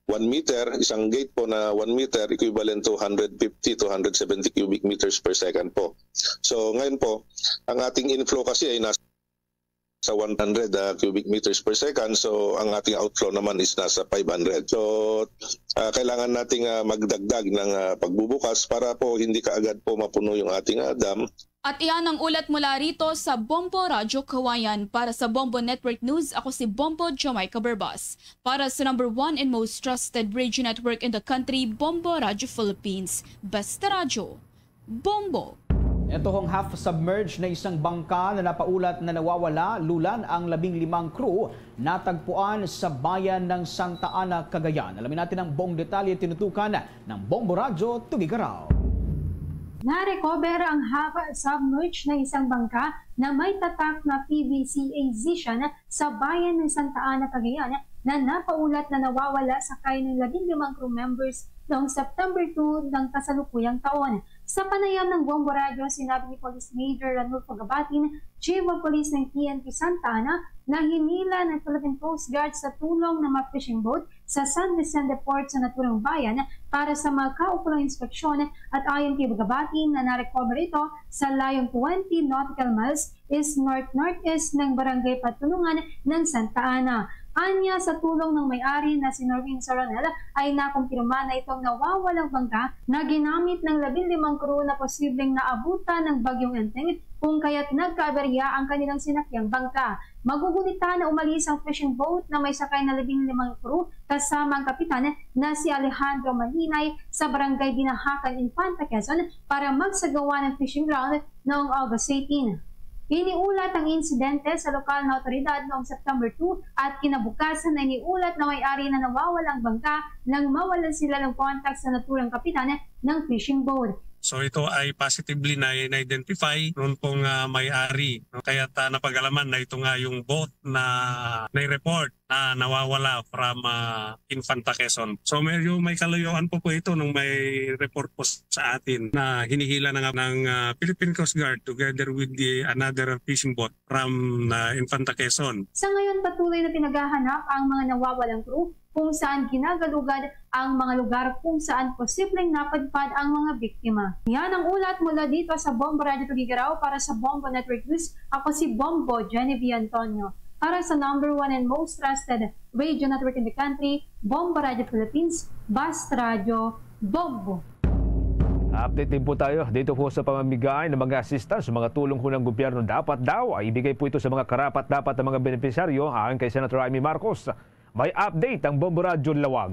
one meter, isang gate po na one meter, equivalent to hundred fifty to hundred seventy cubic meters per second po. So, ngayon po, ang ating inflow kasi ay nasa one hundred, ah, cubic meters per second. So, ang ating outflow naman is nasa five hundred. So, ah, kailangan nating, ah, magdagdag ng, ah, pagbubukas para po hindi kaagad po mapuno yung ating, ah, dam. At iyan ang ulat mula rito sa Bombo Radyo Kawayan. Para sa Bombo Network News, ako si Bombo Jamaica Berbas. Para sa number one and most trusted radio network in the country, Bombo Radyo Philippines. Basta Radyo, Bombo! Ito ang half-submerged na isang bangka na napaulat na nawawala, lulan ang labing limang crew natagpuan sa bayan ng Santa Ana, Cagayan. Alamin natin ang buong detalye, tinutukan ng Bombo Radyo Tugigaraw. Na-recover ang half-submerged na isang bangka na may tatak na P V C Asian sa bayan ng Santa Ana, Cagayan na napaulat na nawawala sakay ng labing limang crew members noong September two ng kasalukuyang taon. Sa panayam ng Bombo Radyo, sinabi ni Police Major Ranulfo Gabatin, Chief of Police ng P N P Santa Ana, na hinila ng Philippine Coast Guard sa tulong ng mga fishing boat sa San Vicente Port sa naturang bayan para sa mga kaukulang inspeksyon at ayon kay Gabatin na na-recover ito sa layong twenty nautical miles is north-northeast ng Barangay Patulungan ng Santa Ana. Anya, sa tulong ng may-ari na si Noreen Soronel, ay nakumpirma na itong nawawalang bangka na ginamit ng labing limang crew na posibleng naabutan ng Bagyong Enteng kung kaya't nagkaaberya ang kanilang sinakyang bangka. Magugunita na umalis ang fishing boat na may sakay na labing limang crew kasama ang kapitan na si Alejandro Malinay sa Barangay Dinahacan, Infanta, Quezon para magsagawa ng fishing ground noong August eighteen. Iniulat ang insidente sa lokal na awtoridad noong September two at kinabukasan na iniulat na may-ari na nawawala ang bangka nang mawalan sila ng kontak sa naturang kapitan ng fishing boat. So ito ay positively na-identify noon pong ah, may-ari. No? Kaya ta napag-alaman na ito nga yung boat na na-report na nawawala from ah, Infanta, Quezon. So medyo may kalayuan po po ito nung may report po sa atin na hinihila na nga ng ah, Philippine Coast Guard together with the another fishing boat from ah, Infanta, Quezon. Sa ngayon, patuloy na pinaghahanap ang mga nawawalang crew kung saan ginagalugad ang mga lugar kung saan posibleng napadpad ang mga biktima. Yan ang ulat mula dito sa Bombo Radyo Tugigaraw. Para sa Bombo Network News, ako si Bombo Genevieve Antonio. Para sa number one and most trusted radio network in the country, Bombo Radyo Philippines, Basta Radyo, Bombo. Update din po tayo dito po sa pamamigay ng mga assistance, mga tulong ho ng gobyerno. Dapat daw ay ibigay po ito sa mga karapat-dapat ng mga benepisyaryo, ayon kay Senator Imee Marcos. May update ang Bombo Radyo Laoag.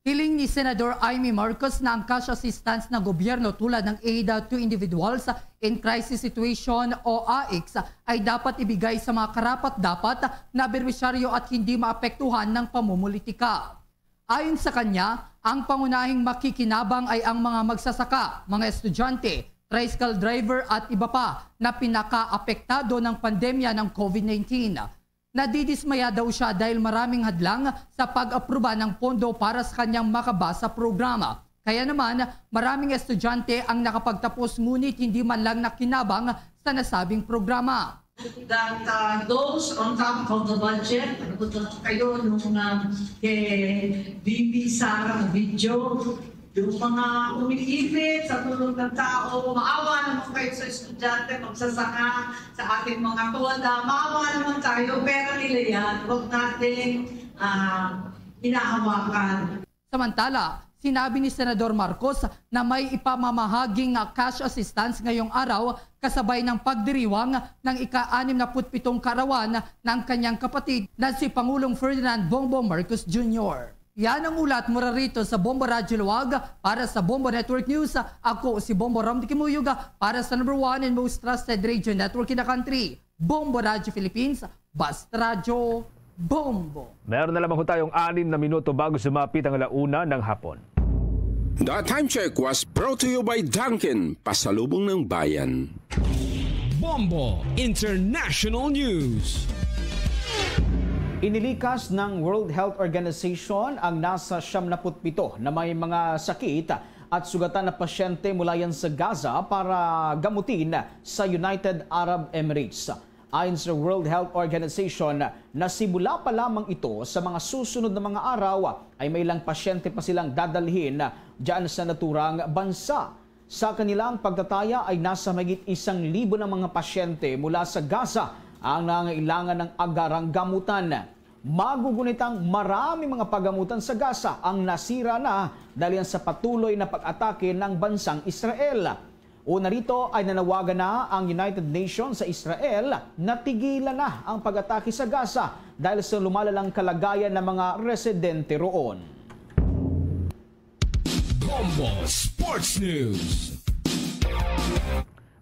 Hiling ni Senador Imee Marcos na ang cash assistance ng gobyerno tulad ng Aid to Individuals in Crisis Situation o AICS ay dapat ibigay sa mga karapat-dapat na benepisyaryo at hindi maapektuhan ng pamumulitika. Ayon sa kanya, ang pangunahing makikinabang ay ang mga magsasaka, mga estudyante, tricycle driver at iba pa na pinakaapektado ng pandemya ng COVID nineteen. Nadidismaya daw siya dahil maraming hadlang sa pag-aproba ng pondo para sa kanyang Makabasa programa. Kaya naman, maraming estudyante ang nakapagtapos ngunit hindi man lang nakinabang sa nasabing programa. That uh, goes on top of the budget. Nagutot kayo nung uh, kay B B Sara video. Yung mga umiipit sa tulong ng tao, maawa naman kayo sa estudyante, magsasaka, sa ating mga tuwanda, maawa naman tayo, pera nila yan, huwag nating uh, hinahawakan. Samantala, sinabi ni Senador Marcos na may ipamamahaging cash assistance ngayong araw kasabay ng pagdiriwang ng ika-anim na putpitong kaarawan ng kanyang kapatid na si Pangulong Ferdinand Bongbong Marcos Junior. Yan ang ulat mura rito sa Bombo Radyo Luwag. Para sa Bombo Network News, ako si Bombo Rom Kimuyog para sa number one and most trusted radio network in the country, Bombo Radyo Philippines, Basta Radyo, Bombo. Meron na lamang ho tayong anim na minuto bago sumapit ang alauna ng hapon. The Time Check was brought to you by Dunkin, Pasalubong ng Bayan. Bombo International News. Inilikas ng World Health Organization ang nasa siyam na put pito na may mga sakit at sugatan na pasyente mula yan sa Gaza para gamutin sa United Arab Emirates. Ayon sa World Health Organization, nasimula pa lamang ito, sa mga susunod na mga araw ay may ilang pasyente pa silang dadalhin dyan sa naturang bansa. Sa kanilang pagtataya ay nasa mahigit isang libo ng mga pasyente mula sa Gaza ang nangangailangan ng agarang gamutan. Magugunitang marami mga pagamutan sa Gaza ang nasira na dahil sa patuloy na pag-atake ng bansang Israel. Una rito ay nanawagan na ang United Nations sa Israel na tigilan na ang pag-atake sa Gaza dahil sa lumalalang kalagayan ng mga residente roon. Bombo Sports News.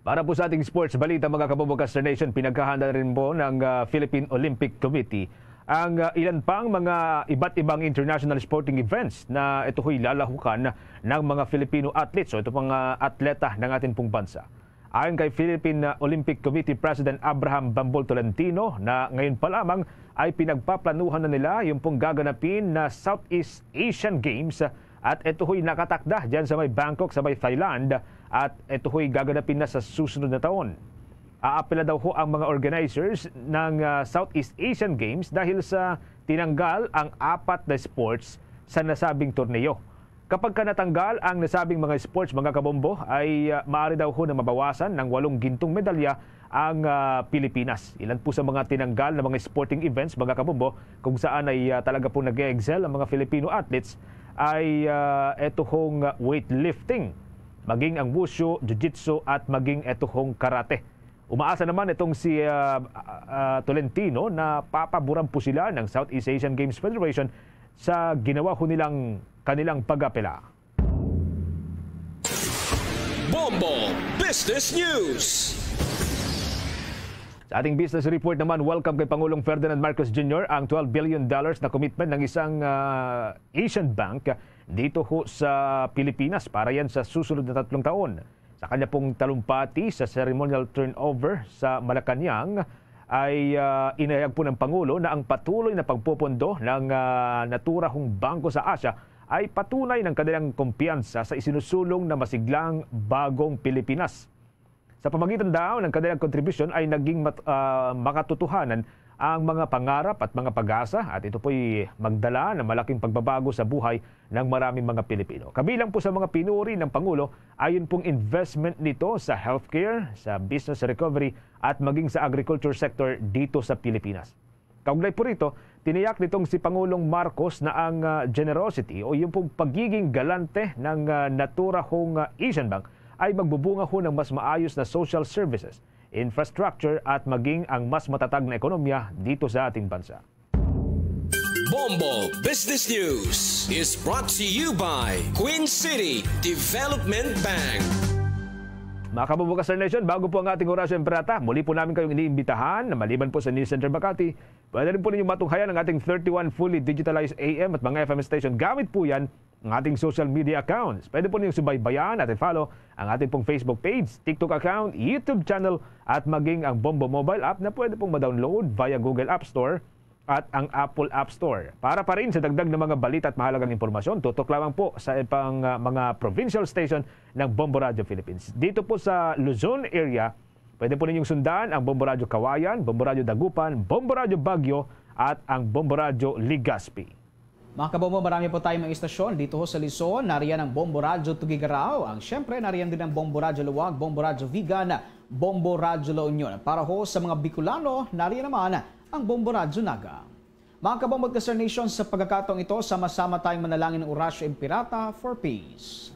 Para po sa ating sports balita, mga kabubukas Star Nation, pinaghahanda rin po ng, ah, Philippine Olympic Committee ang, ah, ilan pang mga iba't ibang international sporting events na ito ho'y lalahukan ng mga Filipino athletes o ito mga atleta ng ating pong bansa. Ayon kay Philippine, ah, Olympic Committee President Abraham Bambol Tolentino na ngayon pa lamang ay pinagpaplanuhan na nila yung pong gaganapin na Southeast Asian Games, ah, at ito ho'y nakatakda dyan sa may Bangkok, sa may Thailand, at ito ho'y gaganapin na sa susunod na taon. Aapela daw ho ang mga organizers ng, ah, Southeast Asian Games dahil sa tinanggal ang apat na sports sa nasabing torneo. Kapag ka natanggal ang nasabing mga sports, mga kabombo, ay, ah, maaari daw ho na mabawasan ng walong gintong medalya ang, ah, Pilipinas. Ilan po sa mga tinanggal na mga sporting events, mga kabombo, kung saan ay, ah, talaga po nag-excel ang mga Filipino athletes ay, ah, eto hong weightlifting, maging ang wushu, jiu-jitsu at maging eto hong karate. Umaasa naman itong si, ah, ah, ah, Tolentino na papaboran po sila ng Southeast Asian Games Federation sa ginawa ho nilang kanilang pag-apela. Bombo Business News. Sa ating business report naman, welcome kay Pangulong Ferdinand Marcos Junior ang twelve billion dollars na commitment ng isang, ah, Asian Bank dito ho sa Pilipinas para yan sa susunod na tatlong taon. Sa kanya pong talumpati sa ceremonial turnover sa Malacañang, ay, ah, inihayag po ng Pangulo na ang patuloy na pagpupondo ng, ah, naturang bangko sa Asia ay patunay ng kanilang kumpiyansa sa isinusulong na masiglang bagong Pilipinas. Sa pamagitan daw ng kanilang kontribusyon ay naging mat-, ah, makatotohanan ang mga pangarap at mga pag-asa, at ito po'y magdala ng malaking pagbabago sa buhay ng maraming mga Pilipino. Kabilang po sa mga pinuri ng Pangulo ay yun pong investment nito sa healthcare, sa business recovery at maging sa agriculture sector dito sa Pilipinas. Kaugnay po rito, tiniyak nitong si Pangulong Marcos na ang, ah, generosity o yung pong pagiging galante ng, ah, naturang, ah, Asian Bank ay magbubunga ho ng mas maayos na social services, infrastructure at maging ang mas matatag na ekonomiya dito sa ating bansa. Bombo Business News is brought to you by Queen City Development Bank. Mga kabubukas Star Nation, bago po ang ating Orasyo Emperata, muli po namin kayong iniimbitahan na maliban po sa News Center Makati, pwede rin po ninyo matunghayan ang ating thirty-one fully digitalized A M at mga F M station. Gamit po yan ang ating social media accounts. Pwede po ninyong subaybayan at i-follow ang ating pong Facebook page, TikTok account, YouTube channel, at maging ang Bombo Mobile app na pwede pong ma-download via Google App Store at ang Apple App Store. Para pa rin sa dagdag na mga balita at mahalagang impormasyon, tutok lamang po sa pang, ah, mga provincial station ng Bombo Radio Philippines. Dito po sa Luzon area, pwede po ninyong sundan ang Bombo Radio Kawayan, Bombo Radio Dagupan, Bombo Radio Baguio, at ang Bombo Radio Legazpi. Mga kabombo, marami po tayong mga istasyon dito ho sa Luzon. Nariyan ang Bombo Radyo Tuguegarao. Ang siyempre, nariyan din ang Bombo Radyo Laoag, Bombo Radyo Vigan, Bombo Radyo La Union. Para ho sa mga Bicolano, nariyan naman ang Bombo Radyo Naga. Mga kabombo at ka-Star Nation, sa pagkakataong ito, sama-sama tayong manalangin ng Orasyo Imperata for Peace.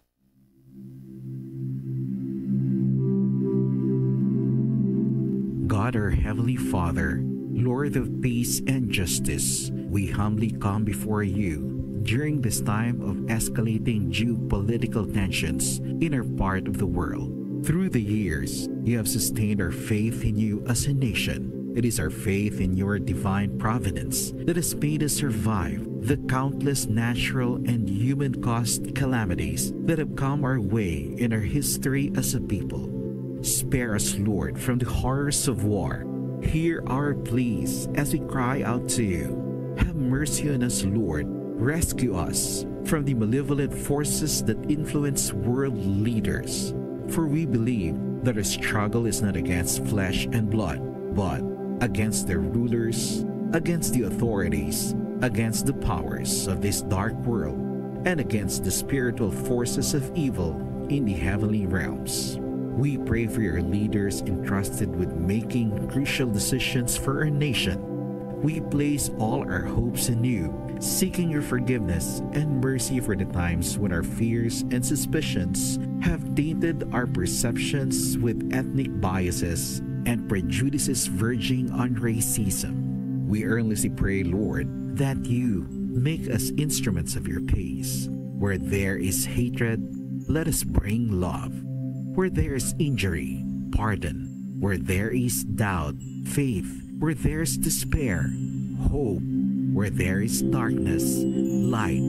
God, our Heavenly Father, Lord of peace and justice, we humbly come before you during this time of escalating geopolitical tensions in our part of the world. Through the years, you have sustained our faith in you as a nation. It is our faith in your divine providence that has made us survive the countless natural and human caused calamities that have come our way in our history as a people. Spare us, Lord, from the horrors of war. Hear our pleas as we cry out to you. Have mercy on us, Lord. Rescue us from the malevolent forces that influence world leaders. For we believe that our struggle is not against flesh and blood, but against the rulers, against the authorities, against the powers of this dark world, and against the spiritual forces of evil in the heavenly realms. We pray for your leaders entrusted with making crucial decisions for our nation. We place all our hopes in you, seeking your forgiveness and mercy for the times when our fears and suspicions have tainted our perceptions with ethnic biases and prejudices verging on racism. We earnestly pray, Lord, that you make us instruments of your peace. Where there is hatred, let us bring love. Where there is injury, pardon. Where there is doubt, faith. Where there is despair, hope. Where there is darkness, light.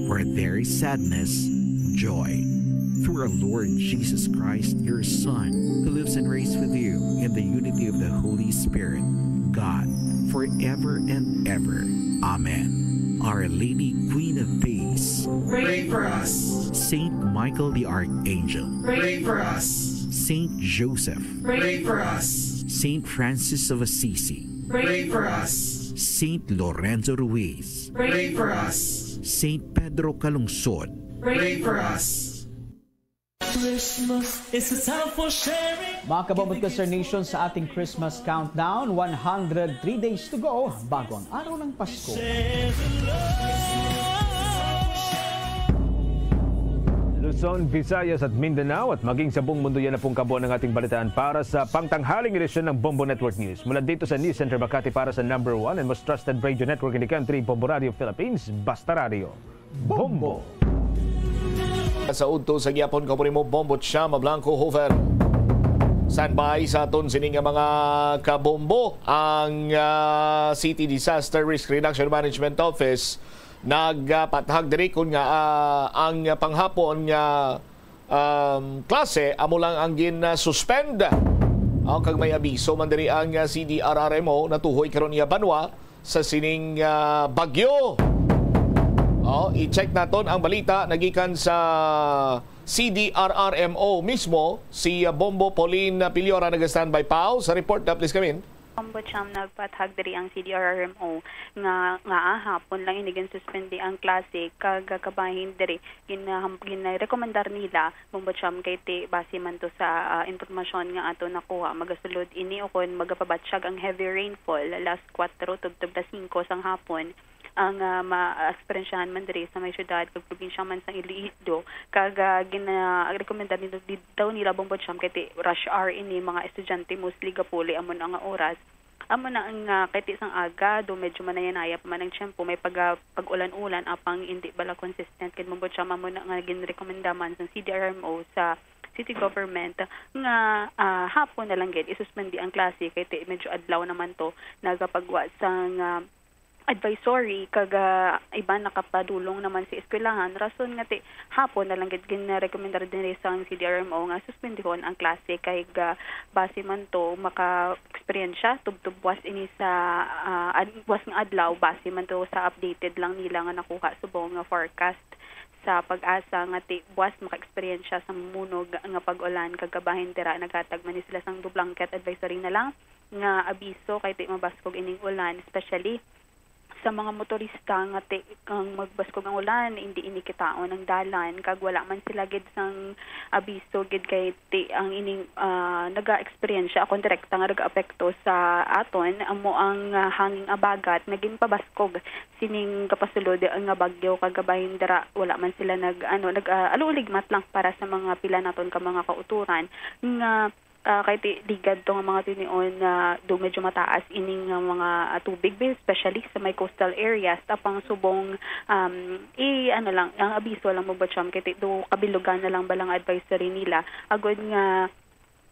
Where there is sadness, joy. Through our Lord Jesus Christ, your Son, who lives and reigns with you in the unity of the Holy Spirit, God, forever and ever. Amen. Our Lady, Queen of Peace, pray for us. Saint Michael the Archangel, pray for us. Saint Joseph, pray for us. Saint Francis of Assisi, pray for us. Saint Lorenzo Ruiz, pray for us. Saint Pedro Calungsod, pray for us. Christmas is a time for sharing. Mga kabombo at Kasternation, sa ating Christmas countdown, one hundred three days to go bago ang araw ng Pasko. Luzon, Visayas at Mindanao at maging sa buong mundo, yan na pong kabuuan ng ating balitaan para sa pangtanghaling edisyon ng Bombo Network News. Mula dito sa News Center Makati para sa number one and most trusted radio network in the country, Bombo Radio Philippines, Basta Radio. Bombo. Sa udto sa gihapon, kaupod mo, Bombo Chama Blanco Hofer. Standby sa aton sini nga mga kabombo, ang ah, City Disaster Risk Reduction Management Office nagpathag diri kon nga ah, ang panghapon nga um, klase amo lang ang gin-suspend. Oh, kag may abiso man diri ang ah, C D R R M O natuhoy karon iya banwa sa sining ah, bagyo. Oh, i-check naton ang balita nagikan sa C D R R M O mismo, si ah, Bombo Pauline Piliora nag-standby pa sa report na, please come in. Bombo Cham, nagpathag diri ang C D R R M O nga nga hapon lang ini ginsuspende ang klase kag kabahin diri gin-, ginarekomendar nila, Bombo Cham, kay ti base man to sa ah, impormasyon nga ato nakuha, magasulod ini o kon magapabatyag ang heavy rainfall last kwatro tubtob las singko sang hapon ang ah, ma-eksperyensyahan man diri sa may syudad kag probinsya man sang Iloilo, kag ah, gina-rekomendar nila, di daw nila, Bombo Cham, kay ti rush hour ini, mga estudyante mostly gapuli amo na nga oras. Amo na nga kay ti sang aga do medyo manaya-naya pa man ang tiyempo, may pag pag-ulan-ulan, apang indi bala consistent kay, Bombo Cham, amo na nga ginrekomenda man sang C D R M O sa city government nga ah, hapon na lang gid isuspende ang klase kay ti medyo adlaw naman to nagapagwa sang ah, advisory, kag ah, iban nakapadulong naman sa eskwelahan, rason nga ti hapon na lang gid ginarekomendar diri sang C D R M O nga suspendihon ang klase kay ga-, base man to maka-eksperyensya tubtob buwas ini sa ah, ad-, buwas nga adlaw, base man to sa updated lang nila nga nakuha subong nga forecast sa PAGASA nga ti buwas maka-eksperyensya sa mamunog nga pag-ulan, kag kabahin dira naghatag man ni sila sang do blanket advisory na lang nga abiso kay ti mabaskog ining ulan, especially sa mga motorista nga ti kang magbaskog ang ulan, hindi ini kitaon ang dalan, kag wala man sila gid sang abiso gid kay ti ang ining ah, naga-eksperyensya akon direkta nga nagaapekto sa aton amo ang ah, hanging abagat nga ginpabaskog sining kapasulod nga bagyo, kag kabahin dira wala man sila nag ano nag ah, aluligmat lang para sa mga pila naton ka mga kautoran nga ah, kay ti ligad to nga mga tinion na do medyo mataas ining nga mga ah, tubig, especially sa may coastal areas, tapang subong um, i ano lang ang abiso lang, Bombo Cham, kay ti do kabilugan na lang bala nga advisory nila agod nga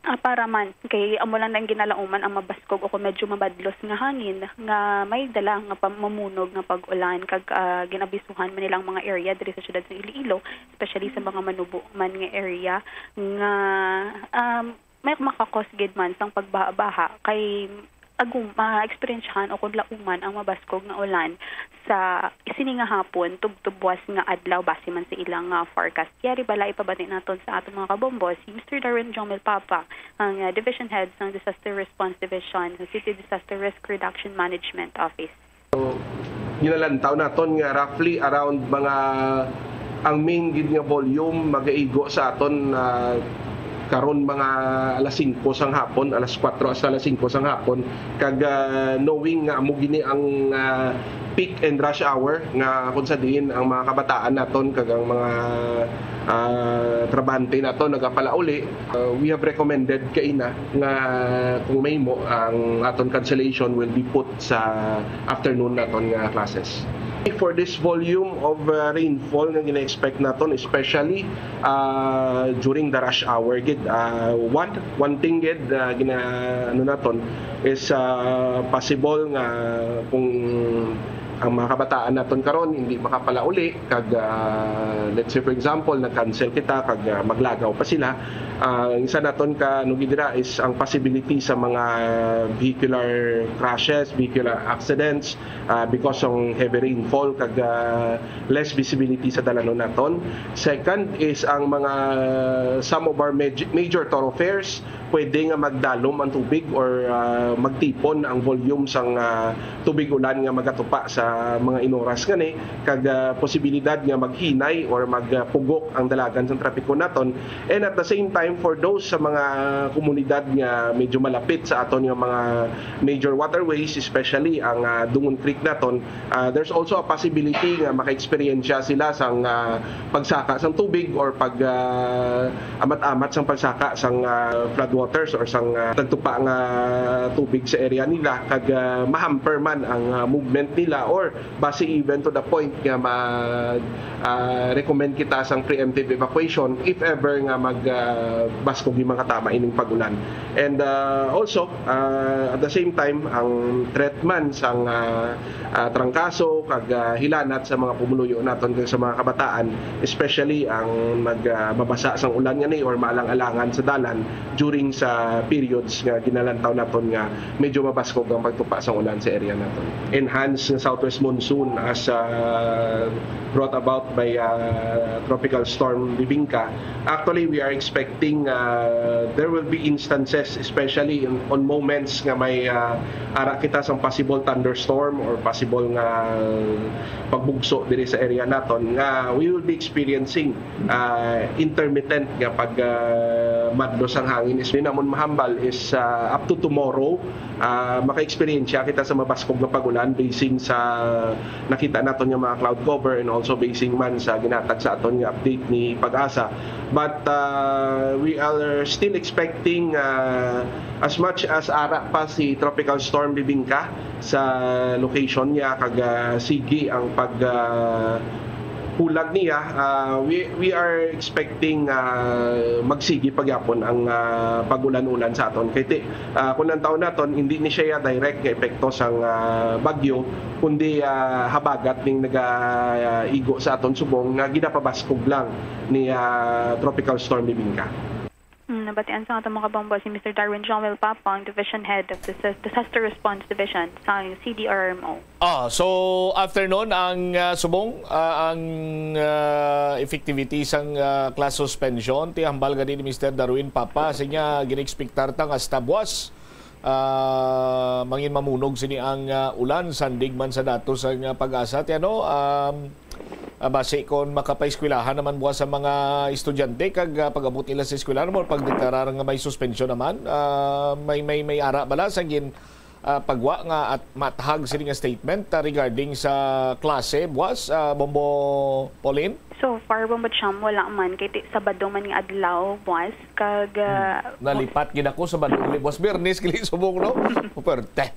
ah, para man kay amo lang ang ginalauman ang mabaskog o kung medyo mabadlos nga hangin nga may dala nga pamamunog nga pag-ulan, kag ah, ginabisuhan man nilang mga area diri sa siyudad sa Iloilo, especially sa mga manubo man nga area nga um, may makakos gid man sang pagbaha-baha kay agum ma-eksperyensyahan o kung lauman ang mabaskog nga ulan sa sini nga hapon tubtob buwas nga adlaw, base man sa ilang ah, forecast. Yari bala ipabati naton sa aton mga kabombo si Mister Darren Jomel Papa, ang ah, Division Head sang Disaster Response Division sa City Disaster Risk Reduction Management Office. Ginalantaw naton nga roughly around mga, ang main gid nga volume magaigo sa aton ah, karon mga alas singko sang hapon, alas kwatro hasta alas singko sang hapon, kag ah, knowing nga amo gini ang ah, peak and rush hour nga kung sa diin ang mga kabataan naton kag ang mga ah, trabahante naton nagapalauli, ah, we have recommended kaina nga kung mahimo ang aton cancellation will be put sa afternoon naton nga classes. For this volume of uh, rainfall nga gina-expect naton, especially uh, during the rush hour gid, uh, one one thing gid uh, gina ano naton is uh, possible nga kung ang mga kabataan naton karon hindi makapalauli kag uh, let's say for example nag-cancel kita kag uh, maglagaw pa sila, uh, ang isa naton ka ano gid dira is ang possibility sa mga vehicular crashes, vehicular accidents, uh, because of heavy rainfall kag uh, less visibility sa dalanon naton. Second is ang mga some of our maj- major thoroughfares pwede nga magdalom ang tubig or uh, magtipon ang volume sang uh, tubig ulan nga magatupa sa mga inoras nga ni kag uh, posibilidad nga maghinay or magpugok ang dalagan sang trapiko naton. And at the same time, for those sa mga komunidad nga medyo malapit sa aton nga mga major waterways, especially ang uh, Dungon Creek naton, uh, there's also a possibility nga maka-eksperyensya sila sang uh, pagsaka sang tubig or pag uh, amat-amat sang pagsaka sang uh, floodwaters or sang uh, tagtupa nga tubig sa area nila kag uh, mahamper man ang uh, movement nila or basi even to the point nga mag uh, recommend kita sang preemptive evacuation if ever nga mag uh, baskog yung mga tama ining pag-ulan. And uh, also, uh, at the same time, ang threat man sang uh, uh, trangkaso kag uh, hilanat sa mga pumuluyo naton kag sa mga kabataan, especially ang nag uh, mabasa sang ulan nga ni or maalang-alangan sa dalan during sa periods nga ginalantaw naton nga medyo mabaskog ang pagtupa sang ulan sa area naton. Enhanced nga southwest monsoon as uh, brought about by uh, Tropical Storm Bibingka. Actually, we are expecting uh, there will be instances, especially in, on moments nga may uh, ara kita sang possible thunderstorm or possible nga pagbugso diri sa area naton nga we will be experiencing uh, intermittent nga pag uh, madlo sang hangin is namon mahambal is uh, up to tomorrow uh, maka-eksperyensya kita sa mabaskog nga pag-ulan basing sa nakita naton nga mga cloud cover and also basing man sa ginatag sa aton nga update ni Pag-asa. But uh, we are still expecting uh, as much as ara pa si Tropical Storm Bibingka sa location niya kag uh, sige ang pag uh, hulag niya, uh, we, we are expecting uh, magsigi pagyapon ang uh, pag-ulan-ulan sa aton. Kay ti, uh, kung ang taon naton, hindi ni siya direct nga epekto sang uh, bagyo, kundi uh, habagat ning nagaigo uh, sa aton subong nga ginapabaskog lang ni uh, Tropical Storm Bibingka. Hmm, nabatian sa atong mga kabombo si Mister Darwin Joel Papang, Division Head of the Dis- Disaster Response Division sa C D R M O. Ah, so afternoon ang uh, subong uh, ang uh, effectivity sang uh, class suspension ti hambal gani ni Mister Darwin Papa sa niya gin-expectar ta nga hasta buwas uh, mangin mamunog sini ang uh, ulan sandig man sa datos ang uh, Pag-asa ti ano um, uh, basi kon makapaeskwelahan naman buwas sa mga estudyante kag uh, pag-abot nila sa eskwelahan mo pagdeklarar nga may suspensyon naman uh, may may may ara bala sa gin uh, pagwa nga at mathag sini nga statement uh, regarding sa klase buwas uh, Bombo Pauline? So far, Bombo Cham, wala man. Kay ti- Sabado man nga adlaw, buwas. Kag... ah, Hmm. Nalipat gid ako sa Sabado uli buwas. Biyernes gali subong, no? Pwerte.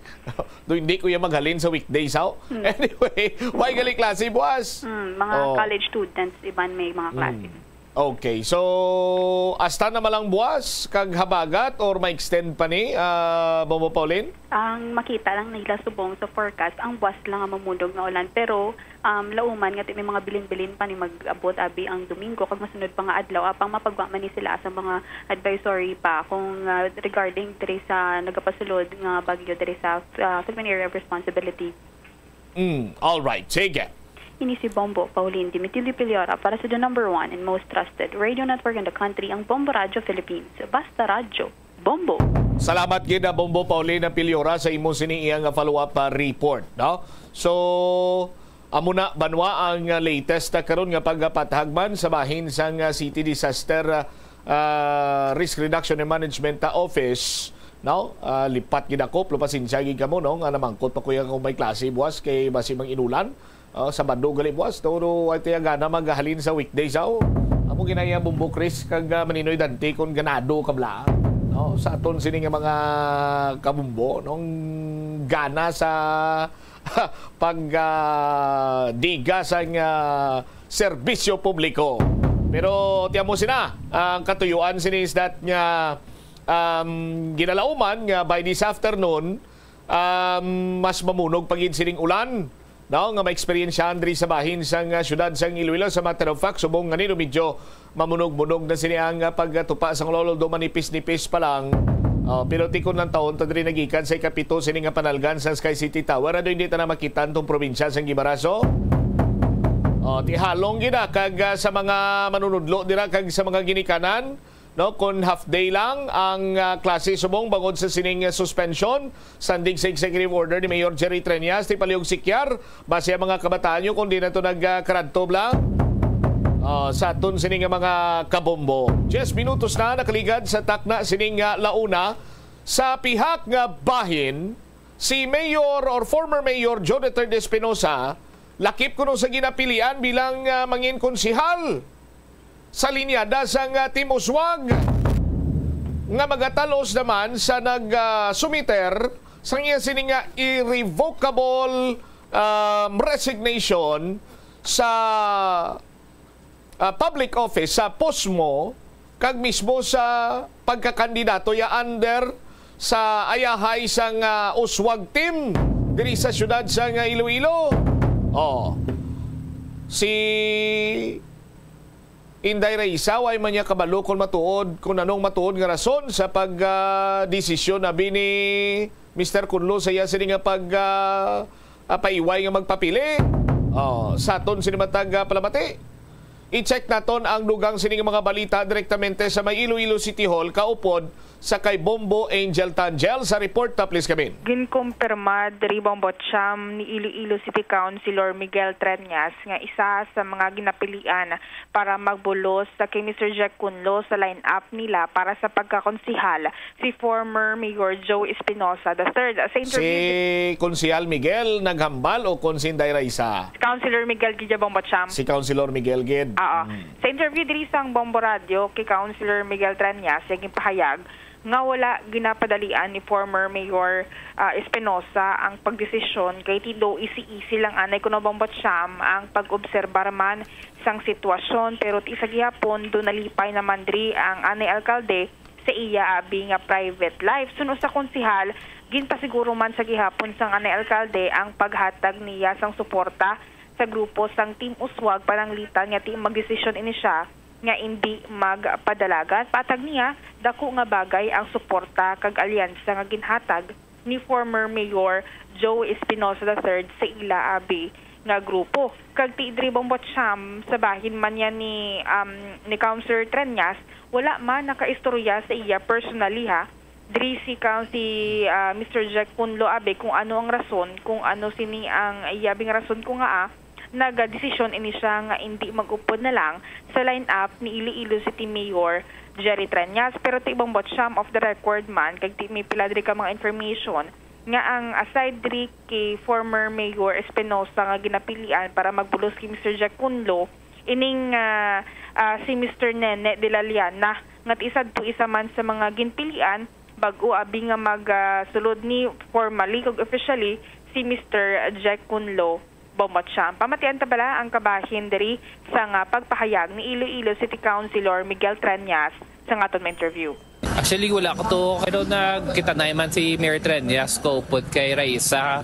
Do hindi ko yan maghalin sa weekdays, how? Hmm. Anyway, why gali klase buwas? Hmm, mga Oh. college students, iban may mga klase. Hmm. Okay, so hasta na man lang buwas kag habagat or ma-extend pa ni, ah, Bombo Pauline? Ang makita lang nila subong sa forecast, ang buwas lang ang mamudog nga ulan. Pero um, lauman nga ti may mga bilin-bilin pa ni mag-abot abi ang Domingo kag masunod pa nga adlaw apang mapagwa man ni sila sa mga advisory pa kung uh, regarding diri sa nagapasulod nga bagyo diri sa uh, Philippine Area of Responsibility. Mm, all right. Sige. Ini si Bombo Pauline Dimitilio Piliora para sa the number one and most trusted radio network in the country, ang Bombo Radio Philippines. Basta Radyo, Bombo. Salamat gid, ah, Bombo Pauline Piliora, sa imo sini iya nga follow-up ah, report, no? So, amo na banwa ang ah, latest ah, karon nga pagpatahag man sa bahin sang ah, City Disaster ah, ah, Risk Reduction and Management ah, Office, no? Ah, lipat gid ako, pero pasensya gid kamo, no? Nga namangkot pa ko yan kung may klase buwas kay basi mang inulan. Oh, Sabado gali buwas, toro ay tiya gana maghalin sa weekdays aw. Amo ginaya Bombo Chris kag ah, Maninoy Dante kon ganado ka bla. No, sa aton sini nga mga kabumbo, nung gana sa pag, ah, diga sang, ah, serbisyo publiko. Pero tiyan mo sina, ang katuyuan sini is that nga, um, ginalauman nga by this afternoon, um, mas mamunog pa gid sining ulan, no, nga maeksperiensyahan diri sa bahin sang, ah, siyudad sang Iloilo. Sa matter of fact, subong nga nino medyo mamunog-munog na sini ang, ah, pagtupa sang ulan, although manipis-nipis pa lang. Oh, pero tikon lang taon ta diri nagikan sa ikapito sini nga panalgan sa Sky City Tower. Ano, hindi ta na makita tong probinsya sang Guimaraso. Oh, ti halong gid na kag, ah, sa mga manunudlo dira kag sa mga ginikanan, no, kon half day lang ang, ah, klase subong bangod sa sining, ah, suspension, sandig sa executive order ni Mayor Jerry Treñas, ti palihog sikyar, basi ang mga kabataan nyo kung di na to nagkaradto bla. Ah, sa aton sini nga mga kabombo. Diyes minutos na nakaligad sa takna sining, ah, launa. Sa pihak nga bahin, si Mayor or former Mayor Joe the third Espinosa, lakip kuno sa ginapilian bilang, ah, mangin konsihal sa linyada sang, ah, Team Uswag nga magatalos naman sa nag, ah, sumiter sang iya sini nga irrevocable, um, resignation sa, ah, public office sa posmo kag mismo sa pagkakandidato ya under sa ayahay sang, ah, Uswag team diri sa siyudad sang, ah, Iloilo. Oh. Si Inday Raisa, way man niya kabalo kung matuod, kung anong matuod nga rason sa pag, ah, desisyon abi ni Mister Kunlo sa iya sini nga pag, ah, ah, paiway nga magpapili. Oh, sa aton sini matag, ah, palamati. I-check naton ang dugang sini nga mga balita direktamente sa may Iloilo City Hall, kaupod sa kay Bombo Angel Tangel sa report. Ta, please, Kamin. Ginkumpirma diri, Bombo Cham, ni Iloilo City Councilor Miguel Treñas nga isa sa mga ginapilian para magbulos sa kay Mister Jack Kunlo sa line-up nila para sa pagkakonsihal, si former Mayor Joe Espinosa the third. Sa interview, si Konsehal Miguel naghambal o kon si Inday Raisa? Councilor Miguel gid ya, Bombo Cham. Si Councilor Miguel gid. Oo. Mm. Sa interview diri sang Bombo Radio kay Councilor Miguel Treñas, siya ginpahayag nga wala ginapadalian ni former Mayor, ah, Espinosa ang pagdesisyon, kay ti daw easy-easy lang anay kuno, Bombo Cham, ang pag-obserbar man sang sitwasyon, pero ti sa gihapon do nalipay naman diri ang anay alkalde sa iya abi nga private life. Suno sa konsehal, ginpasiguro man sa gihapon sang anay alkalde ang paghatag niya sang suporta sa grupo sang Team Uswag pananglitan nga ti magdesisyon ini siya nga indi magpadalagan. Patag niya, dako nga bagay ang suporta kag alyansa nga ginhatag ni former Mayor Joe Espinosa the third sa ila abi nga grupo. Kag ti diri, Bombo Cham, sa bahin man niya ni, um, ni Councilor Treñas, wala man nakaistorya sa iya personally, ha. Diri si Coun-, si, ah, Mister Jack Kunlo abi kung ano ang rason, kung ano sini ang iya abi nga rason kung ngaa nagadesisyon ini siya nga indi mag-upod na lang sa line-up ni Iloilo City Mayor Jerry Treñas. Pero ti, Bombo Cham, off the record man, kag ti may pila diri ka mga information nga ang aside diri kay former Mayor Espinosa nga ginapilian para magbulos kay Mister Jack Kunlo, ining, ah, ah, si Mister Nene de la Llana, nga ti isa to, isa man sa mga ginpilian bag-o abi nga mag, ah, sulod ni formally kag officially si Mister Jack Kunlo, Bombo Cham. Pamatian ta bala ang kabahin diri sa nga pagpahayag ni Iloilo City Councilor Miguel Treñas sa nga aton ma-interview. Actually, wala ko to, pero nagkita na man si Mayor Treñas kaupod kay Raisa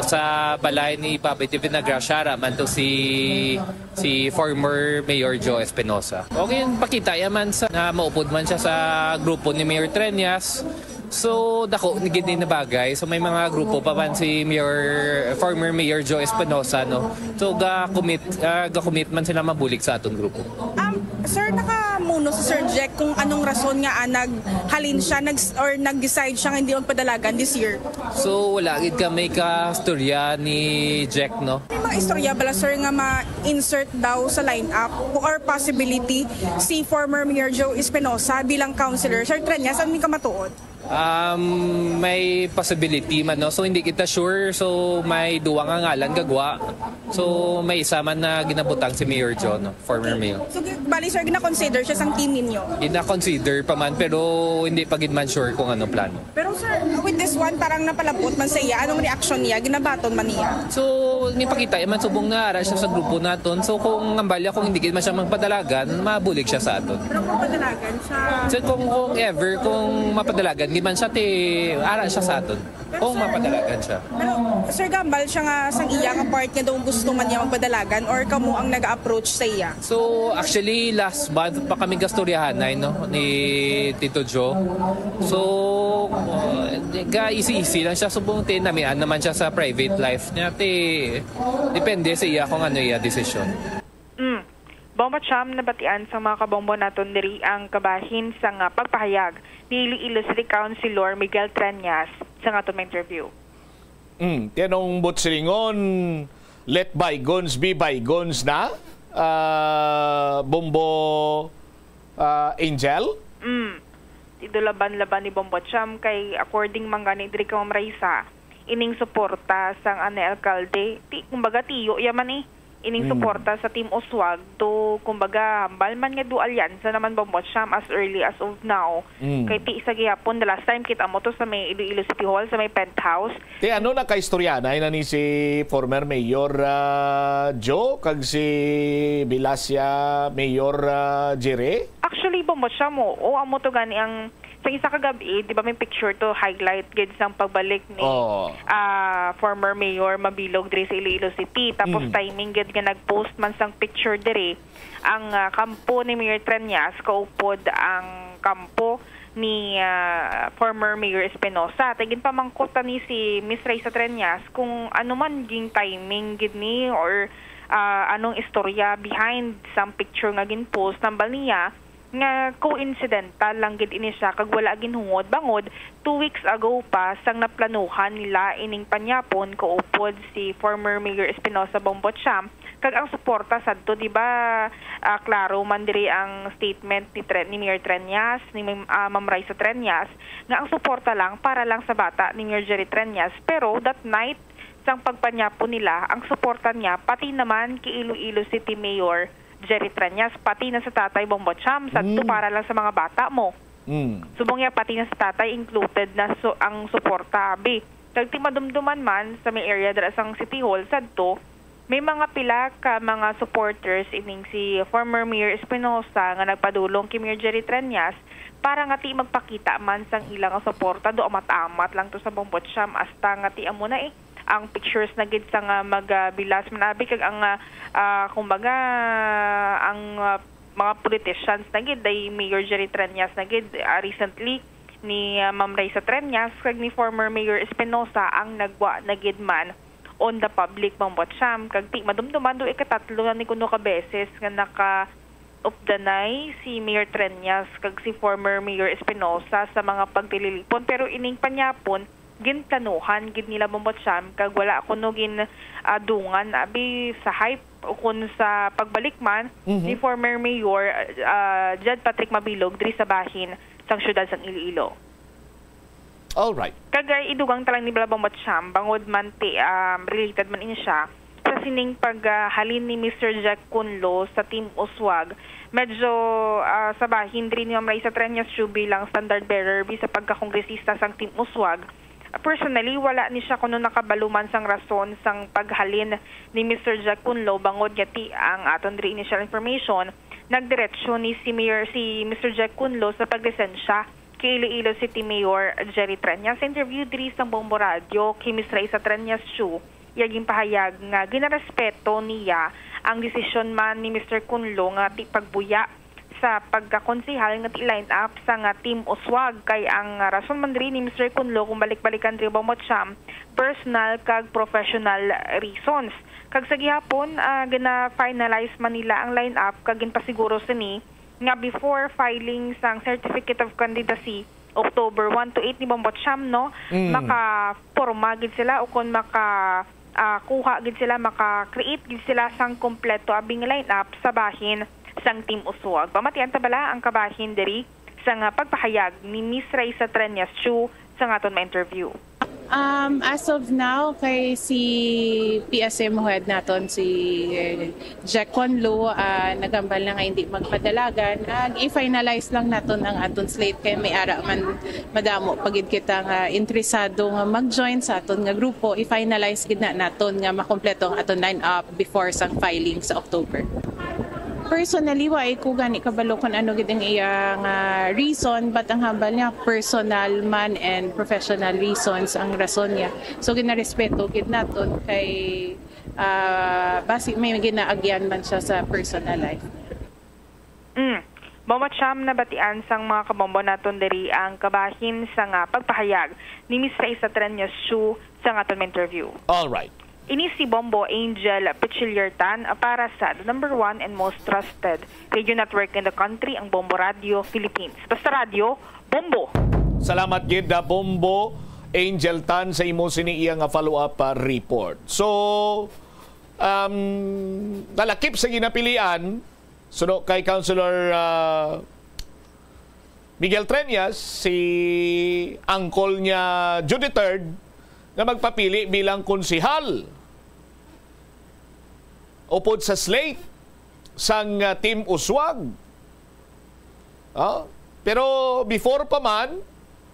sa balay ni Papi Divinagracia, ara man to si, si former Mayor Joe Espinosa. Okay, pakita ya man sa, na maupod man siya sa grupo ni Mayor Treñas. So, dako ni gid ni nabagay. So, may mga grupo pa man si Mayor, former Mayor Joe Espinosa, no? So, ga-commit, ah, ga-commit man sila mabulig sa aton grupo. Um, sir, nakamuno si Sir Jack kung anong rason nga, ah, naghalin siya, nag-, or nag-decide siya nga hindi magpadalagan this year? So, wala gid kami ka storya ni Jack, no? May mga istorya bala, sir, nga ma-insert daw sa lineup or possibility si former Mayor Joe Espinosa bilang councilor? Sir Treñas, ano ni kamatuod? Um, may possibility man, no? So, hindi kita sure. So, may duwa nga ngalan gagwa. So, may isa man na ginabutang si Mayor Joe, no? Former mayor. So, gi- bali, sir, gina-consider siya sang team ninyo? Gina-consider pa man, pero hindi pa gid man sure kung ano plano. Pero, sir, with this one, parang napalabot man sa iya. Anong reaction niya? Ginabaton man niya? So, nipakita man subong na ara siya sa grupo naton. So, kung ang balya, kung hindi gid man siya magpadalagan, mabulig siya sa aton. Pero kung padalagan siya... So, kung, kung ever, kung mapadalagan gid man siya, ti ara siya sa aton. Kung mapadalagan siya. Pero, sir, gambal siya nga sang iya nga part nga daw gusto man niya magpadalagan or kamo ang nag-approach sa iya? So, actually, last month pa kami gastoryahanay, no, ni Tito Joe. So, uh, ga easy-easy lang siya. Subong, ti, namian naman siya sa private life niya. Ti, depende sa iya kung ano iya desisyon. Mm. Bombo Cham, nabatian sang mga kabombo naton diri ang kabahin sang, ah, pagpahayag ni Iloilo City Councilor Miguel Treñas sa aton mga interview. Mm, tinong butsilingon, let bygones be bygones na, ah, Bombo, ah, Angel? Mm. Ti do laban-laban ni Bombo Cham kay according man gani diri kay Ma'am Raisa, ining suporta sang anay alkalde, ti, kumbaga, tiyo ya man eh. Ining Mm. suporta sa Team Uswag to, kumbaga, hambal man nga do alyansa naman, Bombo Cham, as early as of now. Mm. Kay ti isa gihapon, the last time kita mo to sa may Iloilo City Hall, sa may penthouse. Ti ano, nakaistorya na ina ni si former Mayor, ah, Joe kag si Bilasia Mayor, ah, Jere? Actually, Bombo Cham, oo, amo to gani ang sa isa ka gabi, di ba, may picture to highlight gid sang pagbalik ni Oo. ah, former Mayor Mabilog diri sa Iloilo City. Tapos Mm. timing gid nga nag-post man sang picture diri ang, ah, kampo ni Mayor Treñas kaupod ang kampo ni, ah, former Mayor Espinosa. Tay ginpamangkot ta ni si Miss Raisa Treñas kung ano man ging timing gid ni or, ah, anong istorya behind sang picture nga gin-post. Nambal niya nga coincidental lang gid ini siya kag wala ginhungod bangod two weeks ago pa sang naplanuhan nila ining panyapon kaupod si former Mayor Espinosa Bombo Cham kag ang suporta sadto, di ba, ah, klaro man diri ang statement ni Tre-, ni Mayor Treñas, ni Ma'am, ah, Ma'am Raisa Treñas, nga ang suporta lang para lang sa bata ni Mayor Jerry Treñas. Pero that night, sang pagpanyapon nila, ang suporta niya pati naman kay Iloilo City Mayor Jerry Treñas, pati na sa tatay Bombo Cham, sadto Mm. para lang sa mga bata mo. Mm. Subong niya, pati na sa tatay, included na so, ang suporta, abi. Kag ti madumduman man sa may area dira sang City Hall, sadto, may mga pila ka mga supporters ining si former Mayor Espinosa nga nagpadulong kay Mayor Jerry Treñas para nga ti magpakita man sang ila nga suporta. Do amat-amat lang to sa Bombo Cham, hasta nga ti amo na eh, ang pictures na gid sa nga magabilas man abi kag ang, ah, ah, kumbaga, ang, ah, mga politicians na gid, day Mayor Jerry Treñas na gid, ah, recently ni, ah, Ma'am Raisa Treñas kag ni former Mayor Espinosa ang nagwa na gid man on the public, Bombo Cham. Kag ti madumduman do ikatatlo na ni kuno ka beses nga naka updanay si Mayor Treñas kag si former Mayor Espinosa sa mga pagtililipon. Pero ining panyapon, ginplanuhan gid nila, Bombo Cham, kag wala kuno gin, ah, dungan abi sa hype o kun sa pagbalik man Mhm. ni former Mayor, ah, Jed Patrick Mabilog diri sa bahin sang siyudad sang Iloilo. All right. Kag, ah, idugang ta lang ni Bala, Bombo Cham, bangod man ti, um, related man ini siya sa sining paghalin ni Mister Jack Cunlo sa Team Uswag. Medyo, ah, sa bahin diri ni Ma'am Raisa Treñas Chu bilang standard bearer bi sa pagkakongresista sang Team Uswag. Personally, wala ni siya kuno nakabalo man sang rason sang paghalin ni Mister Jack Cunlo, bangod nga ti ang aton diri initial information, nagdiretso ni si Mayor, si Mister Jack Cunlo sa paglisensya kay Iloilo City Mayor Jerry Treñas. Sa interview diri sa Bombo Radio kay Miss Raisa Treñas Chu, iya ginpahayag nga ginarespeto niya ang desisyon man ni Mister Cunlo nga ti pagbuya sa pagkakonsehal nga ti-line up sa nga Team Uswag, kay ang rason man diri ni Mister Cunlo kung balik-balikan diri, Bombo Cham, personal kag professional reasons. Kag sa gihapon, ah, gina-finalize man nila ang line up kag ginpasiguro sini nga before filing sang Certificate of Candidacy October one to eight ni, Bombo Cham, no, Mm. makaporma gid sila o kon maka, ah, kuha gid sila, maka-create gid sila sang kompleto abing lineup sa bahin sang Team Uswag. Pamatian ta bala ang kabahin diri Sa nga pagpahayag ni Miss Raisa Treñas Chu sa nga aton ma-interview. Um, as of now, kay si P S M head naton, si Jack Conlo, ah, naghambal na nga hindi magpadalagan. Nag-i-finalize lang naton ang aton slate kay may ara man madamo pa gid kita nga interesado nga mag-join sa aton nga grupo. I-finalize gid na naton nga makompleto ang aton lineup before sang filing sa October. Personally, wa ko gani kabalo kung ano gid ang iya nga reason, but ang hambal niya, personal man and professional reasons ang rason niya. So, ginarespeto gid naton kay, ah, basi may ginaagyan man siya sa personal life. Mm. Bombo Cham, nabatian sang mga kabombo naton diri ang kabahin sa nga pagpahayag ni Miss Raisa Treñas Chu sa nga aton interview. All right. Ini si Bombo Angel Pichiliertan para sa the number one and most trusted radio network in the country, ang Bombo Radio Philippines. Basta radyo, Bombo! Salamat gid, ah, Bombo Angel Tan, sa imo sini iya nga follow-up, ah, report. So, um, nalakip sa ginapilian, suno kay Councilor, ah, Miguel Treñas, si uncle niya Judy Third, nga magpapili bilang konsehal upod sa slate sang, ah, Team Uswag. Ah, pero before pa man,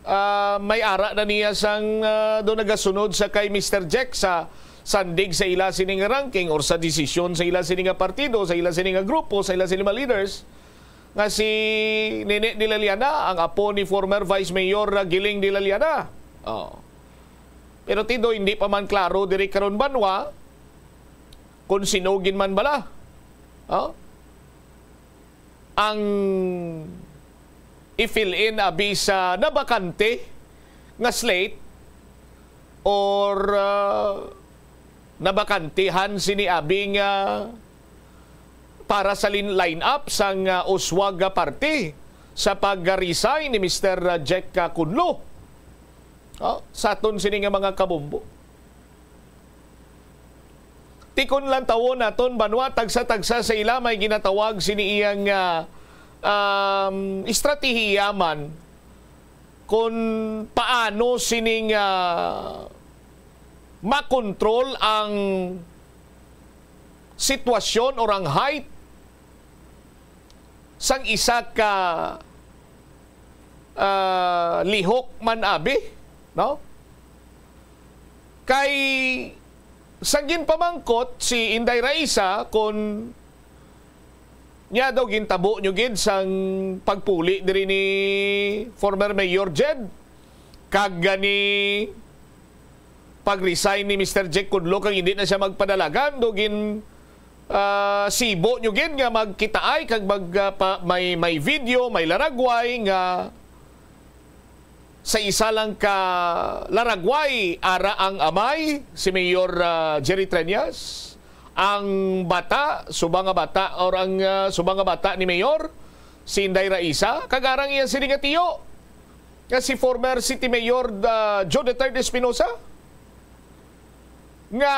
ah, may ara na niya sang, ah, do nagasunod sa kay Mister Jack sa sandig sa ila sini nga ranking or sa desisyon sa ila sini nga partido, sa ila sini nga grupo, sa ila sini mga leaders, nga si Nene de la Liana, ang apo ni former Vice Mayor, ah, Giling de la Liana. Oh. Pero, Tido, hindi pa man klaro diri karon, banwa, kung sino gid man bala, oh, ang i-fill in abi sa nabakante nga slate or, ah, nabakantehan sini abi nga para sa lin-, lineup sang, ah, uswag nga party sa pag-resign ni Mister Jack, ah, Conlo. Oh, sa aton sini nga mga kabombo. Tikon lang tawon naton, banwa, tagsa-tagsa sa ila may ginatawag sini iyang, ah, um, estratehiya man kung paano sining, ah, makontrol ang sitwasyon or ang height sang isa ka, ah, lihok man abi, no? Kay sa ginpamangkot si Inday Raisa kung niya daw gintabo nyo gid sang pagpuli diri ni former Mayor Jed kag gani pag-resign ni Mister Jack Conlo kag hindi na siya magpadalagan, do gin, ah, sibo nyo gid nga magkitaay kag mag, ah, pa, may, may video, may laragway nga sa isa lang ka laragway, ara ang amay, si Mayor, ah, Jerry Treñas, ang bata, subang nga bata, or ang, ah, subang nga bata ni Mayor, si Inday Raisa, kag arang iya sini nga tiyo, nga si former City Mayor, ah, Joe Duterte Espinosa, nga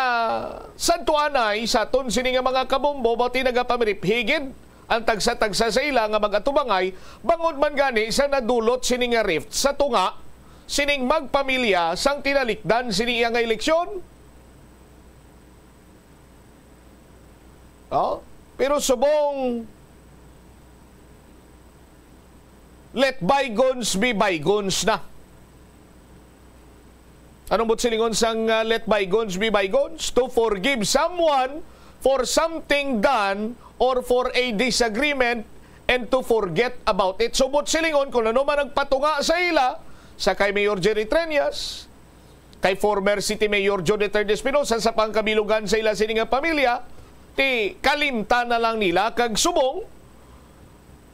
sadto anay sa aton sini nga mga kabombo, bati nagapamirip higid ang tagsa-tagsa sa ila nga mag-atubangay, bangod man gani sa nadulot sini nga rift sa tunga sining magpamilya sang tinalikdan sini iya nga eleksyon. Oh? Pero subong, let bygones be bygones na. Anong buot silingon sang, uh, let bygones be bygones? To forgive someone for something done or for a disagreement and to forget about it. So, buot silingon, kung ano man ang patunga sa ila, sa kay Mayor Jerry Treñas, kay former City Mayor Joe Duterte Espinosa, sa pangkabilugan sa ila sini nga pamilya, ti kalimtan na lang nila kag subong,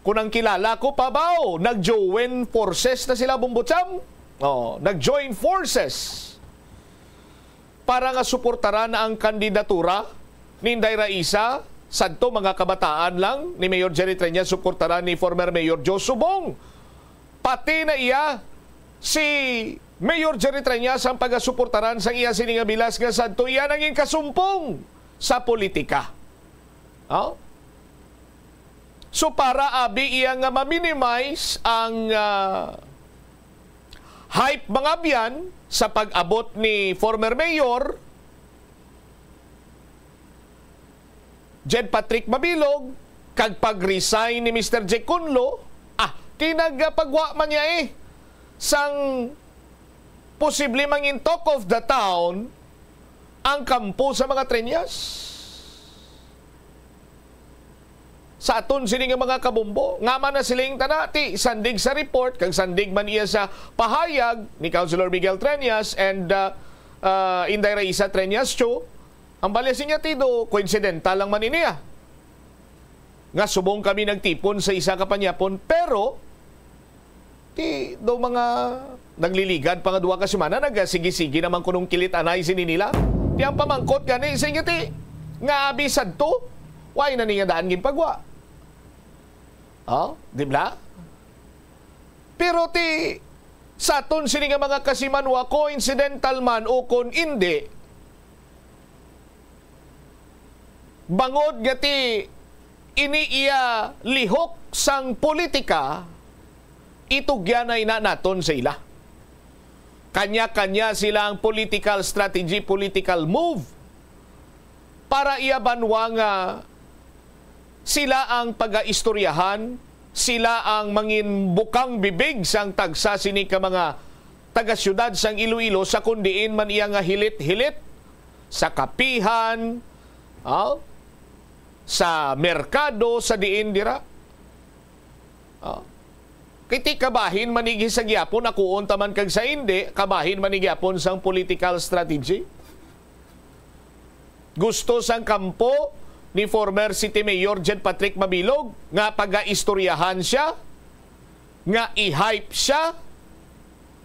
kung ang kilala ko pa ba, oh, nag-join forces na sila, Bombo Cham. Oh, nag-join forces para nga suportaran ang kandidatura ni Inday Raisa, sadto mga kabataan lang ni Mayor Jerry Treñas, suportaran ni former Mayor Joe, subong pati na iya si Mayor Jerry Treñas ang pagasuportaran sang iya sini nga bilas nga sadto iya nangin kasumpong sa politika. Oh? So, para abi iya nga ma-minimize ang, ah, hype, mga abyan, sa pag-abot ni former Mayor Jed Patrick Mabilog kag pag-resign ni Mister Jack Conlo, ah, kinagpagwa man niya, eh, sang posible mangin talk of the town ang kampo sa mga Treñas. Sa aton sini nga mga kabombo, nga man na siling tana, ti sandig sa report, kag sandig man iya sa pahayag ni Councilor Miguel Treñas and, uh, uh, Inday Raisa Treñas Cho, ang balya sinya, ti do coincidental lang man ini, ah, nga subong kami nagtipon sa isa ka panyapon, pero ti do mga nagliligad pa nga duha ka semana, nagasigi-sige naman kunong kilit anay sini nila. Ti ang pamangkot gani sa inyo, ti, nga abi sadto, why na ni nga daan ginpagwa? Oh, di ba? Pero ti, sa aton sini nga mga kasimanwa, coincidental man o kon indi, bangod nga ti ini iya lihok sang politika, itugyanay na naton sa ila. Kanya-kanya sila ang political strategy, political move para iya banwa nga sila ang pagaistoryahan, sila ang mangin bukang bibig sang tagsa sini ka mga taga-siyudad sang Iloilo, sa kon diin man iya nga hilit-hilit sa kapihan, ah, sa merkado, sa diin dira. Ah. Kay ti kabahin man ni sa gyapon, akuon ta man kag sa indi, kabahin man ni gyapon sang political strategy. Gusto sang kampo ni former City Mayor Jed Patrick Mabilog nga pagaistoryahan siya, nga i-hype siya.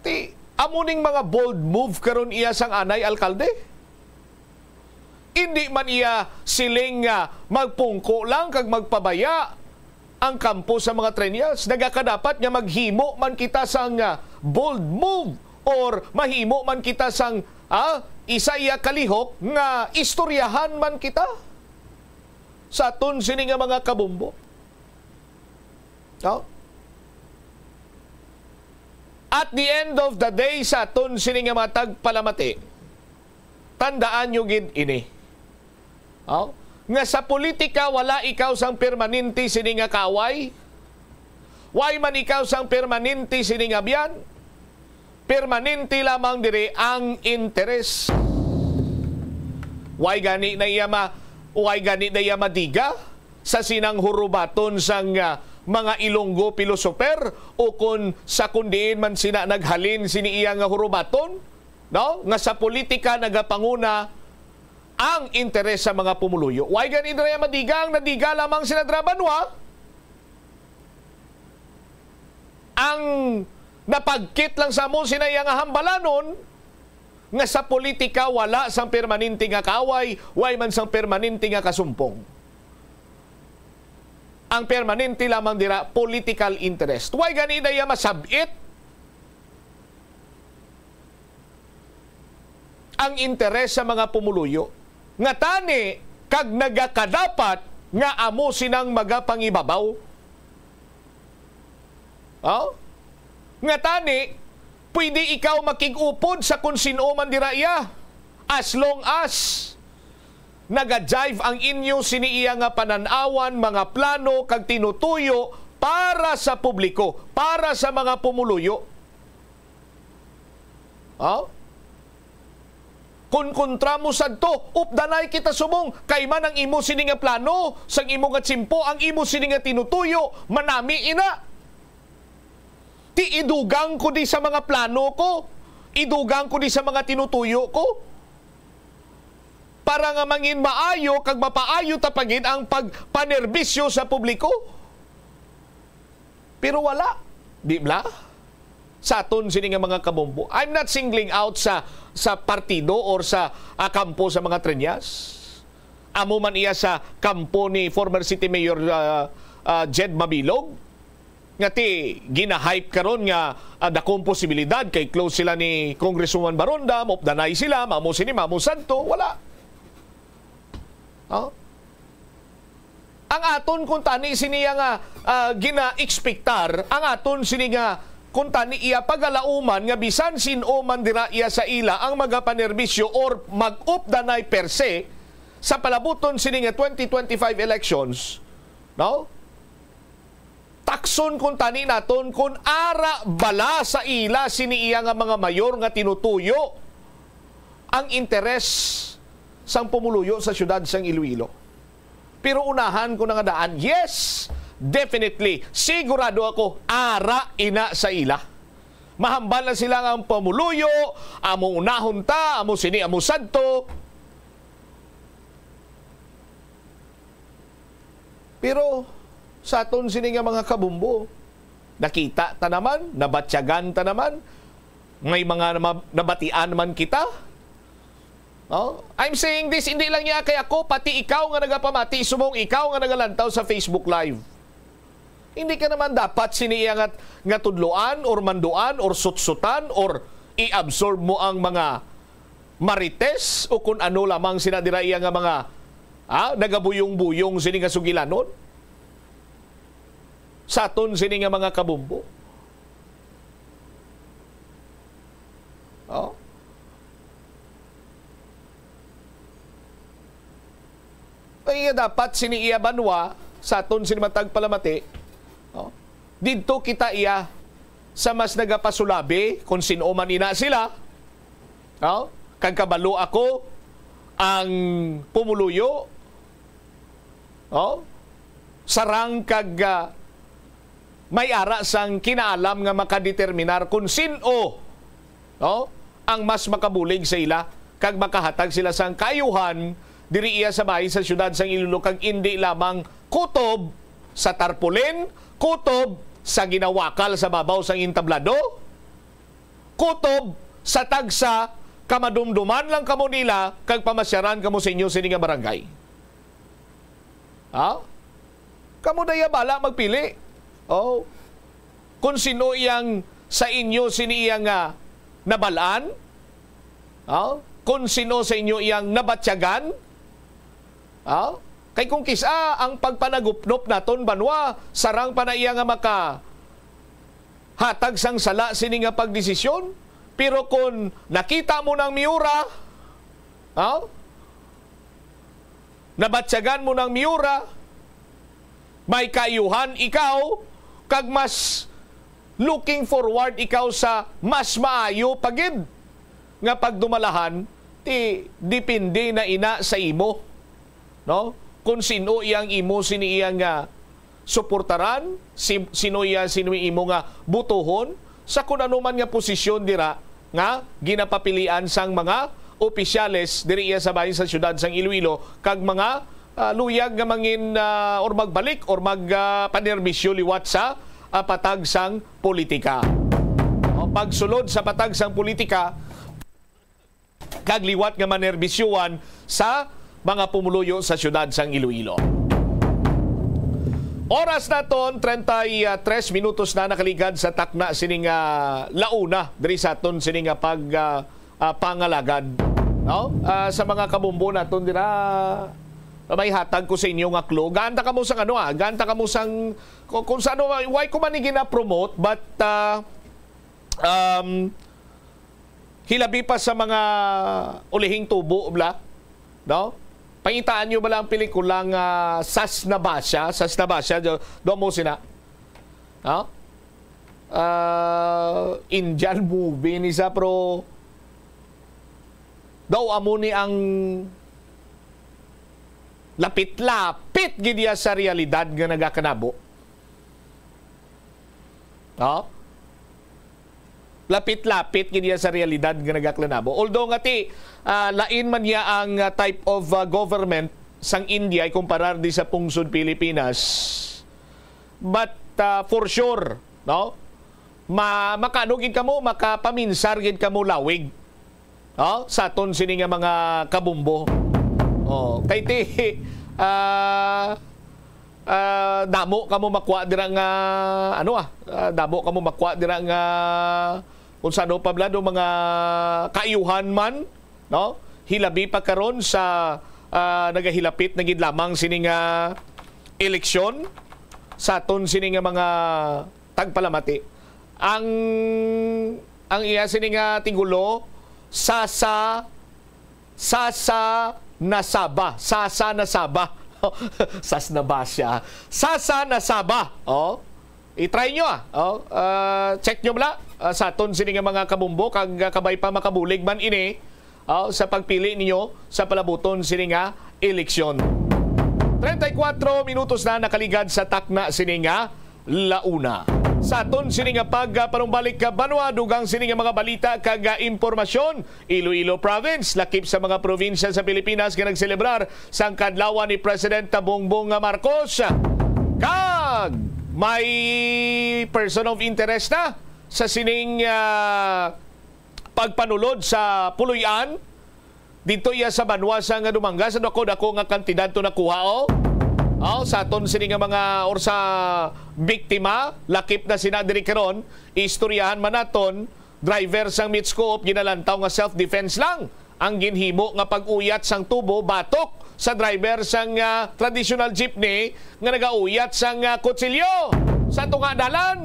Ti, amo ning mga bold move karon iya sang anay alkalde. Indi man iya siling nga magpungko lang kag magpabaya ang kampo sa mga Treñas. Nagakadapat nga maghimo man kita sang, ah, bold move or mahimo man kita sang, ah, isa iya kalihok nga istoryahan man kita sa aton sini nga mga kabombo. No? At the end of the day, sa aton sini nga mga tagpalamati, tandaan nyo gid ini. Oh? Nga sa politika, wala ikaw sang permanente sini nga kaaway. Way man ikaw sang permanente sini nga biyan. Permanente lamang diri ang interes. Way gani na iya ma-, way gani na iya madiga sa sinang hurubaton sang, ah, mga Ilonggo pilosoper, o kon sa kon diin man sina naghalin sini iya nga hurubaton, no? Nga sa politika nagapanguna ang interes sa mga pumuluyo. Way gani dira madiga, ang nadiga lamang sina Drabanwa, ang napagkit lang sa amo sina iya nga hambalanon, nga sa politika wala sang permanente nga kaaway, way man sang permanente nga kasumpong. Ang permanente lamang dira, political interest. Way gani na iya masab-it ang interes sa mga pumuluyo, nga tani kag nagakadapat nga amo sinang magapangibabaw. Oh? Nga tani, pwede ikaw makig-upod sa kon sin-o man dira iya, as long as naga-jive ang inyo sini iya nga panan-awan, mga plano, kag tinutuyo para sa publiko, para sa mga pumuluyo. Oh? Kon kontra mo sadto, updanay kita subong, kay man ang imo sini nga plano, sang imo nga tiyempo, ang imo sini nga tinutuyo, manami ina. Ti idugang ko di sa mga plano ko, idugang ko di sa mga tinutuyo ko, para nga mangin maayo kag mapaayo ta pa gid ang pagpanerbisyo sa publiko. Pero wala, di bala? Sa aton sini nga mga kabombo. I'm not singling out sa, sa partido or sa, ah, kampo sa mga Treñas. Amo man iya sa kampo ni former City Mayor, ah, ah, Jed Mabilog, nga ti gina-hype karon nga, ah, dakong posibilidad kay close sila ni Congresswoman Baronda, maupdanay sila, mamo sini, mamo sadto, wala. Oh? Ang aton kuntani sini nga, ah, ginaekspektar, ang aton sini nga kuntani iya pagalauman nga bisan sin-o man dira iya sa ila ang magapanerbisyo or mag-updanay per se sa palabuton sini nga twenty twenty-five elections, no? Takson kuntani naton kun ara bala sa ila sini iya nga mga mayor nga tinutuyo ang interes sang pumuluyo sa siyudad sang Iloilo. Pero unahan ko na nga daan, yes, definitely, sigurado ako, ara ina sa ila. Mahambal na sila nga ang pumuluyo, amo unahon ta, amo sini, amo sadto. Pero sa aton sini nga mga kabumbo, nakita ta naman, nabatyagan ta naman, may mga nama-, nabatian man kita. Oh, I'm saying this, hindi lang niya kay ako, pati ikaw nga nagapamati, subong ikaw nga nagalantaw sa Facebook Live. Hindi ka naman dapat sini iya nga, nga tudloan or manduan or sutsutan or i-absorb mo ang mga marites o kun ano lamang sina dira iya nga mga, ah, nagabuyong-buyong sini nga sugilanon. Sa aton sini nga mga kabumbo. Oh. Ay, dapat sini iya banwa, sa aton sini matag palamati, oh, didto kita iya sa mas nagapasulabi kung sin-o man ina sila, oh, kag kabalo ako ang pumuluyo, oh, sarang kag, ah, may ara sang kinaalam nga makadeterminar kung sin-o, no, ang mas makabulig sa ila kag makahatag sila sang kaayuhan diri iya sa bahin sa siyudad sang Iloilo, kag indi lamang kutob sa tarpaulin, kutob sa ginawakal sa babaw sang entablado, kutob sa tagsa ka madumduman lang kamo nila kag pamasyaran kamo sa inyo sini nga barangay. Ha? Kamo daya bala magpili. Oh. Kung sino iyang sa inyo sini iyang, ah, nabalaan? Ha? Kung sino sa inyo iyang nabatyagan? Ha? Kay kung kis-a ang pagpanagupnop naton banwa, sarang pa na iya nga maka hatag sang sala sini nga pagdesisyon. Pero kung nakita mo nang miura, ha? Nabatyagan mo nang miura, may kaayuhan ikaw, kag mas looking forward ikaw sa mas maayo pa gid nga pagdumalahan, ti depende na ina sa imo, no? Kung sino iyang imo sini iyang, ah, suportaran, si, sino iya, sino imo nga butuhon sa kun ano man nga posisyon dira nga ginapapilian sang mga opisyales diri iya sa bahin sa siyudad sang Iloilo kag mga, ah, luyag nga mangin, ah, or magbalik or mag, ah, panerbisyo liwat sa, ah, patag sang politika. O, pagsulod sa patag sang politika, kag liwat nga manerbisyohan sa mga pumuluyo sa siyudad sang Iloilo. Oras naton, treinta y tres minutos na nakaligad sa takna sining, ah, launa diri sa aton sining, ah, pag, ah, ah, pangalagad. No? Ah, sa mga kabumbo naton dira, may hatag ko sa inyo nga clue. Gaan ta kamo sang ano, ah, gaan ta kamo sang, kung, kung sa ano, why ko man ni gina-promote, but, ah, um, hilabi pa sa mga ulihing tubo, bla, no? Pangitaan nyo bala ang pelikula nga Sas na Ba Siya? Sas na Ba Siya? Do, do mo sina? No? Ah, Indian movie ni sa, pero daw amo ni ang lapit-lapit gid iya sa realidad nga nagakanabo. No? Lapit-lapit gid iya sa realidad nga nagakanabo. Although nga ti, ah, lain man niya ang, ah, type of, ah, government sang India ikumparar di sa pungsod Pilipinas. But, ah, for sure, no? Ma-, makaano gid kamo, makapaminsar gid kamo lawig. Oh, sa aton sini nga mga kabumbo. Oh, kay ti, ah, ah, damo kamo makuha dira nga, ano, ah, ah, damo kamo makuha dira nga kung sa ano pa bala, do, mga kaayuhan man, no? Hilabi pa karon sa, ah, nagahilapit na gid lamang sini nga eleksyon sa aton sini nga mga tagpalamati. Ang, ang iya sini nga tigulo, Sasa, Sasa Nasaba. Sasa Nasaba. Sas na ba siya? Sasa Nasaba. Oh. I-try nyo, ah. Oh, ah, check nyo bala, ah, sa aton sini nga mga kabumbo, kag, ah, kabay pa makabulig man ini, ah, sa pagpili ninyo sa palabuton sini nga eleksyon. Treinta y cuatro minutos na nakaligad sa takna sini nga la una. Sa aton sini nga pagpanumbalik ka banwa, dugang sini nga mga balita kag, ah, impormasyon, Iloilo Province, lakip sa mga probinsya sa Pilipinas nga nagselebrar sang kaadlawan ni President Bongbong Marcos. Kag may person of interest na sa sining, ah, pagpanulod sa puloy-an didto iya sa banwa sang Dumangas, sa dako-dako nga kantidad to nakuha, oh. Oh, sa aton sini nga mga or sa biktima, lakip na sina diri karon, istoryahan man naton, driver sang Mitsuko ginalantaw nga self-defense lang ang ginhimo nga pag-uyat sang tubo batok sa driver sang, ah, traditional jeepney nga nagauyat sang, ah, kutsilyo sa tunga dalan.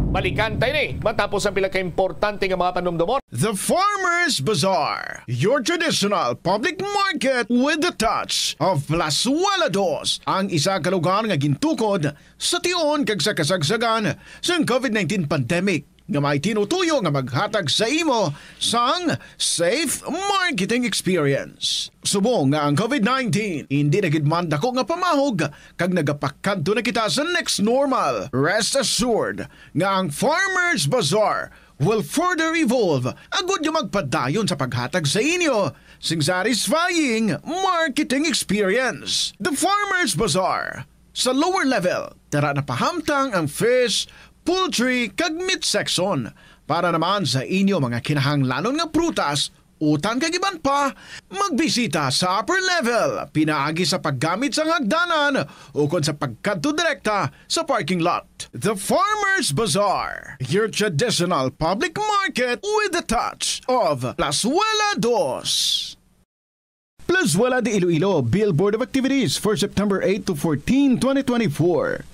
Balikan ta ini matapos ang pila ka importante nga mga panumdumon. The Farmers Bazaar, your traditional public market with the touch of Plazuela Dos, ang isa ka lugar nga gintukod sa tion kag sa kasagsagan sang covid nineteen pandemic, nga may tinutuyo nga maghatag sa imo sang safe marketing experience. Subong nga ang covid nineteen indi na gid man dako nga pamahog kag nagapakadto na kita sa next normal, rest assured nga ang Farmers Bazaar will further evolve agud nga magpadayon sa paghatag sa inyo sing satisfying marketing experience. The Farmers Bazaar, sa lower level, tara na pahamtang ang fish, poultry, kag meat section. Para naman sa inyo mga kinahanglanon nga prutas, utan kag iban pa, magbisita sa upper level pinaagi sa paggamit sang hagdanan ukon sa pagkadto direkta sa parking lot. The Farmers Bazaar, your traditional public market with the touch of Plazuela Dos. Plazuela de Iloilo, Billboard of Activities for September eight to fourteen, twenty twenty-four.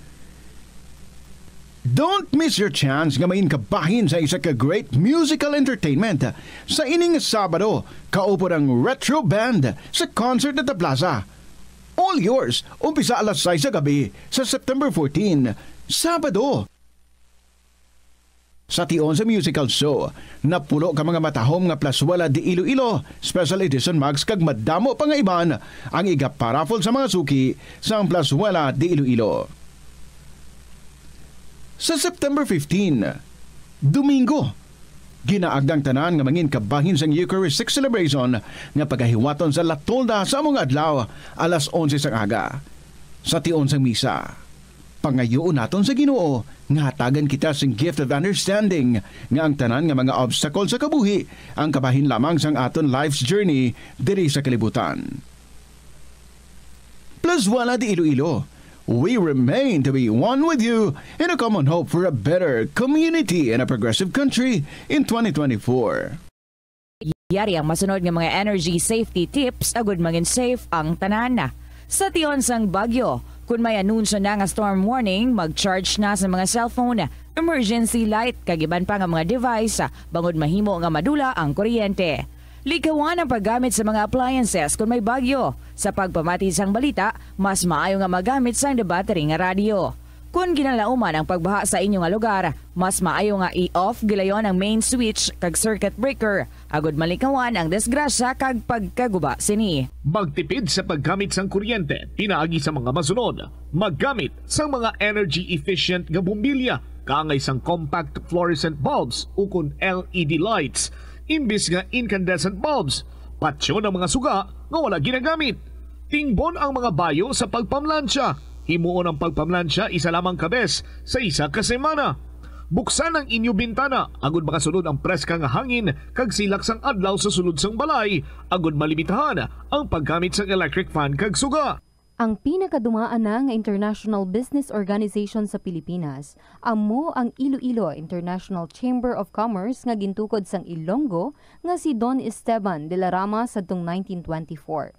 Don't miss your chance nga mangin kabahin sa isa ka great musical entertainment sa ining Sabado. Kaupod ang Retro Band sa Concert at the Plaza. All yours, umpisa alas sais sa gabi sa September fourteen, Sabado. Sa tion sa musical show, napulo ka mga matahom nga Plazuela de Iloilo Special Edition mugs kag madamo pa nga iban ang igaparaffle sa mga suki sang Plazuela de Iloilo. Sa September fifteen, Domingo, ginaagda ang tanan nga mangin kabahin sang Eucharistic celebration nga pagahiwaton sa La Tolda sa amo nga adlaw, alas onse sang aga. Sa tion sang misa, pangayuon naton sa Ginoo nga hatagan kita sing gift of understanding nga ang tanan nga mga obstacle sa kabuhi ang kabahin lamang sang aton life's journey diri sa kalibutan. Plazuela de Iloilo, we remain to be one with you in a common hope for a better community and a progressive country in twenty twenty-four. Yari ang masunod nga mga energy safety tips agud mangin safe ang tanan. Sa tion sang bagyo, kun may anunsyo na nga storm warning, mag-charge na sa mga cellphone, emergency light, kag iban pa nga mga device, bangod mahimo nga madula ang kuryente. Likawan ang paggamit sa mga appliances kun may bagyo. Sa pagpamati sang balita, mas maayo nga magamit sang battery nga radyo. Kon ginalauman ang pagbaha sa inyo nga lugar, mas maayo nga i-off gilayon ang main switch kag circuit breaker, agud malikawan ang disgrasya kag pagkaguba sini. Magtipid sa paggamit sang kuryente pinaagi sa mga masunod: maggamit sang mga energy efficient nga bombilya, kaangay sang compact fluorescent bulbs ukon L E D lights, imbis nga incandescent bulbs. Patyon ang mga suga nga wala ginagamit. Tingbon ang mga bayo sa pagpamlansya. Himuon ang pagpamlansya isa lamang ka bes sa isa ka semana. Buksan ang inyo bintana agud makasulod ang preska nga hangin kag silak sang adlaw sa sulod sang balay, agud malimitahan ang paggamit sang electric fan kag suga. Ang pinakadumaan na nga international business organization sa Pilipinas amo ang Iloilo International Chamber of Commerce nga gintukod sang Ilonggo nga si Don Esteban de la Rama sadtong nineteen twenty-four.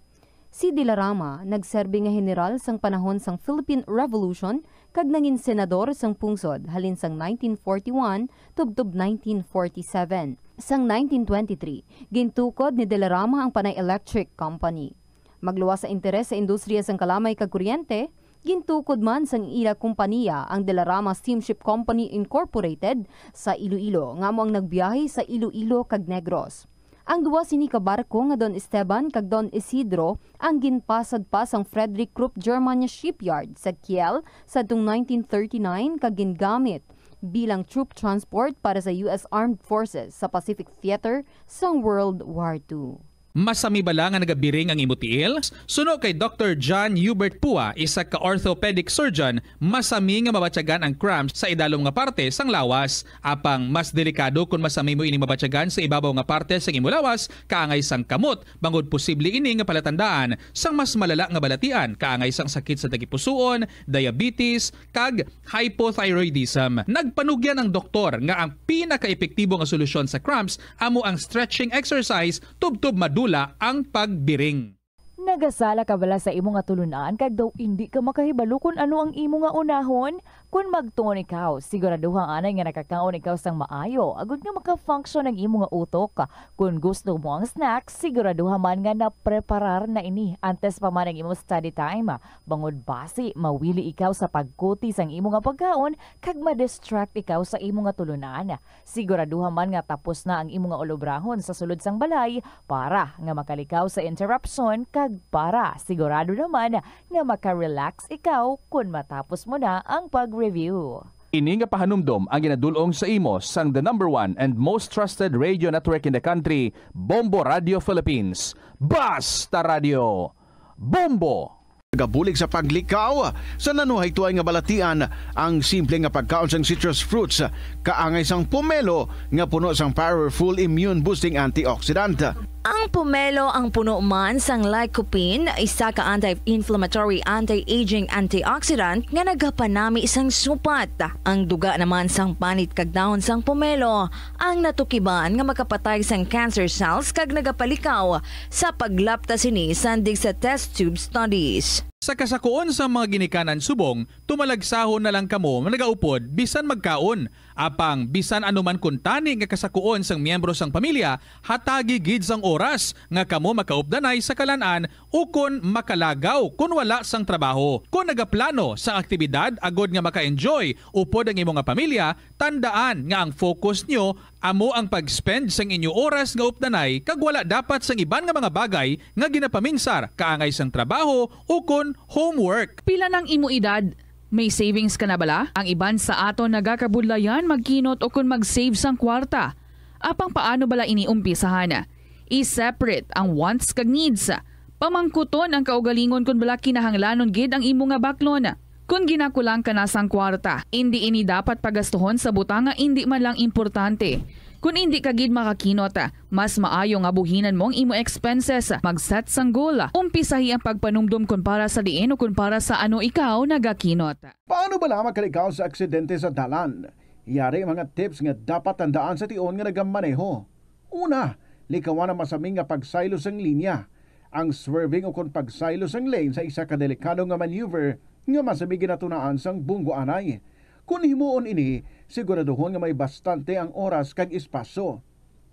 Si De La Rama nagserbi nga heneral sang panahon sang Philippine Revolution kag nangin senador sang pungsod halin sang nineteen forty-one tubtob nineteen forty-seven. Sang nineteen twenty-three, gintukod ni De La Rama ang Panay Electric Company. Magluwas sa interes sa industriya sang kalamay kag kuryente, gintukod man sang ila kompaniya ang De La Rama Steamship Company Incorporated sa Iloilo, nga amo ang nagbiyahe sa Iloilo kag Negros. Ang duha sini ka barko nga Don Esteban kag Don Isidro ang ginpasad pa sang Frederick Krupp Germania Shipyard sa Kiel sadtong nineteen thirty-nine kag gingamit bilang troop transport para sa U S Armed Forces sa Pacific Theater sang World War Two. Masami bala nga nagabiring ang imo tiil? Suno kay Doktor John Hubert Pua, isa ka orthopedic surgeon, masami nga mabatyagan ang cramps sa idalom nga parte sang lawas. Apang mas delikado kon masami mo ini mabatyagan sa ibabaw nga parte sang imo lawas, kaangay sang kamot, bangod posible ini nga palatandaan sang mas malala nga balatian, kaangay sang sakit sa tagipusoon, diabetes, kag hypothyroidism. Nagpanugyan ang doktor nga ang pinakaepektibo nga solusyon sa cramps amo ang stretching exercise tubtob madula ang pagbiring. Nagasala ka bala sa imo nga tulunan kag daw indi ka makahibalo kon ano ang imo nga unahon? Kon magtuon ikaw, siguraduha anay nga nakakaon ikaw sang maayo agod nga maka-function ang imo nga utok. Kon gusto mo ang snack, siguraduha man nga napreparar na ini antes pa man ang imo study time. Bangod basi mawili ikaw sa pagkuti sang imo nga pagkaon kag ma-distract ikaw sa imo nga tulunan. Siguraduha man nga tapos na ang imo nga ulobrahon sa sulod sang balay para nga makalikaw sa interruption kag para sigurado naman nga maka-relax ikaw kon matapos mo na ang pag-review. Ini nga pahanumdom ang ginadul-ong sa imo sang the number one and most trusted radio network in the country, Bombo Radio Philippines. Basta Radio, Bombo! Nagabulig sa paglikaw sa nanuhay tuay nga balatian ang simple nga pagkaon sang citrus fruits, kaangay sang pomelo nga puno sang powerful immune-boosting antioxidant. Ang pomelo ang puno man sang lycopene, isa ka anti-inflammatory, anti-aging antioxidant nga nagapanami sang supat. Ang duga naman sang panit kag dahon sang pomelo ang natukiban nga makapatay sang cancer cells kag nagapalikaw sa paglapta sini sandig sa test tube studies. Sa kasakuon sang mga ginikanan subong, tumalagsahon na lang kamo nagaupod bisan magkaon. Apang bisan ano man kuntani nga kasakuon sang miyembro sang pamilya, hatagi gid sang oras nga kamo makaupdanay sa kalan-an ukon makalagaw kon wala sang trabaho. Kon nagaplano sang aktibidad agod nga maka-enjoy upod ang imo nga pamilya, tandaan nga ang focus nyo amo ang pag-spend sang inyo oras nga updanay kag wala dapat sang iban nga mga bagay nga ginapaminsar kaangay sang trabaho ukon homework. Pila nang imo edad? May savings ka na bala? Ang iban sa aton nagakabudlayan magkinot ukon mag-save sang kwarta. Apang paano bala ini umpisahan? I-separate ang wants kag needs. Pamangkuton ang kaugalingon kon bala kinahanglanon gid ang imo nga baklon. Kon ginakulang ka na sang kwarta, indi ini dapat pagastuhon sa butang nga indi man lang importante. Kon indi ka gid makakinot, mas maayo nga buhinan mo ang imo expenses. Mag-set sang goal. Umpisahi ang pagpanumdom kon para sa diin o kon para sa ano ikaw nagakinot. Paano bala makalikaw sa aksidente sa dalan? Yari mga tips nga dapat tandaan sa tion nga nagamaneho. Una, likawan ang masami nga pagsaylo sang linya. Ang swerving ukon pagsaylo sang lane sa isa ka delikado nga maneuver nga masami ginatunaan sang bunggoanay. Kon himuon ini, siguraduhon nga may bastante ang oras kag espasyo.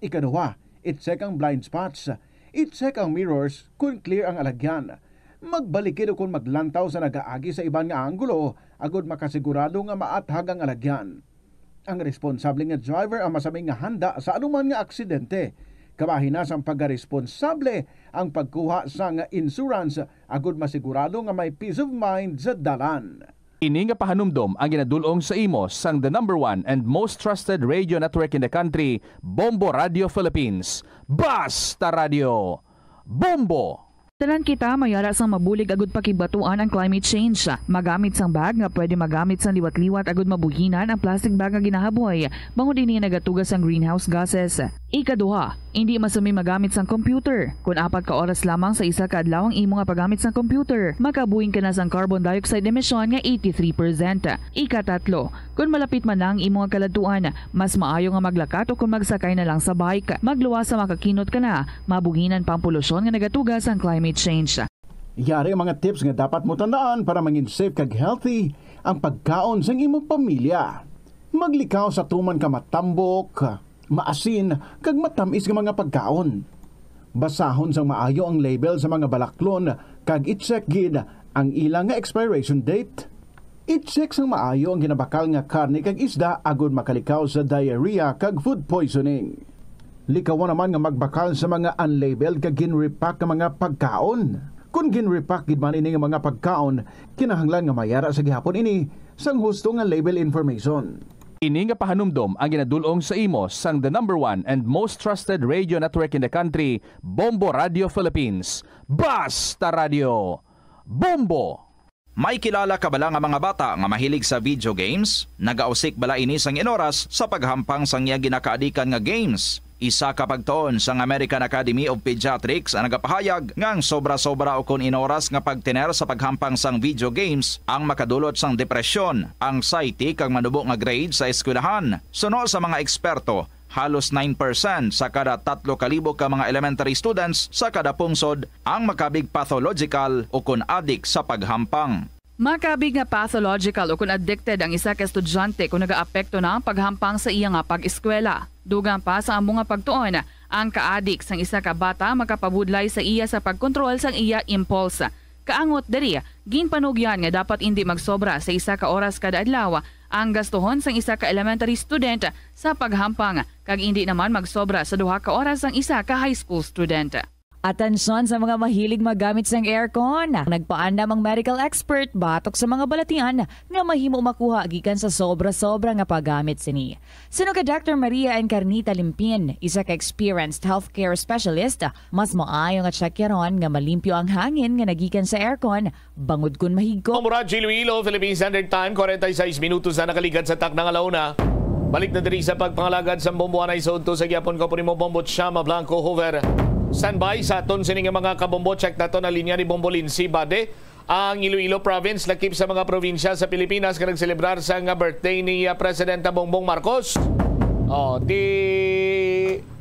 Ikaduha, i-check ang blind spots. I-check ang mirrors kon clear ang alagyan. Magbalikid ukon maglantaw sa nagaagi sa iban nga anggulo agod makasigurado nga maathag ang alagyan. Ang responsable nga driver ang masami nga handa sa anuman nga aksidente. Kabahin na sang pagkaresponsable ang pagkuha sang insurance agod masigurado nga may peace of mind sa dalan. Ini nga pahanumdom ang ginadul-ong sa imo sang the number one and most trusted radio network in the country, Bombo Radio Philippines. Basta Radio, Bombo! Tanan kita may ara sang mabulig agud pakigbatuan ang climate change. Magamit sang bag nga pwede magamit sang liwat-liwat agud mabuhinan ang plastic bag nga ginahaboy, bangod ini nagatuga sang greenhouse gases. Ikaduha, indi masami magamit sang computer. Kon apat ka oras lamang sa isa ka adlaw ang imo nga paggamit sang computer, makabuhin ka na sang carbon dioxide emission nga eighty-three percent. Ikatatlo, kon malapit man na ang imo nga kaladtuan, mas maayo nga maglakat o kon magsakay na lang sa bike. Magluwas sa makakinot ka na, mabuhinan pa ang polusyon nga nagatuga sang climate change. Yari ang mga tips nga dapat mo tandaan para mangin safe kag healthy ang pagkaon sang imong pamilya. Maglikaw sa tuman ka matambok, maasin, kag matamis nga mga pagkaon. Basahon sang maayo ang label sa mga balaklon kag i-check gid ang ila nga expiration date. I-check sang maayo ang ginabakal nga karne kag isda agod makalikaw sa diarrhea kag food poisoning. Likawan naman nga magbakal sa mga unlabeled kag gin-repack nga mga pagkaon. Kon gin-repack gid man ini nga mga pagkaon, kinahanglan nga mayara sa gihapon ini sang husto nga label information. Ini nga pahanumdom ang ginadul-ong sa imo sang the number one and most trusted radio network in the country, Bombo Radio Philippines. Basta Radio, Bombo! May kilala ka bala nga mga bata nga mahilig sa video games? Nagausik bala ini sang inoras sa paghampang sang iya ginakaadikan nga games? Isa ka pagtuon sang American Academy of Pediatrics ang nagapahayag nga ang sobra-sobra ukon inoras nga pagtener sa paghampang sang video games ang makadulot sang depresyon, anxiety, kag manubo nga grade sa eskwelahan. Suno sa mga eksperto, halos nine percent sa kada tatlo ka libo ka mga elementary students sa kada pungsod ang makabig pathological ukon adik sa paghampang. Makabig nga pathological ukon addicted ang isa ka estudyante kon nagaapekto na ang paghampang sa iya nga pag-eskwela. Dugang pa sa amo nga pagtuon, ang kaadik sang isa ka bata makapabudlay sa iya sa pagkontrol sang iya impulse. Kaangot diri, ginpanugyan nga dapat indi magsobra sa isa ka oras kada adlaw ang gastuhon sang isa ka elementary student sa paghampang, kag indi naman magsobra sa duha ka oras ang isa ka high school student. Atensyon sa mga mahilig magamit sang aircon. Nagpaandam ang medical expert batok sa mga balatian nga mahimo makuha gikan sa sobra-sobra nga paggamit sini. Suno kay Doctor Maria Encarnita Limpin, isa ka experienced healthcare specialist, mas maayo nga tsakyaron nga malimpyo ang hangin nga nagikan sa aircon bangod kon mahigko. Ang Murag Iloilo, Philippine Standard Time, forty-six minutos na nakaligad sa takna nga launa. Balik na diri sa pagpangalagad sa Bombo anay sa udto sa gihapon ko po nimo, Bombo Chama Blanco Hoover. Standby sa aton sini nga mga kabombo. Check nato na linya ni Bombo Lindsay Bade. Ang Iloilo Province lakip sa mga probinsya sa Pilipinas nga nagselebrar sa nga birthday ni, ah, Presidenta Bongbong Marcos. Oh, di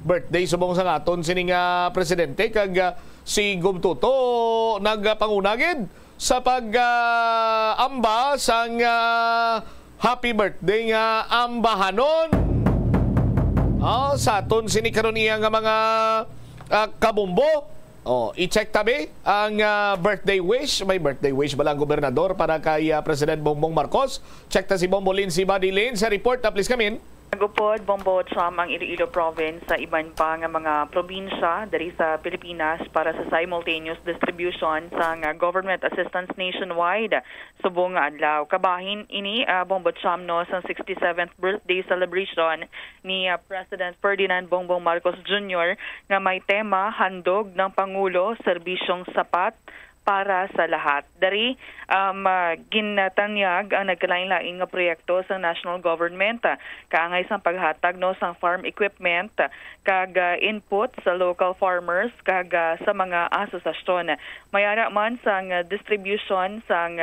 birthday subong sa aton sini nga presidente kag, ah, si Gov Toto nagpanguna gid sa pag, ah, amba sang, ah, happy birthday nga ambahanon. Oh, sa aton sini karon iya nga mga, ah, kabombo. Oh, i-check tabi ang, ah, birthday wish. May birthday wish bala ang gobernador para kay, ah, President Bongbong Marcos? Check ta si Bombo Lindsay Badilin sa report. Ah, please come in. Nag-upod, Bombo Cham, ang Iloilo Province sa iban pa nga mga probinsya diri sa Pilipinas para sa simultaneous distribution sang, ah, government assistance nationwide subong nga adlaw. Kabahin ini, ah, Bombo Cham, no, sang sixty-seventh birthday celebration ni, ah, President Ferdinand Bongbong Marcos Junior nga may tema, Handog ng Pangulo, Serbisyong Sapat para sa Lahat. Dari, um, ah, ginatanyag ang nagkalain-lain nga proyekto sa national government, ah, kaangay sang paghatag, no, sang farm equipment, ah, kag, ah, input sa local farmers kag, ah, sa mga asosasyon. May ara man sang, ah, distribution sang,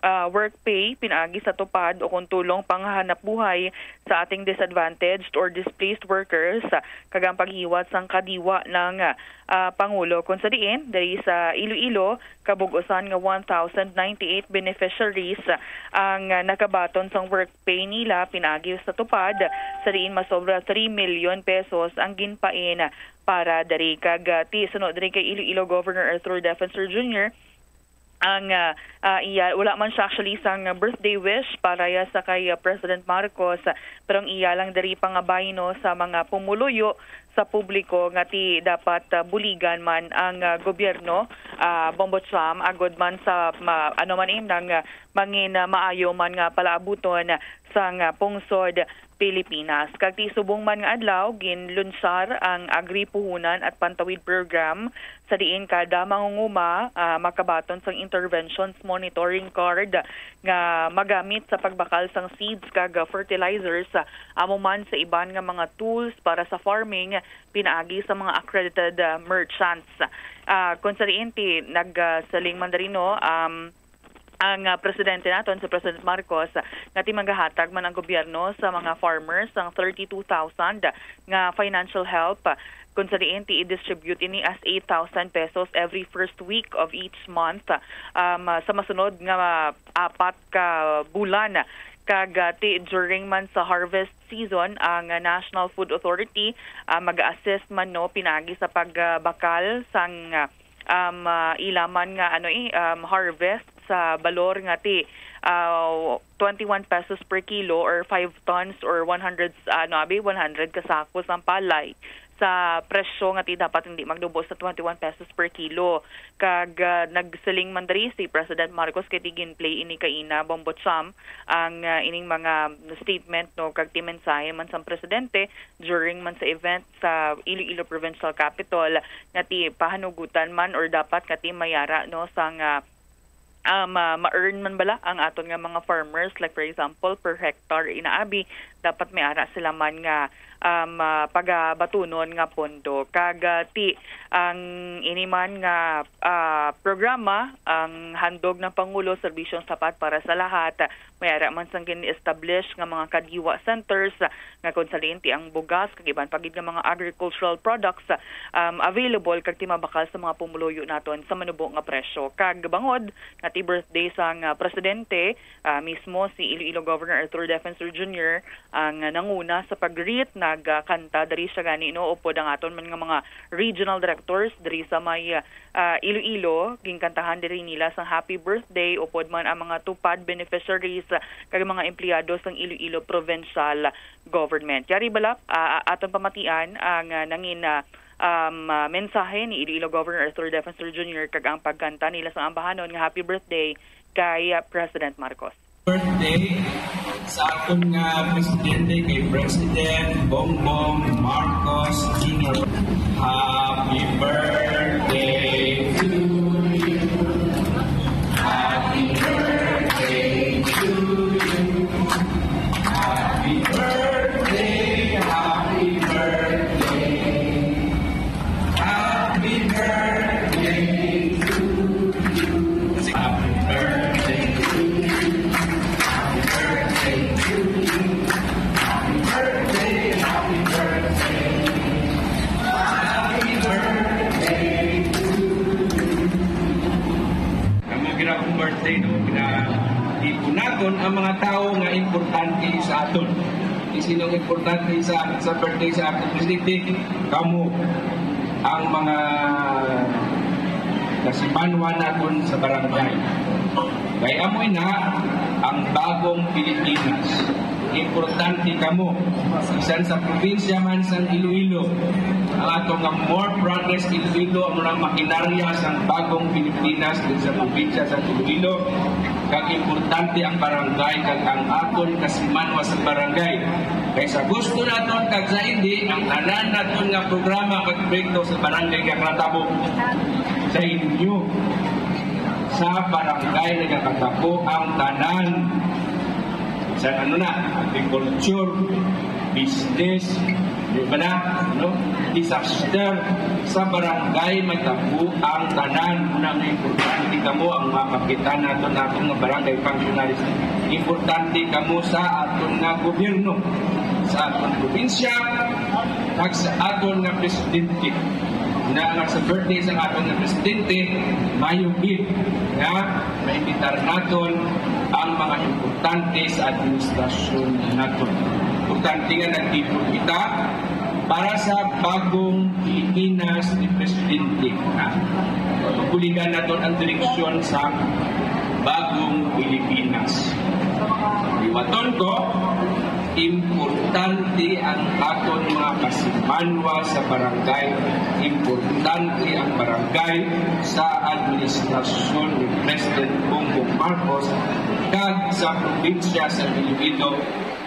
ah, work pay pinaagi sa tupad o kon tulong panghanapbuhay sa ating disadvantaged or displaced workers, ah, kag ang paghiwat sang kadiwa ng, ah, Pangulo, kung sa diin diri sa Iloilo, kabug-usan nga one thousand ninety-eight beneficiaries, ah, ang, ah, nakabaton sang work pay nila pinaagi sa tupad, sa diin masobra three million pesos ang ginpain para diri. Kag, ah, ti suno diri kay Iloilo Governor Arthur Defensor Junior, ang, ah, ah, iya, wala man siya actually sang birthday wish para ya sa kay, ah, President Marcos, ah, pero ang iya lang diri pangabay, no, sa mga pumuluyo sa publiko nga ti dapat, ah, buligan man ang, ah, gobyerno, ah, Bombo Cham, agod man sa ma-, ano man im nang, ah, mangin, ah, maayo man nga palaabuton sang, ah, pungsod Pilipinas. Kag ti subong man nga adlaw, ginlunsar ang Agri-Puhunan at Pantawid Program, sa diin kada mangunguma, ah, makabaton sang interventions monitoring card nga magamit sa pagbakal sang seeds kag fertilizers, ah, amo man sa iban nga mga tools para sa farming pinaagi sa mga accredited, ah, merchants. Ah, kung sa diin ti nagsiling man diri, no, um, ang ah, presidente naton, si President Marcos, nga ti magahatag man ang gobyerno sa mga farmers sang thirty-two thousand nga financial help, kung sa diin ti i-distribute ini as eight thousand pesos every first week of each month, um, sa masunod nga apat ka bulan. Kag ah, ti during man sa harvest season, ang ah, National Food Authority ah, mag-assist man, no, pinagi sa pagbakal sang ah, um, ah, ila man nga ano eh, um, harvest sa balor nga ti ah, twenty-one pesos per kilo or five tons or one hundred, ano abi, one hundred ka sako sang palay sa presyo nga ti dapat hindi magdubo sa twenty-one pesos per kilo. Kag ah, nagsiling man diri si President Marcos kay ti ginplay ini kaina, Bombo Cham, ang ah, ining mga statement, no, kag ti mensahe man sang presidente during man sa event sa Iloilo Provincial Capitol nga ti pahanugutan man or dapat nga ti mayara, no, sang ah, um, ah, ma-earn man bala ang aton nga mga farmers, like for example per hectare, inaabi dapat may ara sila man nga um, ah, pagabatunon nga pondo. Kag ah, ti ang ini man nga ah, programa, ang handog ng Pangulo, Serbisyong Sapat para sa Lahat, may ara man sang gin-establish nga mga kadiwa centers nga kung sa diin ti ang bugas kag iban pa gid nga mga agricultural products um, available kag ti mabakal sa mga pumuluyo naton sa manubo nga presyo. Kag bangod nga ti birthday sang ah, presidente, ah, mismo si Iloilo Governor Arthur Defensor Junior ang nanguna sa pag-greet, nagkanta diri siya gani, no, upod ang aton man nga mga regional directors diri sa may ah, Iloilo. Ginkantahan diri nila sang happy birthday upod man ang mga TUPAD beneficiaries, ah, kag mga empleyado sang Iloilo Provincial Government. Yari bala, ah, aton pamatian ang ah, nangin ah, um, ah, mensahe ni Iloilo Governor Arthur Defensor Junior kag ang pagkanta nila sang ambahanon nga happy birthday kay ah, President Marcos. Birthday sa aton nga presidente, kay President Bongbong Marcos Junior. Happy birthday to you. Happy birthday to you. Happy birthday, happy birthday. Happy birthday to you. Happy birthday to you. Happy birthday to you. Happy birthday, happy birthday. Happy birthday to you. Ang mga ginagong birthday, no? Gina-, ipon naton ang mga tawo nga importante sa aton. Di sino ang importante sa, sa birthday sa aton presidente? Kamo ang mga kasimanwa naton sa barangay. Kay amoy na ang bagong Pilipinas. Importante kamo. Bisan sa probinsya man sang Iloilo, ang ato nga More Progress Iloilo, amo nang makinarya sang bagong Pilipinas diri sa probinsya sang Iloilo. Kag importante ang barangay kag ang aton kasimanwa sa barangay. Kay sa gusto naton kag sa hindi, ang tanan naton nga programa kag proyekto sa barangay nga nakatabo sa inyo, sa barangay nagakatabo ang tanan. Sa ano na, agriculture, business, di ba na? Ano? Disaster sa barangay, matabo ang tanan. Una nga importante kamo, ang mga kapitan naton, naton nga barangay functionaries. Importante kamo sa aton nga gobyerno, sa aton probinsya, kag sa aton nga presidente. Na nga sa birthday sa aton nga presidente, mayo gid nga maimbitar naton ang mga importante sa administrasyon naton. Importante nga nagtipon kita para sa bagong Pilipinas ni Presidente. Ha? Mabuligan naton ang direksyon sa bagong Pilipinas. Liwaton ko, importante ang aton mga kasimanwa sa barangay. Importante ang barangay sa administrasyon ni President Bongbong Marcos kag sa probinsya sa Iloilo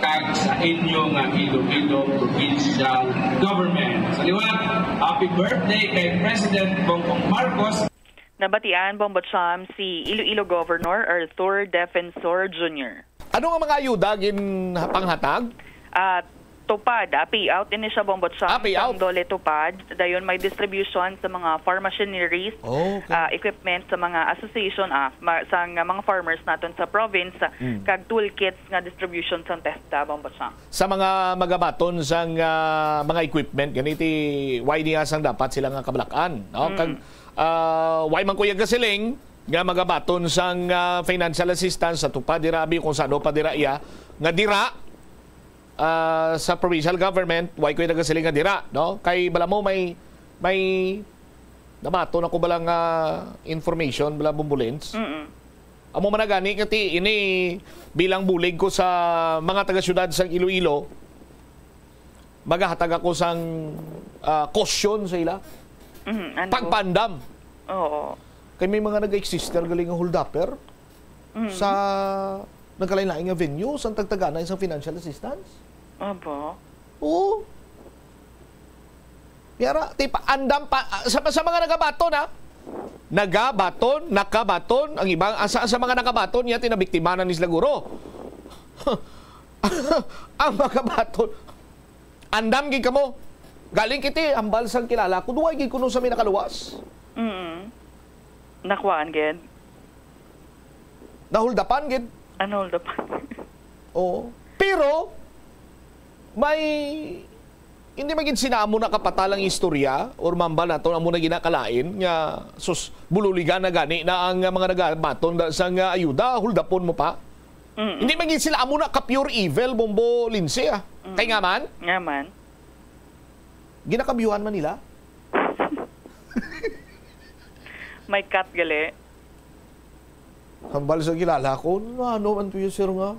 kag sa inyo nga Iloilo Provincial Government. Sa liwat, happy birthday kay President Bongbong Marcos. Nabatian, Bombo Cham, si Iloilo Governor Arthur Defensor Junior. Ano nga mga ayuda ginpanghatag? At TUPAD, ah, payout ini siya, Bombo Cham, Ah, payout. sang DOLE TUPAD. Dayon may distribution sa mga farm machineries, Okay. ah, equipment sa mga association, ah, ma-, sa nga mga farmers naton sa province, ah, Mm. kag toolkits nga distribution sa TESDA, Bombo Cham. Sa mga magabaton sang, ah, mga equipment, ganiti, why niya sang dapat sila nga kabalak-an, no? Kag, Mm. ah, why man kuya gasiling nga magabaton sang, ah, financial assistance sa TUPAD dira, abi kung sano pa dira iya, nga dira, ah, sa provincial government, why ko nagasiling nga dira, no? Kay bala mo may, may nabaton ako bala nga information, bala, Bumbulins. Mm-mm. Amo man na gani, kati ini bilang bulig ko sa mga taga-syudad sang Iloilo, magahatag ako sang, ah, caution sa ila. Mhm, ano? Pagpaandam. Oo. Kay may mga nag-exist gali nga holdupper Mm. sa nagkalain-lain nga venue, sang tagtagana isang financial assistance. Aba. Oo. Yara, ti pa, andam pa, ah, sa, sa mga nagabaton, ha? Nagabaton, nakabaton, ang ibang, ah, sa, sa mga nakabaton, niya, tinabiktima na ni sila, guro. Ang makabaton, andam gid kamo. Galing kiti, hambal sang kilala ko, duwa gid kuno sa may nakaluwas. Mm. Nakuhaan gid. Nahuldapan gid. Ah, nahuldapan. Oo. Pero, may, hindi man gid sila amo na kapatal ang istorya, or mambal naton, amo na ginakalain nga, sus, bululigan na gani na ang, uh, mga nagabaton da-, sa nga ayuda, huldapon mo pa. Mm-mm. Hindi man gid sila amo na ka-pure evil, Bombo Lindsay, ah. Mm-mm. Kay nga man? Nga man. Ginakabyuhan man nila? May cut gali. Hambal sa kilala ko, "Ano man to, sir, nga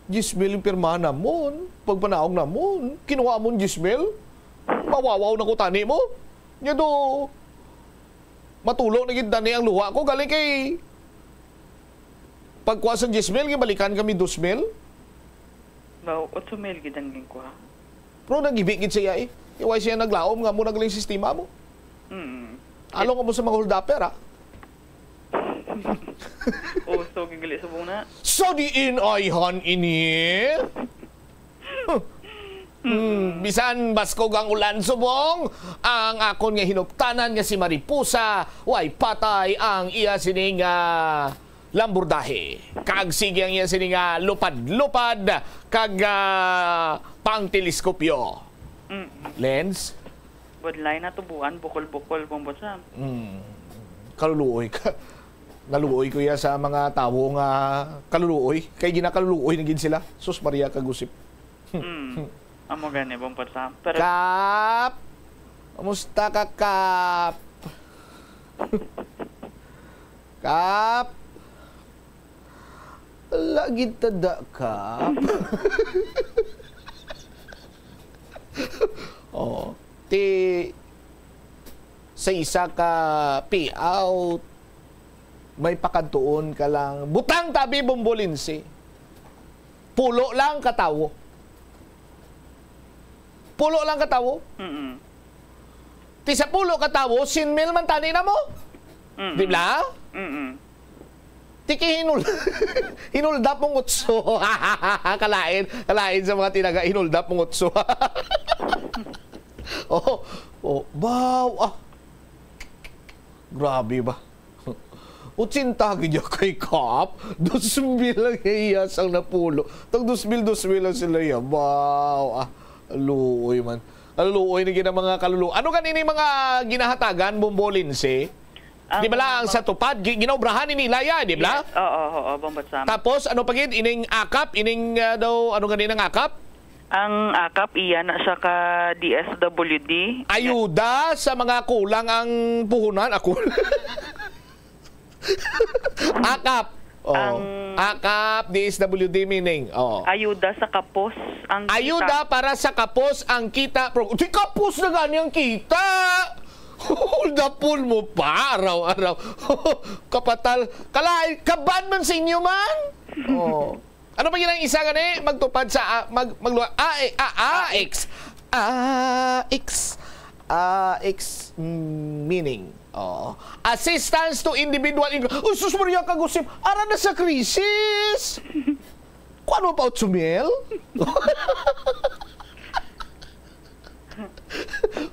diyes mil ang pirmahan namon, pagpanaog namon, kinuha mo ang diyes mil? Mawawaw na ko tani mo. Nya do, matulo na gid tani ang luha ko, galing kay pagkuha sa diyes mil, gibalikan kami dos mil." Ba, otso mil gid ang ginkuha. Pero nagibi gid siya, eh. Iway siya naglaom nga mo nagaling sistema mo. Mm. Along mo sa mga holdupper, ah. Uso gid gali subong na. Sa diin ay han ini? Hmm, bisan baskog ang ulan subong, ang akon nga hinuptanan nga si Mariposa, way patay ang iya sining, ah, lambordahe. Kag sige ang iya sini nga lupad-lupad kag, ah, pang teleskopyo. Mm. Lens? Budlay na tubuan, bukol-bukol, Bombo Sam. Mm. Kaluluoy ka. Naluoy ko ya sa mga tawo nga kaluluoy. Kay ginakaluluoy na gid sila. Sus Maria, kagusip. Mm. Amo gani, Bombo Sam. Pero Kap! Kamusta ka, Kap? Kap! Lagi tada, Kap. Oh, ti sa isa ka payout, may pakadtuon ka lang. Butang tabi, Bombolinsi. Pulo lang ka tawo. Pulo lang ka tawo. Mm-mm. Ti sa pulo ka tawo, sin mil man tani na mo. Mm-mm. Di ba? Mm-mm. Tiki hinul-, hinuldap mong utso. Kalain, kalain sa mga tinaga, hinuldap mong utso. Oh, oh, baw, ah. Grabe ba? Otsinta gid ya kay Kap. Dos mil lang iya sang napulo. Tag dos mil, dos mil lang sila ya. Baw, ah. Luoy man. Luoy na gid ang mga kalulu-, ano gani ni mga ginahatagan, Bombolinsi? Di ba lang sa tupad, gi-, ginaobrahan ni nila ya, di ba? Yes. Oo, oo, oo, Bombo Sam. Tapos, ano pa gid, ining akap, ining, ah, daw, ano gani nang akap? Ang akap, iya na siya ka D S W D. Ayuda sa mga kulang ang puhunan. Ako. Akap. Oh. Ang akap, D S W D meaning. Oh. Ayuda sa kapos ang kita. Ayuda para sa kapos ang kita. Pero, di kapos na gani ang kita. Holdapon mo pa, araw-araw. Kapatal. Kalay, kaban man sa inyo man. Oh. Ano pa yun ang isa gani? Magtupad sa, ah, mag-, magluwa-, ah, eh, ah, ah, X. Ah, X. Ah, X, mm, meaning. Oh. Assistance to individual income. Oh, sus Maria, kagusip. Ara na sa krisis. Kuwan mo pa, otso mil?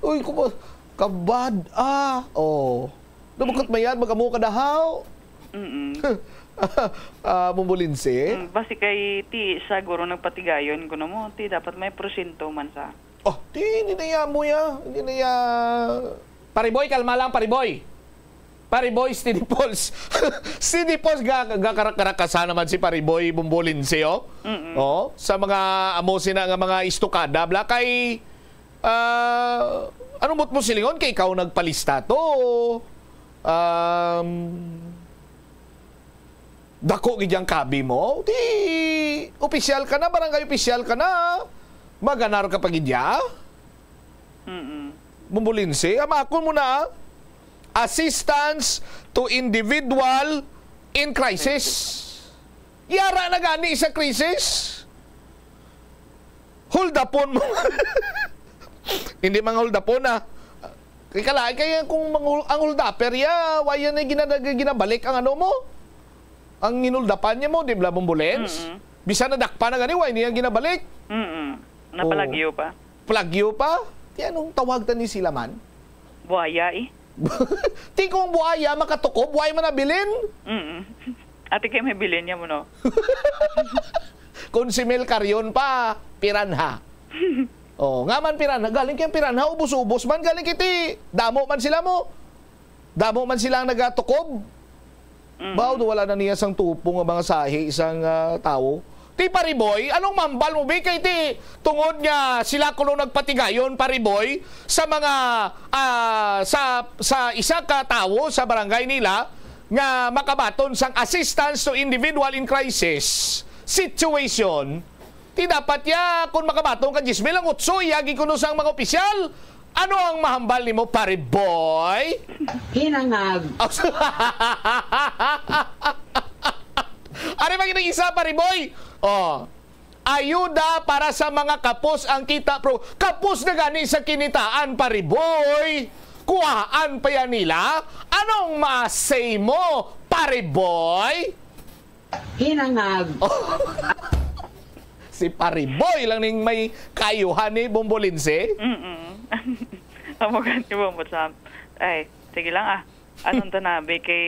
Uy, kumo-, kabad, ah, oh. Nabukot mayad, magamo ka dahaw. Mm-mm. Ah, Bumbulinsi? Mm, basi kay ti siya guro nagpatigayon kuno mo, ti dapat may porsyento man sa. Oh, ti, hindi na iya mo ya. Hindi na iya. Pariboy, kalma lang, Pariboy. Pariboy, steady pulse. Steady pulse, ga, ga, karak-, karakasa naman si Pariboy Bumbulinsi, oh. Mm-mm. Oh, sa mga amo sina nga mga istukada, bla kay, ah, ano mo, mo silingon kay ikaw nagpalista to? Um, dako gid yang kabi mo. Di opisyal ka na, barangay opisyal ka na. Maganar ka pa gid ya? Mm-mm. Bumbulinsi, amakon mo na. Assistance to individual in crisis. Yara na gani sa crisis. Holdapon mo. Hindi mga holdapon, ah. Kay kalain kay kung manghul-, ang holdaper ya, wa yan ay gina-, ginabalik ang ano mo. Ang hinuldapan niya mo, di ba, Bumbulinsi? Mm-mm. Bisan nadakpan na gani, wa niya ginabalik. Mm-mm. Napalagyo pa. Palagyo pa? Ti anong tawag ta ni sila man? Buhaya, eh. Ti kung buhaya makatukob, buhay man nabilin. Mm-mm. Ate, kay may bilin niya mo, no? Kung si Mel Carion pa, piranha. Oh, nga man piranha, galing kay piranha, ubos-ubos man, galing kay ti, damo man sila mo. Damo man sila ang nagatukob. Mm. Baw, wala na niya sang tupo nga mga sahi, isang, ah, tawo. Ti Pariboy, anong mambal mo, bi? Kay ti, tungod nga sila kuno nagpatigayon, Pariboy, sa mga, ah, sa, sa isa ka tawo sa barangay nila nga makabaton sang assistance to individual in crisis situation, ti dapat ya, kung makabaton ka, diyes mil ang utso, iyagi kuno sang mga opisyal. Ano ang mahambal nimo, Pariboy? Hinangag. Ari ba gid ang isa, Pariboy? Oh. Ayuda para sa mga kapos ang kita, pro. Kapos na gani sa kinitaan, Pariboy. Kuhaan pa yan nila. Anong ma-say mo, Pariboy? Hinangag. Si Pariboy lang ning may kaayuhan ni Bumbulinsi. Mm-mm. Amo gani, Bumbo, sa, ay, sige lang, ah. Anong tanabi kay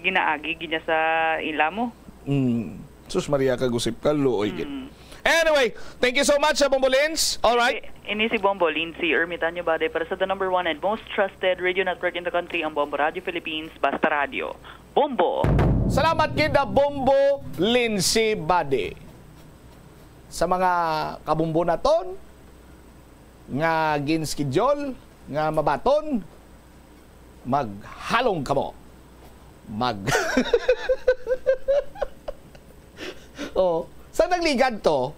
ginaagi gid niya sa ila mo? Mm. Sus Maria, kagusip ka, luoy gid. Mm. Anyway, thank you so much sa Bumbulinsi. All right. Ini, ini si Bombo Lindsay Ermitanyo Bade para sa the number one and most trusted radio network in the country, ang Bombo Radio Philippines, Basta Radio. Bombo. Salamat gid, ah, Bombo Lindsay Bade. Sa mga kabumbo naton nga gin-schedule nga mabaton, maghalong kamo. Mag-, oh, sa nagligad to,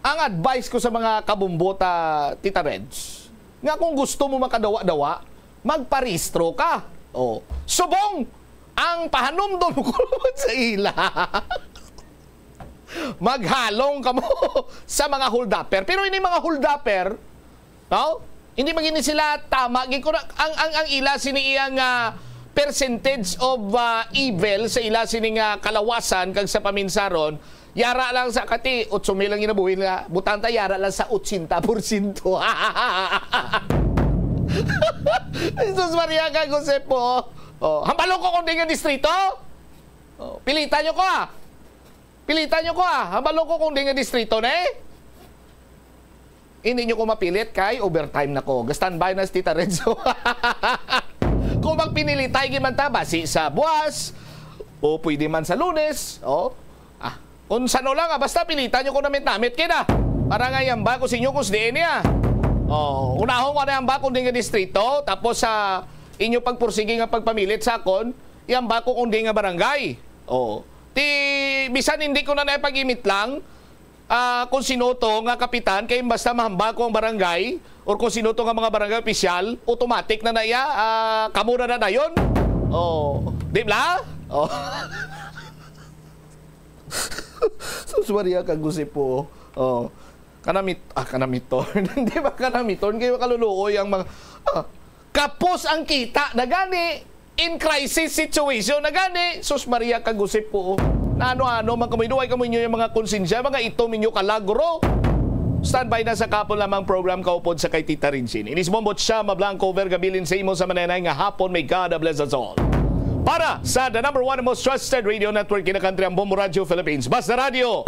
ang advice ko sa mga kabumbo ta, Tita Reds, nga kung gusto mo makadawa-dawa, magparehistro ka. Oh, subong ang pahanumdom ko naman sa ila. Maghalong kamo sa mga holdupper. Pero ini mga holdupper, no? Hindi man gini sila tama. Gid ko na, ang, ang, ang ila sini iya nga percentage of, ah, evil sa ila sini nga kalawasan kag sa paminsaron, yara lang sa kati, otso mil ang ginabuhi nila. Butang ta, yara lang sa otsenta porsyento. Jesus Maria kag Jose po. Oh, hambalon ko kung di nga distrito. Oh, pilitan nyo ko, ah. Pilitan nyo ko, ah. Hambalon ko kung di nga distrito na, eh. Hindi nyo ko mapilit kay overtime na ko. Ga-standby na si Tita Renzo. Kung magpinilitay gid man ta, basi sa buwas, o pwede man sa Lunes, oh. Ah, kung sano lang, ah, basta pilitan nyo ko namit-namit kay na. Para nga yamba ko sa inyo kung saan niya. Oh, unahon ko na yamba kung di nga distrito, tapos sa inyo pagpursige nga pagpamilit sa akon, yamba ko kung di nga barangay. Oh. Ti, bisan hindi ko na naipag-imit lang, ah, kung sino to nga kapitan, kay basta mahambal ko ang barangay, or kung sino to nga mga barangay opisyal, automatic na na iya, ah, kamo na na dayon. Oh, di ba? Oh. Sus Maria, kagusip po. Oh. Kanamit-, ah, kanamiton. Hindi ba kanamiton? Kaya kaluluoy ang mga, ah, kapos ang kita na gani. In crisis situation na gani, sus Maria, kagusip po. Nano-ano man kamo, inuway kamo inyo yung mga konsensya, mga itom inyo kalagro. Standby na sa kahapon lamang program kaupod sa kay Tita Regine. Ini si Bombo Chama Blanco, Verga Bilin sa imo sa mananay nga hapon. May God bless us all. Para sa the number one most trusted radio network in the country, ang Bombo Radio Philippines. Basta Radio,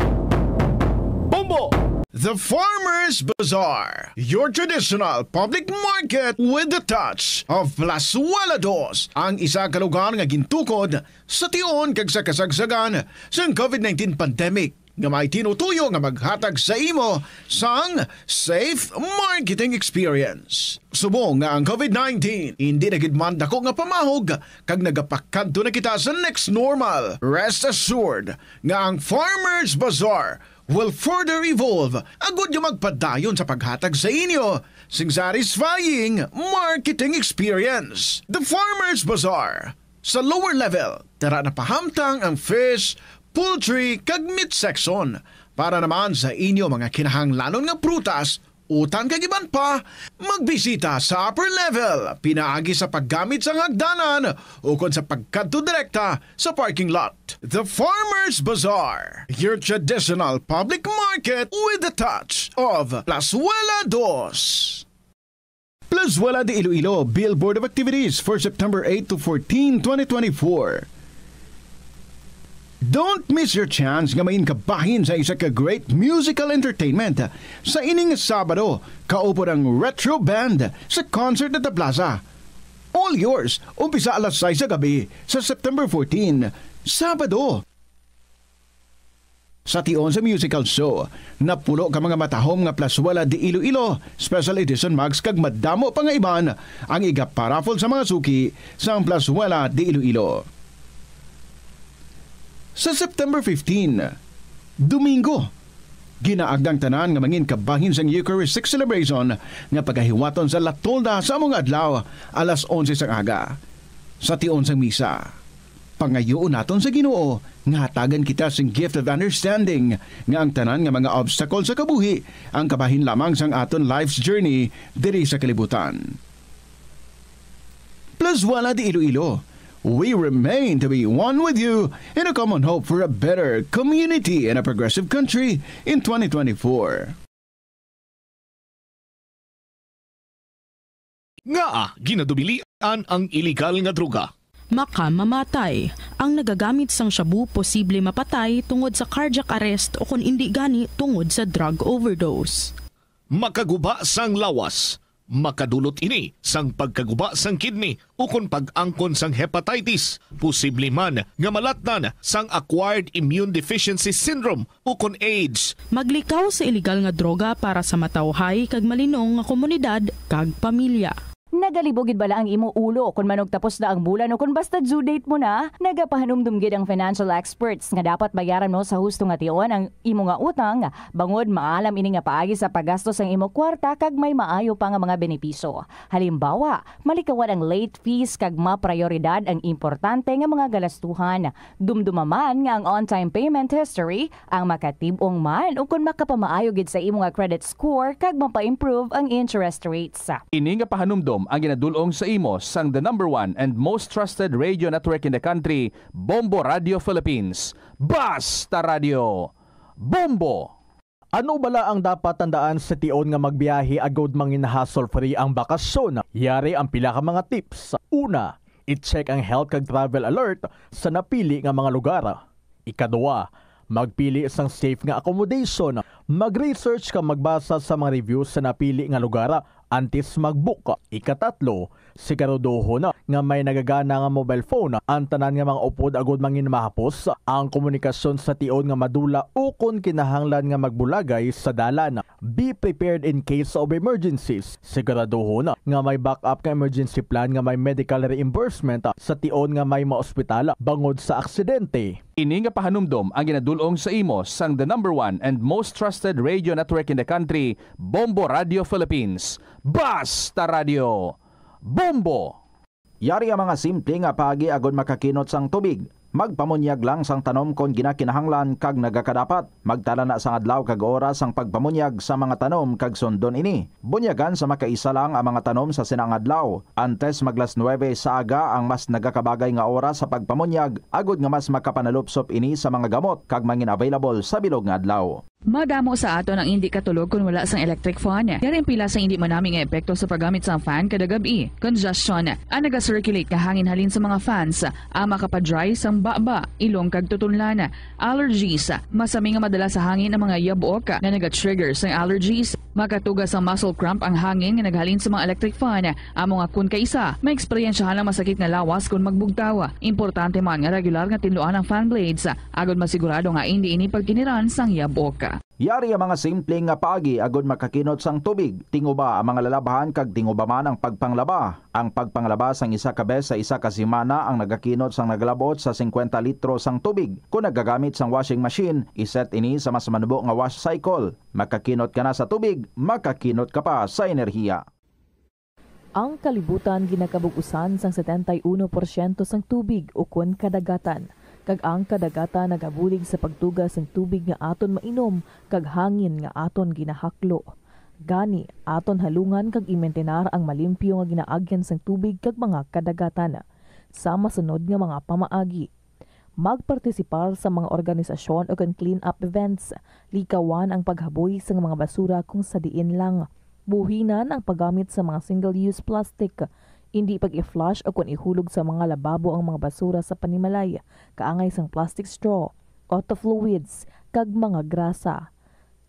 Bombo! The Farmers Bazaar, your traditional public market with the touch of Plazuela Dos, ang isa ka lugar nga gintukod sa tion kag sa kasagsagan sang covid nineteen pandemic nga may tinutuyo nga maghatag sa imo sang safe marketing experience. Subong nga ang covid nineteen hindi na gid man dako nga pamahog kag nagapakadto na kita sa next normal, rest assured nga ang Farmers Bazaar will further evolve agud nga magpadayon sa paghatag sa inyo sing satisfying marketing experience. The Farmers Bazaar, sa lower level, tara na pahamtang ang fish, poultry, kag meat section. Para naman sa inyo mga kinahanglanon nga prutas, utan kag iban pa, magbisita sa upper level, pinaagi sa paggamit sang hagdanan ukon sa pagkadto direkta sa parking lot. The Farmers Bazaar, your traditional public market with the touch of Plazuela Dos. Plazuela de Iloilo, Billboard of Activities for September eight to fourteen, twenty twenty-four. Don't miss your chance nga mangin kabahin sa isa ka great musical entertainment sa ining Sabado, kaupod ang Retro Band sa concert at the Plaza. All yours, umpisa alas sais sa gabi sa September fourteen, Sabado. Sa tion sa musical show, napulo ka mga matahom nga Plazuela de Iloilo Special Edition mugs kag madamo pa nga iban ang igaparaffle sa mga suki sang Plazuela de Iloilo. Sa September fifteen, Domingo, ginaagda ang tanan nga mangin kabahin sang Eucharistic celebration nga pagahiwaton sa La Tolda sa amo nga adlaw, alas onse sang aga. Sa tion sang misa, pangayoon naton sa Ginoo nga hatagan kita sing gift of understanding nga ang tanan nga mga obstacle sa kabuhi ang kabahin lamang sang aton life's journey diri sa kalibutan. Plazuela de Iloilo, we remain to be one with you in a common hope for a better community and a progressive country in twenty twenty-four. Ngaa ginadubilian ang iligal nga droga? Makamamatay. Ang nagagamit sang shabu posible mapatay tungod sa cardiac arrest o kon indi gani tungod sa drug overdose. Makaguba sang lawas. Makadulot ini sang pagkaguba sang kidney ukon pag-angkon sang hepatitis, posible man nga malatnan sang acquired immune deficiency syndrome ukon AIDS. Maglikaw sa iligal nga droga para sa matawhay kag malinong nga komunidad kag pamilya. Nagalibog gid bala ang imo ulo kon manugtapos na ang bulan o kon basta due date mo na? Nagapahanumdom gid ang financial experts nga dapat bayaran mo sa husto nga tion ang imo nga utang, bangod maalam ini nga paagi sa paggasto sang imo kwarta kag may maayo pa nga mga benepisyo. Halimbawa, malikawan ang late fees kag maprayoridad ang importante nga mga galastuhan. Dumduma man nga ang on-time payment history ang makatib-ong man ukon makapamaayo gid sa imo nga credit score kag mapa-improve ang interest rates. Ini nga pahanumdom ang ginadul-ong sa imo sang the number one and most trusted radio network in the country, Bombo Radio Philippines. Basta Radio, Bombo! Ano bala ang dapat tandaan sa tion nga magbiyahe agud mangin hassle-free ang bakasyon? Yari ang pila ka mga tips. Una, i-check ang health kag travel alert sa napili nga mga lugar. Ikaduha, magpili sang safe nga accommodation. Mag-research kag magbasa sa mga reviews sa napili nga lugar antes mag-book. Ikatatlo, siguraduhon nga may nagagana nga mobile phone ang tanan nga mga upod agud mangin mahapos ang komunikasyon sa tion nga madula ukon kinahanglan nga magbulagay sa dalan. Be prepared in case of emergencies. Siguraduhon nga may backup nga emergency plan nga may medical reimbursement sa tion nga may maospital bangod sa aksidente. Ini nga pahanumdom ang ginadul-ong sa imo sang the number one and most trusted radio network in the country, Bombo Radio Philippines. Basta Radio, Bombo! Yari ang mga simple nga paagi agud makakinot sang tubig. Magpamunyag lang sang tanom kon ginakinahanglan kag nagakadapat. Magtala na sang adlaw kag oras sang pagpamunyag sa mga tanom kag sundon ini. Bunyagan sa makaisa lang ang mga tanom sa sina nga adlaw. Antes mag las nuebe sa aga ang mas nagakabagay nga oras sa pagpamunyag, agud nga mas makapanalupsop ini sa mga gamot kag mangin available sa bilog nga adlaw. Madamo sa aton ang indi katulog kon wala sang electric fan. Yari ang pila sa indi manami nga epekto sa paggamit sang fan kada gab-i. Congestion. Ang naga-circulate nga hangin halin sa mga fans, ang makapa-dry sang baba, ilong kag tutunlan. Allergies. Masami nga madala sa hangin ang mga yabok nga naga-trigger sang allergies. Makatuga sang muscle cramp ang hangin nga naghalin sa mga electric fan. Amo nga kon kaisa, maeksperiensyahan ang masakit nga lawas kon magbugtaw. Importante man nga regular nga tinluan ang fan blades, agod masigurado nga indi ini pagkiniran sang yabok. Yari ang mga simple nga paagi agod makakinot sang tubig. Tinguba ang mga lalabahan kag tinguba man ang pagpanglaba. Ang pagpanglaba sang isa ka bes sa isa ka semana ang nagakinot sang nagalabot sa singkwenta litro sang tubig. Kon nagagamit sang washing machine, iset ini sa mas manubo nga wash cycle. Makakinot ka na sa tubig, makakinot ka pa sa enerhiya. Ang kalibutan ginakabug-usan sang setenta y uno porsyento sang tubig ukon kadagatan, kag ang kadagatan nagabulig sa pagtuga sang tubig nga aton mainom kag hangin nga aton ginahaklo. Gani, aton halungan kag imintinar ang malimpyo nga ginaagyan sang tubig kag mga kadagatan. Sa masunod nga mga pamaagi, magpartisipar sa mga organisasyon ukon clean-up events. Likawan ang paghaboy sang mga basura kung sa diin lang. Buhinan ang paggamit sa mga single-use plastic. Indi pag-i-flush ukon ihulog sa mga lababo ang mga basura sa panimalay, kaangay sang plastic straw, auto fluids, kag mga grasa.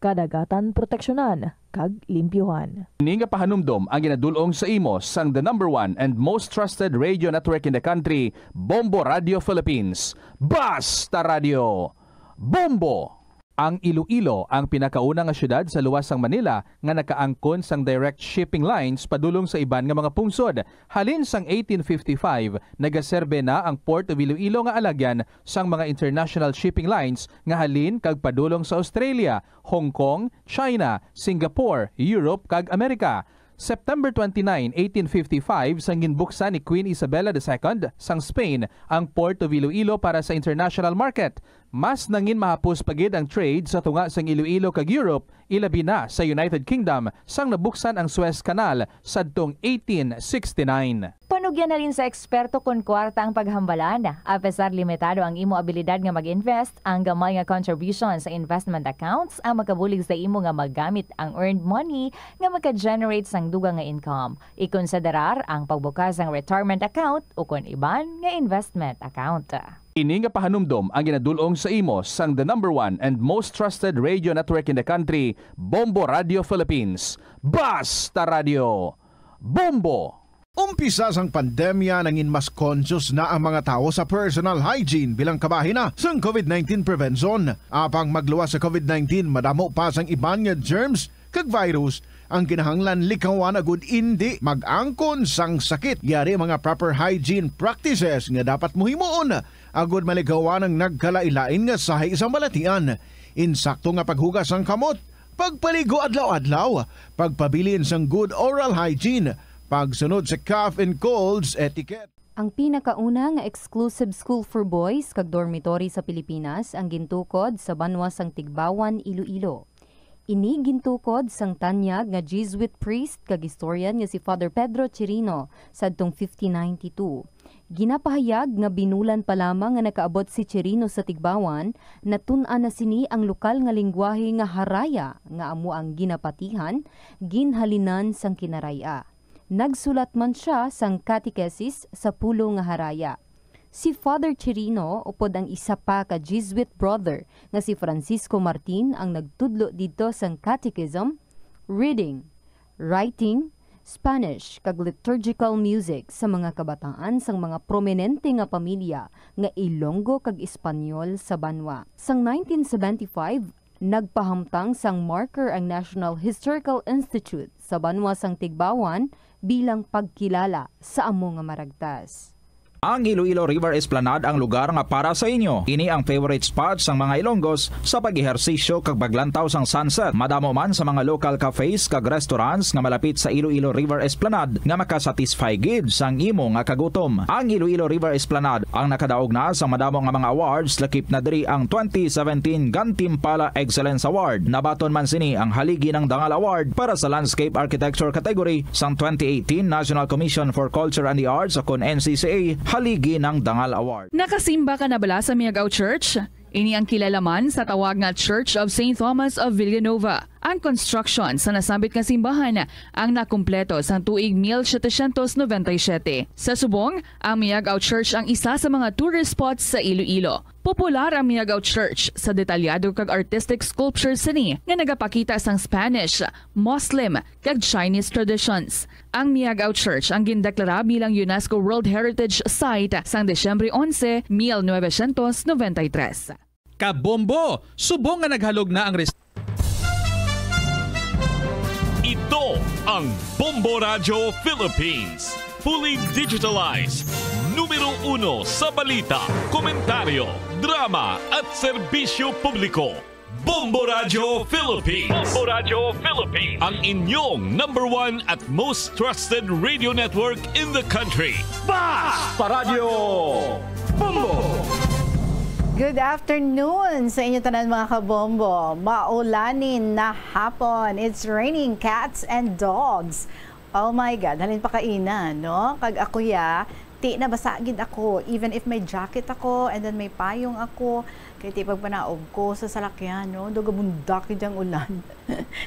Kadagatan proteksyonan kag limpyuhan. Ini nga pahanumdom ang ginadul-ong sa imo sang the number one and most trusted radio network in the country, Bombo Radio Philippines. Basta Radio! Bombo! Ang Iloilo ang pinakauna nga siyudad sa luwas sang Manila nga nakaangkon sang direct shipping lines padulong sa iban nga mga pungsod. Halin sang eighteen fifty-five, nagaserbe na ang Port of Iloilo nga alagyan sang mga international shipping lines nga halin kag padulong sa Australia, Hong Kong, China, Singapore, Europe, kag Amerika. September twenty-nine, eighteen fifty-five, sang ginbuksan ni Queen Isabella the Second sang Spain ang Port of Iloilo para sa international market, mas nangin mahapos pa gid ang trade sa tunga sang Iloilo kag Europe, ilabi na sa United Kingdom, sang nabuksan ang Suez Canal sadtong eighteen sixty-nine. Panugyan halin sa eksperto kon kwarta ang paghambalan. Apesar limitado ang imo abilidad nga mag-invest, ang gamay nga contribution sa investment accounts ang makabulig sa imo nga magamit ang earned money nga maka-generate sang dugang nga income. Ikonsiderar ang pagbukas sang retirement account ukon iban nga investment account. Ini nga pahanumdom ang ginadul-ong sa imo sang the number one and most trusted radio network in the country, Bombo Radio Philippines. Basta Radio! Bombo! Umpisa sang pandemya, nangin mas conscious na ang mga tawo sa personal hygiene bilang kabahin na sang covid nineteen prevention. Apang magluwas sa covid nineteen, madamo pa sang iban nga germs kag virus ang kinahanglan likawan agud indi mag-angkon sang sakit. Yari mga proper hygiene practices nga dapat mohimuon agud malikawan ang nagkalain-lain nga sahi sang balatian. Insakto nga paghugas sang kamot, pagpaligo adlaw-adlaw, pagpabilin sang good oral hygiene, pagsunod sa cough and colds etiquette. Ang pinakauna nga exclusive school for boys kag dormitory sa Pilipinas ang gintukod sa banwa sang Tigbauan, Iloilo. Ini gintukod sang tanyag nga Jesuit priest kag historian nga si Father Pedro Chirino sadtong fifteen ninety-two. Ginapahayag nga binulan pa lamang nga nakaabot si Chirino sa Tigbauan, natun-an na sini ang lokal nga linggwahe nga Haraya, nga amo ang ginapatihan, ginhalinan sang Kinaray-a. Nagsulat man sia sang catechesis sa pulo nga Haraya. Si Father Chirino upod ang isa pa ka Jesuit brother nga si Francisco Martin ang nagtudlo didto sang catechism, reading, writing, Spanish, kag liturgical music sa mga kabataan sang mga prominente nga pamilya nga Ilonggo kag Espanyol sa banwa. Sang nineteen seventy-five, nagpahamtang sang marker ang National Historical Institute sa banwa sang Tigbauan bilang pagkilala sa amo nga maragtas. Ang Iloilo River Esplanade ang lugar nga para sa inyo. Ini ang favorite spot sang mga Ilonggos sa pag-ehersisyo kag paglantaw sang sunset. Madamo man sa mga local cafes kag restaurants nga malapit sa Iloilo River Esplanade nga makasatisfy gid sang imo nga kagutom. Ang Iloilo River Esplanade ang nakadaog na sang madamo nga mga awards, lakip na diri ang twenty seventeen Gantimpala Excellence Award. Nabaton man sini ang Haligi ng Dangal Award para sa Landscape Architecture category sang twenty eighteen National Commission for Culture and the Arts o kon N C C A Haligi ng Dangal Award. Nakasimba ka na bala sa Miagao Church? Ini ang kilala man sa tawag nga Church of Saint Thomas of Villanova. Ang construction sa nasambit nga simbahan ang nakumpleto sang tuig mil setecientos noventa y siete. Sa subong, ang Miagao Church ang isa sa mga tourist spots sa Iloilo. Popular ang Miagao Church sa detalyado kag artistic sculptures sini nga nagapakita sang Spanish, Muslim, kag Chinese traditions. Ang Miagao Church ang gindeklara bilang UNESCO World Heritage Site sang Disyembre onse, mil novecientos noventa y tres. Kabombo! Subong nga naghalog na ang res- Ito ang Bombo Radyo Philippines. Fully digitalized. Numero uno sa balita, komentaryo, drama, at serbisyo publiko. Bombo Radyo Philippines. Bombo Radyo Philippines. Ang inyong number one at most trusted radio network in the country. Basta Radyo Bombo! Good afternoon sa inyo tanan, mga kabombo. Maulanin na hapon. It's raining cats and dogs. Oh my God, halin pa kaina, no? Kag ako ya, ti nabasa gid ako. Even if may jacket ako and then may payong ako, kay ti pagpanaog ko sa salakyan, no? Daw gabundak gid ang ulan.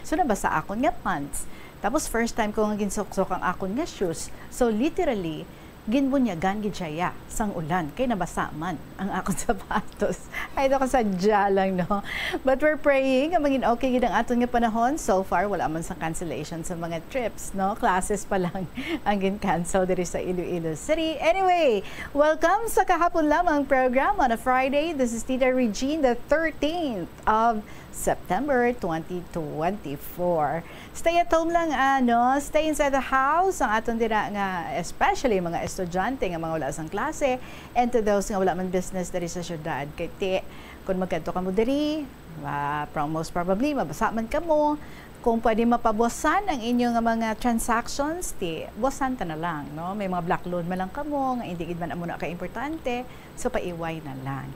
So nabasa akon nga pants. Tapos first time ko nga ginsuksok ang akon nga shoes. So literally, ginbunyagan gid siya ya sang ulan kay nabasa man ang akon sapatos. Ay, daw kasadya lang, no? But we're praying nga mangin okay gid ang aton nga panahon. So far, wala man sang cancellation sa mga trips, no? Classes pa lang ang gin-cancel diri sa Iloilo City. Anyway, welcome sa Kahapon Lamang program on a Friday. This is Tita Regine, the thirteenth of September twenty twenty-four. Stay at home lang, ano, stay inside the house ang aton dira nga, especially mga estudyante nga mga wala sang klase, and to those nga wala man business diri sa syudad. Kay ti, kung magkadto kamo diri, ma-, pro-, most probably, mabasa man kamo. Kung pwede mapabuwasan ang inyo nga mga transactions, ti, buwasan ta na lang, no? May mga black loan man lang kamo, nga hindi gid man amo na ka-importante, so paiway na lang.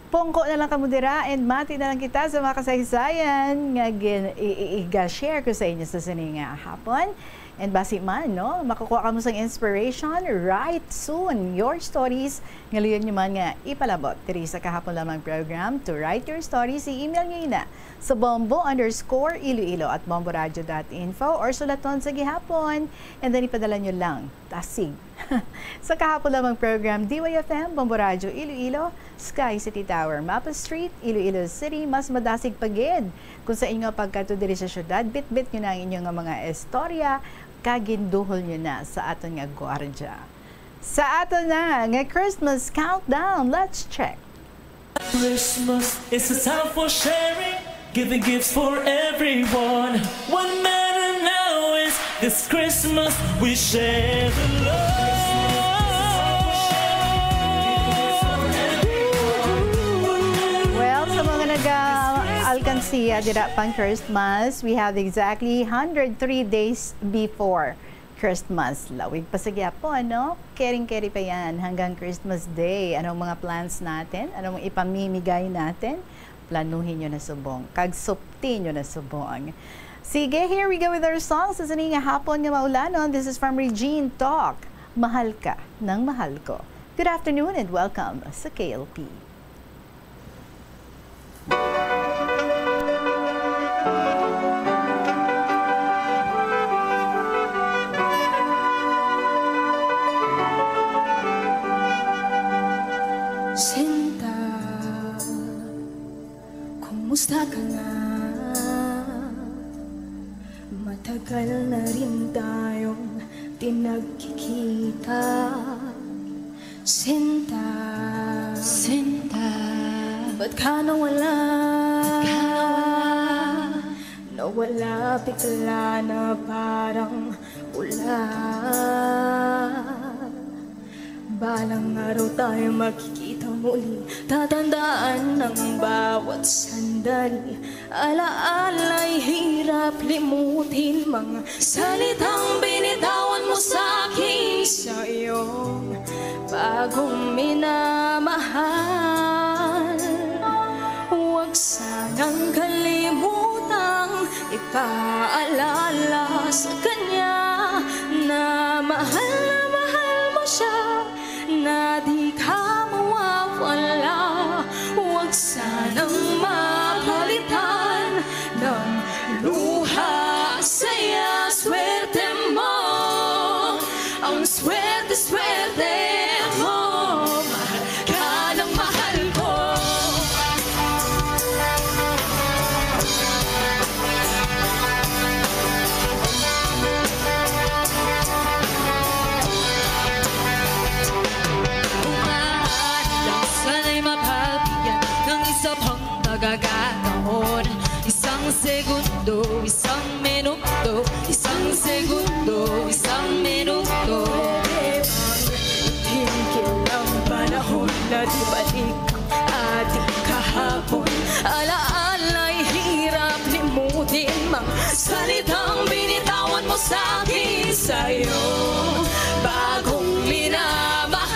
Pungko na lang kamo dira and mati na lang kita sa mga kasaysayan nga gin-, i-, i-, iga-share ko sa inyo sa sini nga hapon. And basi man, no, makukuha kamo sang inspiration right soon. Your stories nga luyon nyo man nga ipalabot diri sa Kahapon Lamang program. To write your stories, i-email nyo ina sa bombo underscore iloilo at bomboradio dot info or sulaton sa gihapon. And then ipadala nyo lang. Tasig. Sa Kahapon Lamang program, D Y F M, Bombo Radyo Iloilo, Sky City Tower, Mapa Street, Iloilo City, mas madasig pa gid. Kung sa inyo pagkadto diri sa syudad, bitbit nyo na ang inyo nga mga istorya, kag ginduhol nyo na sa aton nga gwardya. Sa aton na nga Christmas countdown, let's check. Christmas is a time for sharing, giving gifts for everyone. What matter now is this Christmas we share the love. Well, sa mga nag-alkansiya dira pang Christmas, we have exactly hundred three days before Christmas. Lawig pa sa gyapon, no? Kering-keri pa yan hanggang Christmas Day. Anong mga plans natin? Anong ipamimigay natin? Planuhin nyo na subong. Kag supti nyo na subong. Sige, here we go with our song. Sa sini nga hapon nga maulanon, this is from Regine Talk. Mahal ka ng mahal ko. Good afternoon and welcome sa K L P. Sinta, kumusta ka na? Matagal na rin tayong di nagkikita. Sinta, Sinta, ba't ka nawala? Ba't ka nawala? Nawala bigla na parang bula. Balang araw tayo magkikita muli. Tatandaan ang bawat sandali. Alaala'y hirap limutin, mga salitang binitawan mo sa akin sa iyong bagong minamahal. Huwag sanang kalimutang ipaalala sa kanya na mahal na mahal mo siya, na di ka mawawala. Huwag Swerte, swerte mo, mahal ka ng mahal ko. Kung maaari lang sana'y mabigyan ng isa pang pagkakataon. Isang segundo, isang minuto, isang segundo, isang minuto. Pwede bang itigil ang panahon na di balik ang ating kahapon? Alaala'y hirap limutin, mga salitang binitawan mo sa akin, sa'yo bagong minamahal.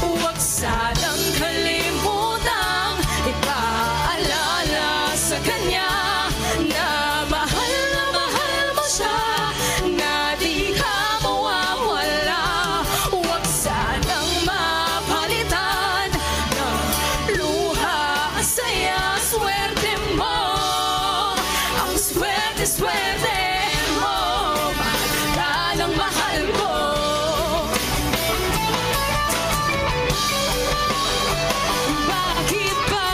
Huwag sanang kalimutang ipaalala sa kanya na mahal na mahal mo siya, na di ka mawawala. Huwag sanang mapalitan ng luha ang saya, swerte mo. Ang swerte, swerte mo, mahal ka ng mahal ko. Bakit ba?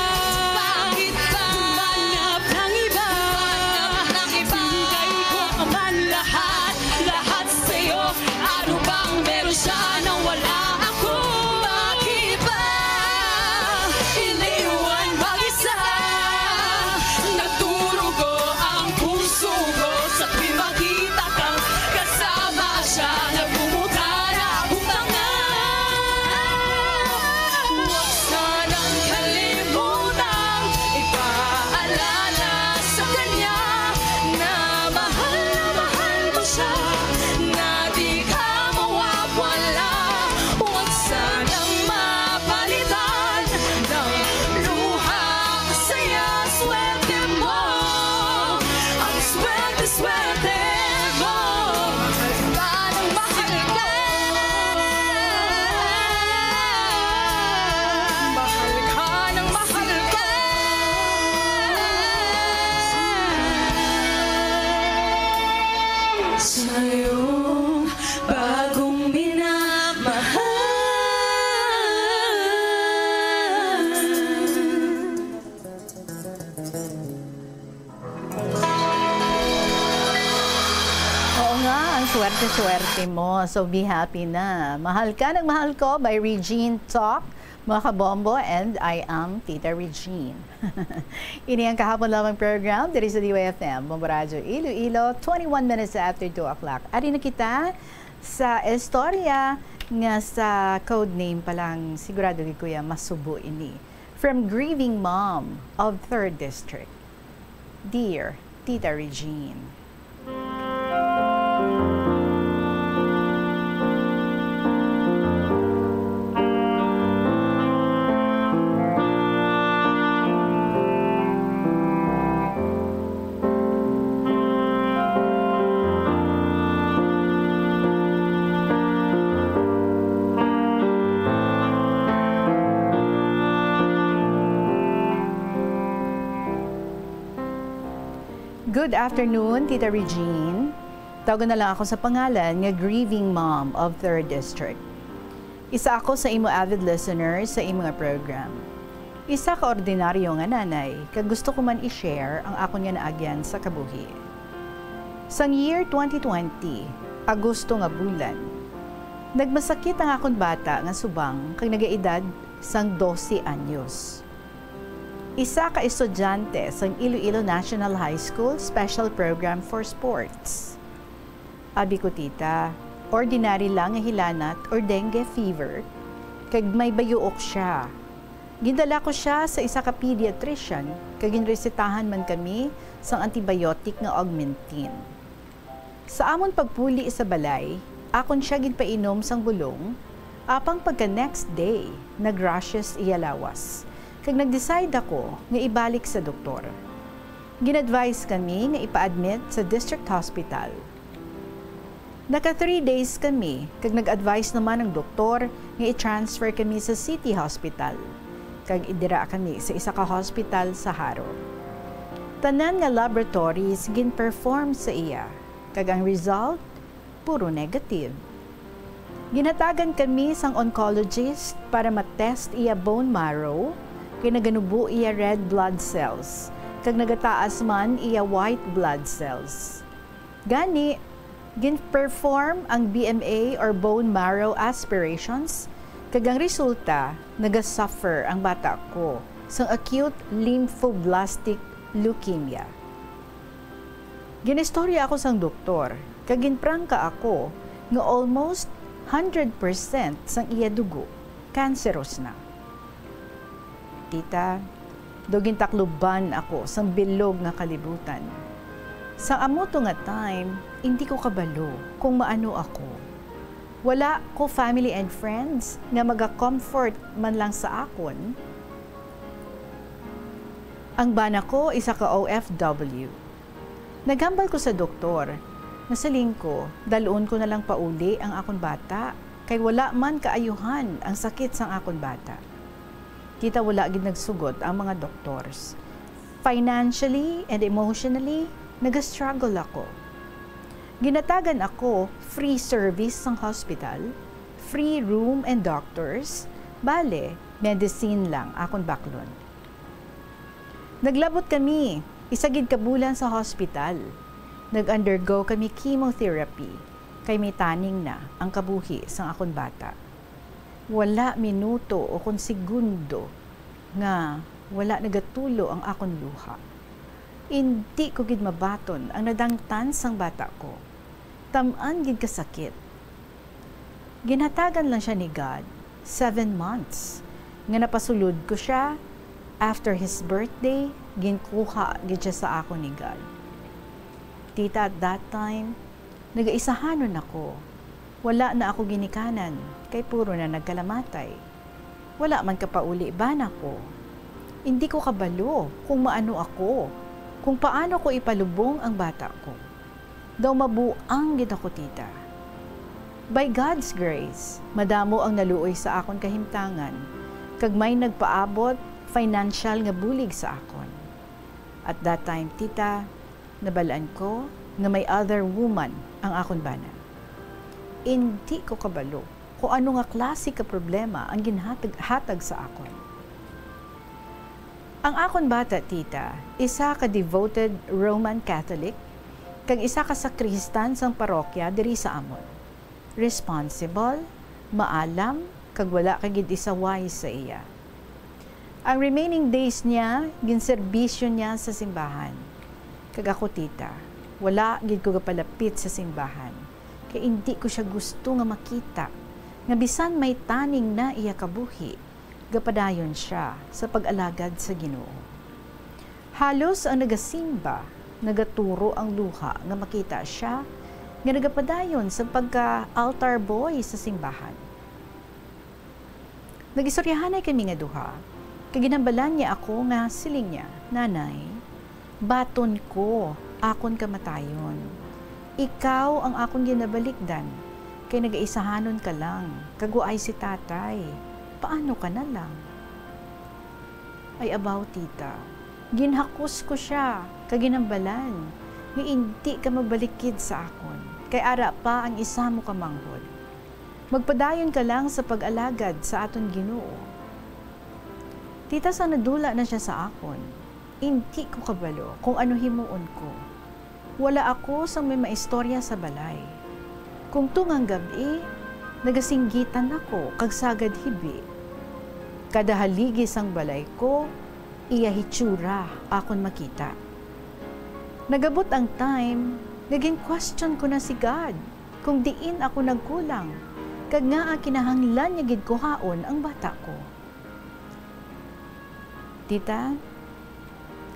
Bakit ba? Humanap ng iba. Humanap ng iba. Ibigay ko man lahat, lahat sa'yo. Ano bang meron siya na wala ako? Bakit ba iniwan mag-isa? Naturugo ang puso ko sa tuwing makita kang kasama siya. Nagmumukha na akong tanga. Huwag sanang kalimutang ipaalala sa kanya na mahal na mahal mo siya, na di ka mawawala. Huwag sanang mapalitan ng luha ang saya, swerte mo. Ang swerte, swerte mo. Mahal ka ng mahal ko. Mahal ka ng mahal ko. Sa'yo bagong minamahal. Oo nga, ang swerte-swerte mo. So, be happy na. Mahal ka ng mahal ko by Regine Talk, mga kabombo, and I am Tita Regine. Ini ang kahapon lamang program diri sa D Y F M, Bombo Radyo Iloilo, twenty-one minutes after two o'clock. Ari na kita sa istorya nga sa code name pa lang, sigurado gid, kuya, masubo ini. From grieving mom of third District. Dear Tita Regine. Good afternoon, Tita Regine. Tawgon na lang ako sa pangalan nga grieving mom of third District. Isa ako sa imo avid listeners sa imo nga program. Isa ka ordinaryo nga nanay, kag gusto ko man i-share ang akon nga naagyan sa kabuhi. Sang year twenty twenty, Agosto nga bulan, nagmasakit ang akon bata nga subang kag nagaedad sang dose anyos. Isa ka estudyante sang Iloilo National High School Special Program for Sports. Abi ko, "Tita, ordinary lang nga hilanat or dengue fever, kag may bayuok siya." Gindala ko sia sa isa ka pediatrician, kag ginresetahan man kami sang antibiotic nga Augmentin. Sa amon pagpuli sa balay, akon sia ginpainom sang bulong, apang pagka next day, nag-rashes iya lawas, kag nag-decide ako nga ibalik sa doktor. Gin-advise kami nga ipa-admit sa district hospital. Naka three days kami, kag nag-advise naman ang doktor nga i-transfer kami sa city hospital, kag idira kami sa isa ka hospital sa Jaro. Tanan nga laboratories gin-perform sa iya, kag ang result, puro negative. Ginhatagan kami sang oncologist para ma-test iya bone marrow, kay naganubo iya red blood cells, kag nagataas man iya white blood cells. Gani, gin-perform ang B M A or bone marrow aspirations, kag ang resulta, nagasuffer ang bata ko sang acute lymphoblastic leukemia. Ginistorya ako sang doktor, kag ginprangka ako nga almost hundred percent sang iya dugo cancerous na. Tita, daw gintakluban ako sang bilog nga kalibutan. Sa amo to nga time, hindi ko kabalo kung maano ako. Wala ko family and friends nga maga-comfort man lang sa akon. Ang bana ko isa ka O F W. Naghambal ko sa doktor, nasiling ko, dalon ko na lang pauli ang akon bata, kay wala man kaayuhan ang sakit sang akon bata. Kita wala gid nagsugot ang mga doctors. Financially and emotionally, nag-struggle ako. Ginatagan ako free service sang hospital, free room and doctors, bale, medicine lang akon baklon. Naglabot kami, isa gid ka bulan sa hospital. Nag-undergo kami chemotherapy, kay may tanning na ang kabuhi sang akon bata. Wala minuto o kon segundo nga wala nagatulo ang akon luha. Indi ko gid mabaton ang nadangtan sang bata ko. Tam-an gid kasakit. Ginhatagan lang siya ni God, seven months, nga napasulod ko siya. After his birthday, ginkuha gid siya sa akon ni God. Tita, at that time, nagaisahanon ako. Wala na ako ginikanan, kay puro na nagkalamatay. Wala man kapauli bana ko. Indi ko kabalo kung maano ako, kung paano ko ipalubong ang bata ko. Daw mabuang gid ako, tita. By God's grace, madamo ang naluoy sa akon kahimtangan, kag may nagpaabot financial nga bulig sa akon. At that time, tita, nabal-an ko nga may other woman ang akon bana. Indi ko kabalo kung ano nga klase ka problema ang ginhatag-hatag sa akon. Ang akon bata, tita, isa ka devoted Roman Catholic kag isa ka sakristan sang parokya diri sa amon. Responsible, maalam, kag wala ka gid isaway sa iya. Ang remaining days niya, ginserbisyo niya sa simbahan. Kag ako, tita, wala gid ko gapalapit sa simbahan, kay indi ko sia gusto nga makita nga bisan may taning na iya kabuhi, gapadayon sia sa pag-alagad sa Ginoo. Halos ang nagasimba, nagaturo ang luha nga makita sia nga nagapadayon sa pagka-altar boy sa simbahan. Nag-istoryahanay kami nga duha, kag ginhambalan niya ako nga siling niya, "Nanay, baton ko akon kamatayon. Ikaw ang akon ginabalikdan, kay nagaisahanon ka lang, kag waay si tatay. Paano ka na lang?" Ay, abaw, tita, ginhakos ko sia, kag ginhambalan nga indi ka magbalikid sa akon, kay ara pa ang isa mo ka manghod. Magpadayon ka lang sa pag-alagad sa aton Ginoo. Tita, sang nadula na sia sa akon, indi ko kabalo kung ano himuon ko. Wala ako sang may maistorya sa balay. Kung tungang gab-i, nagasinggitan ako kag sagad hibi. Kada haligi sang balay ko, iya hitsura akon makita. Nagabot ang time nga gin-question ko na si God kung diin ako nagkulang, kag ngaa kinahanglan niya gid kuhaon ang bata ko. Tita,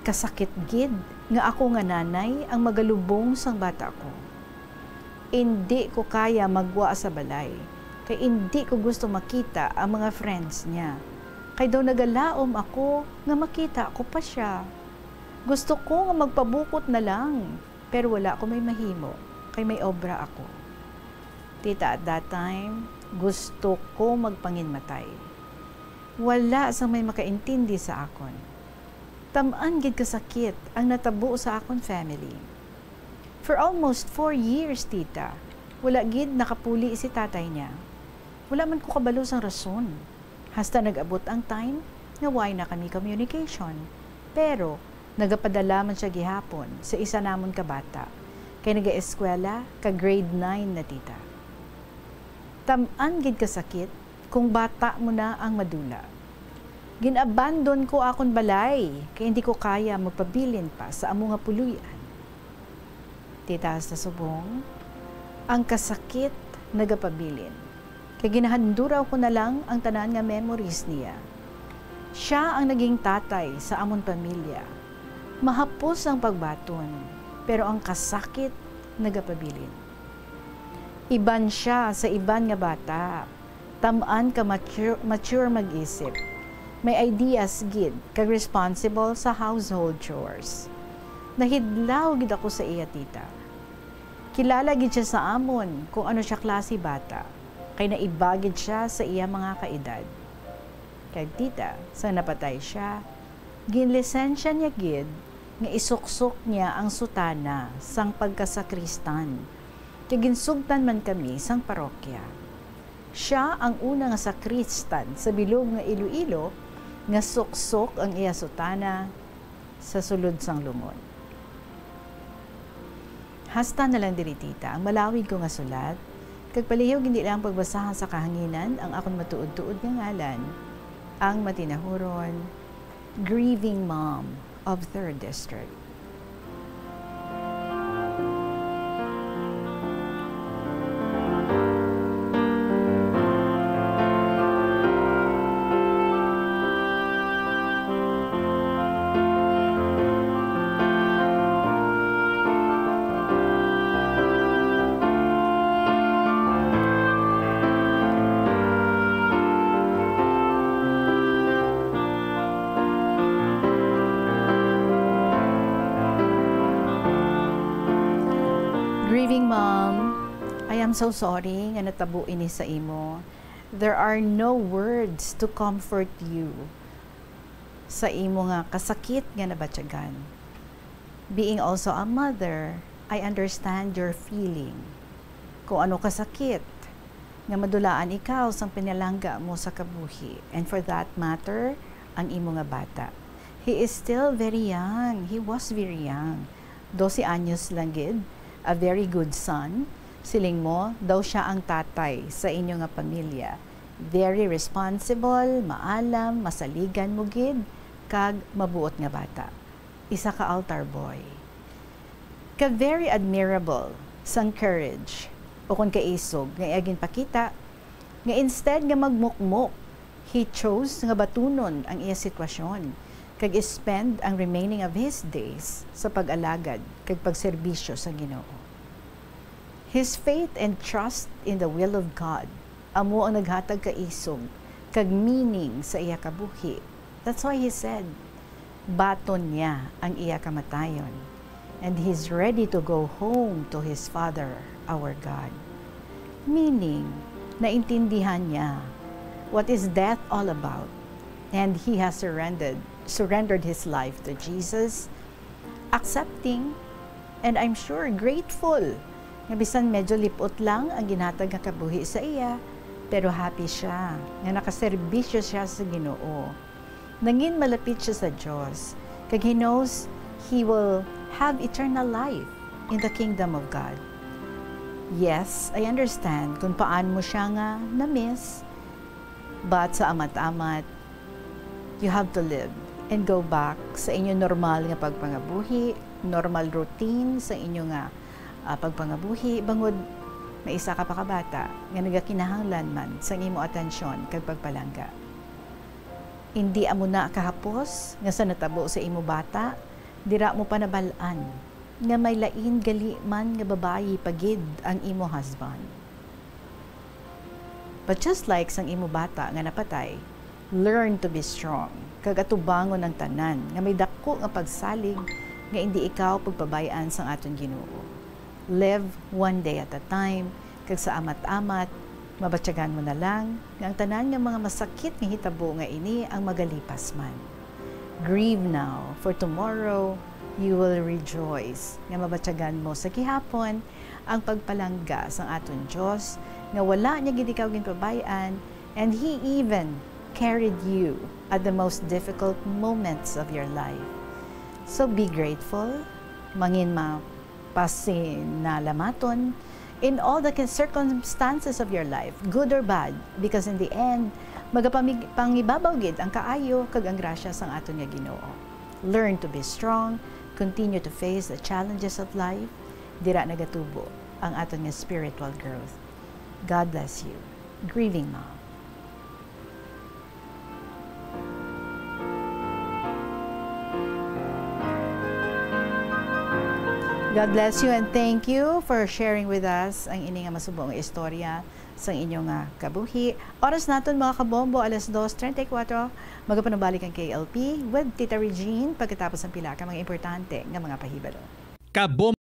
kasakit gid nga ako nga nanay ang magalubong sang bata ko. Indi ko kaya magwa sa balay, kay indi ko gusto makita ang mga friends niya. Kay daw nagalaom ako nga makita ko pa sia. Gusto ko nga magpabukot na lang, pero wala ko may mahimo, kay may obra ako. Tita, at that time, gusto ko magpanginmatay. Wala sang may makaintindi sa akon. Tam-an gid kasakit ang natabo sa akon family. For almost four years, tita, Wala gid nakapuli si tatay niya. Wala man ko kabalo sang rason. Hasta nag-abot ang time nga way na kami communication. Pero nagapadala man siya gihapon sa isa namon ka bata, kay nagaeskwela ka grade nine na, tita. Tam-an gid kasakit kung bata mo na ang madula. Gin-abandon ko akon balay kay hindi ko kaya magpabilin pa sa amo nga puloy-an. Tita, sa subong, ang kasakit nagapabilin, kay ginahanduraw ko na lang ang tanan nga memories niya. Siya ang naging tatay sa amon pamilya. Mahapos ang pagbaton, pero ang kasakit nagapabilin. Iban siya sa iban nga bata. Tam-an ka mature, mature mag-isip. May ideas gid kag responsible sa household chores. Nahidlaw gid ako sa iya, tita. Kilala gid siya sa amon kung ano siya klase bata, kay naiba gid siya sa iya mga kaedad. Kag, tita, sang napatay siya, ginlisensya niya gid nga isuksok niya ang sutana sang pagkasakristan, kay ginsugtan man kami sang parokya. Sia ang una nga sakristan sa bilog nga Iloilo nga suksok ang iya sutana sa sulod sang lungon. Hasta na lang diri, tita, ang malawig ko nga sulat, kag palihog hindi lang pagbasahan sa kahanginan ang akon matuod-tuod nga ngalan, ang matinahuron, grieving mom of Third District. Grieving mom, I am so sorry nga natabo ini sa imo. There are no words to comfort you sa imo nga kasakit nga nabatyagan. Being also a mother, I understand your feeling. Kung ano kasakit nga madulaan ikaw sang pinalangga mo sa kabuhi, and for that matter, ang imo nga bata. He is still very young. He was very young. Dose anyos lang gid. A very good son. Siling mo, daw sia ang tatay sa inyo nga pamilya. Very responsible, maalam, masaligan mo gid, kag mabuot nga bata. Isa ka altar boy. Ka very admirable sang courage, o kon kaisog, nga iya ginpakita, nga instead nga magmukmok, he chose nga batunon ang iya sitwasyon, kag spend ang remaining of his days sa pag-alagad kag pagserbisyo sa Ginoo. His faith and trust in the will of God amo ang naghatag kaisog kag meaning sa iya kabuhi. That's why he said, "Baton niya ang iya kamatayon, and he's ready to go home to his Father, our God." Meaning, naintindihan niya what is death all about, and he has surrendered, surrendered his life to Jesus, accepting, and I'm sure grateful, nga bisan medyo lipot lang ang ginhatag nga kabuhi sa iya, pero happy siya nga nakaserbisyo siya sa Ginoo. Nangin malapit siya sa Dios, kag he knows he will have eternal life in the kingdom of God. Yes, I understand kung paano mo siya nga na-miss, but sa amat-amat, you have to live and go back sa inyo normal nga pagpangabuhi, normal routine sa inyo nga, ah, pagpangabuhi, bangod may isa ka pa ka bata nga nagakinahanglan man sang imo atensyon kag pagpalangga. Indi amo na kahapos nga sa natabo sa imo bata, dira mo pa nabal-an nga may lain gali man nga babayi pa gid ang imo husband. But just like sang imo bata nga napatay, learn to be strong, kag atubangon ang tanan nga may dako nga pagsalig nga indi ikaw pagpabay-an sang aton Ginoo. Live one day at a time, kag sa amat-amat, mabatyagan mo na lang nga ang tanan nga mga masakit nga hitabo nga ini ang magalipas man. Grieve now, for tomorrow you will rejoice, nga mabatyagan mo sa gihapon ang pagpalangga sang aton Dios, nga wala niya gid ikaw ginpabay-an, and He even carried you at the most difficult moments of your life. So be grateful, mangin mapasinalamaton in all the circumstances of your life, good or bad, because in the end, magapamig-, pangibabaw gid ang kaayo kag ang grasya sang aton nga Ginoo. Learn to be strong, continue to face the challenges of life, dira nagatubo ang aton nga spiritual growth. God bless you. Grieving Mom. God bless you and thank you for sharing with us ang ini nga masubo nga istorya sang inyo nga kabuhi. Oras naton, mga kabombo, alas dos treinta y cuatro. Magapanubalik ang K L P with Tita Regine pagkatapos ang pila ka mga importante nga mga pahibalo. Kabombo!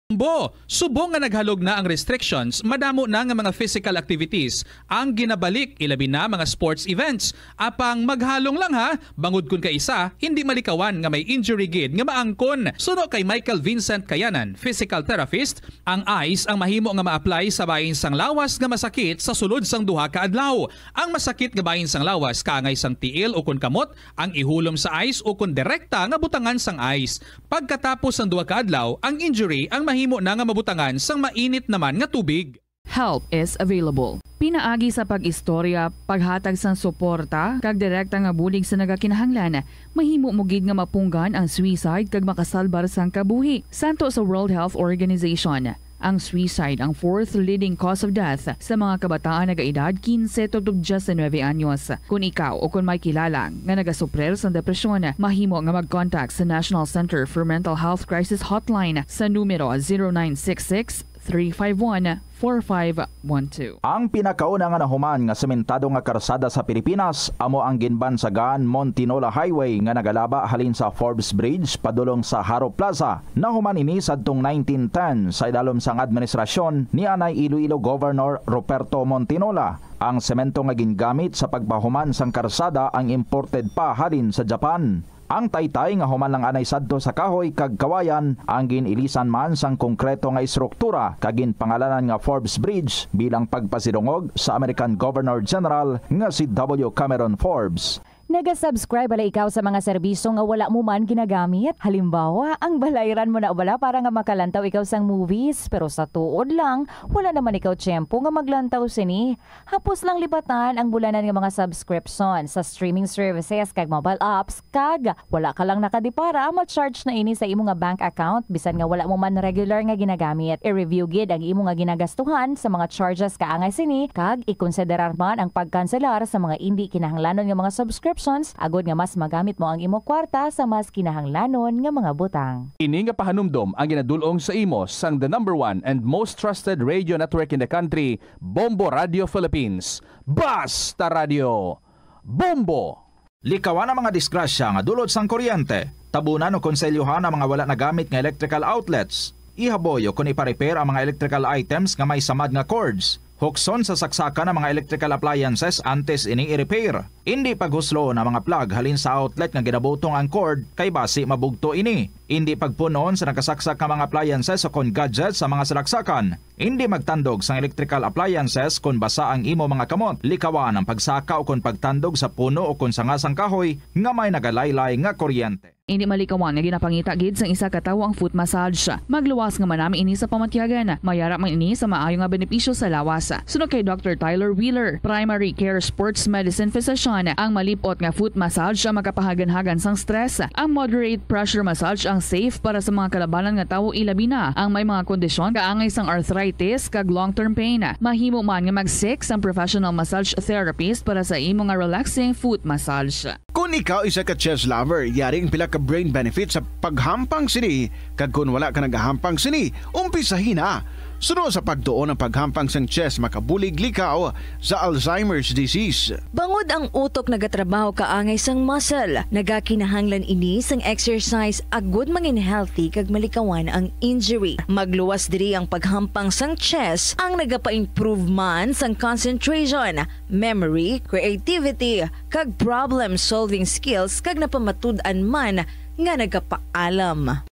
Subong nga naghalog na ang restrictions, madamo na nga mga physical activities ang ginabalik, ilabi na mga sports events. Apang maghalong lang ha, bangod kun kaisa hindi malikawan nga may injury gid nga maangkon. Suno kay Michael Vincent Kayanan, physical therapist, ang ice ang mahimo nga ma-apply sa bahin sang lawas nga masakit sa sulod sang duha ka adlaw. Ang masakit nga bahin sang lawas kaangay sang tiil ukon kamot ang ihulom sa ice ukon direkta nga butangan sang ice. Pagkatapos sang duha ka adlaw, ang injury ang mahimo na nga mabutangan sang mainit naman nga tubig. Help is available. Pinaagi sa pag-istorya, paghatag sang suporta, kag direkta nga bulig sa nagakinahanglan, mahimo mo gid nga mapunggan ang suicide kag makasalbar sang kabuhi. Santo sa World Health Organization, ang suicide ang fourth leading cause of death sa mga kabataan nagaedad quince to diecinuebe anyos. Kon ikaw o kon may kilala nga nagasuprir sang depresyon, mahimo nga mag-contact sa National Center for Mental Health Crisis Hotline sa numero zero nine six six, three five one, four five one two. Ang pinakauna nga nahuman nga sementado nga karsada sa Pilipinas amo ang ginbansagan Montinola Highway nga nagalaba halin sa Forbes Bridge padulong sa Jaro Plaza. Nahuman ini sadtong nineteen ten sa idalom sang administrasyon ni anay Iloilo Governor Ruperto Montinola. Ang semento nga gingamit sa pagpahuman sang karsada ang imported pa halin sa Japan. Ang taytay nga human lang anay sadto sa kahoy kag kawayan ang gin-ilisan man sang konkreto nga estruktura kag ginpangalanan nga Forbes Bridge bilang pagpasidungog sa American Governor General nga si W. Cameron Forbes. Naga-subscribe bala ikaw sa mga serbisyo nga wala mo man ginagamit? Halimbawa, ang balayran mo na bala para nga makalantaw ikaw sang movies, pero sa tuod lang, wala naman ikaw tiyempo nga maglantaw sini. Hapos lang libatan ang bulanan nga mga subscription sa streaming services kag mobile apps, kag wala ka lang nakadipara, ma-charge na ini sa imo nga bank account bisan nga wala mo man regular nga ginagamit. I-review gid ang imo nga ginagastuhan sa mga charges kaangay sini, kag ikonsiderar man ang pagkanselar sa mga indi kinahanglanon nga mga subscriptions agod nga mas magamit mo ang imo kwarta sa mas kinahanglanon nga mga butang. Ini nga pahanumdom ang ginadul-ong sa imo sang the number one and most trusted radio network in the country, Bombo Radio Philippines. Basta Radio, Bombo! Likawan ang mga disgrasya nga dulot sang kuryente. Tabunan o konselyohan ang mga wala nagamit nga electrical outlets. Ihaboy o kon ipa-repair ang mga electrical items nga may samad nga cords. Hukson sa saksakan ang mga electrical appliances antes ini i-repair. Indi paghusloon ang mga plug halin sa outlet nga ginabutong ang cord, kay basi mabugto ini. Indi pagpun-on sa nakasaksak nga mga appliances o kon gadgets sa mga salaksakan. Indi magtandog sang electrical appliances kon basa ang imo mga kamot. Likawan ang pagsaka o kon pagtandog sa puno o kon sanga sang kahoy nga may nagalaylay nga kuryente. Indi malikawan nga ginapangita gid sang isa ka tawo ang foot massage. Magluwas nga manami ini sa pamatyagan. Mayara man ini sa maayo nga benepisyo sa lawas. Suno kay Doctor Tyler Wheeler, primary care sports medicine physician, ang malip-ot nga foot massage ang makapahaganhagan sang stress. Ang moderate pressure massage ang safe para sa mga kalabanan nga tawo, ilabi na ang may mga kondisyon kaangay sang arthritis kag long-term pain. Mahimo man nga mag-seek sang professional massage therapist para sa imo nga relaxing foot massage. Kon ikaw isa ka chess lover, yari ang pila ka brain benefits sa paghampang sini, kag kon wala ka nagahampang sini, umpisahi na. Suno sa pagtuon, ang paghampang sang chess makabulig likaw sa Alzheimer's disease. Bangod ang utok nagatrabaho kaangay sang muscle, nagakinahanglan ini sang exercise agud mangin healthy kag malikawan ang injury. Magluwas diri ang paghampang sang chess, ang nagapa-improve man sang concentration, memory, creativity, kag problem-solving skills, kag napamatud-an man nga nagapaalam.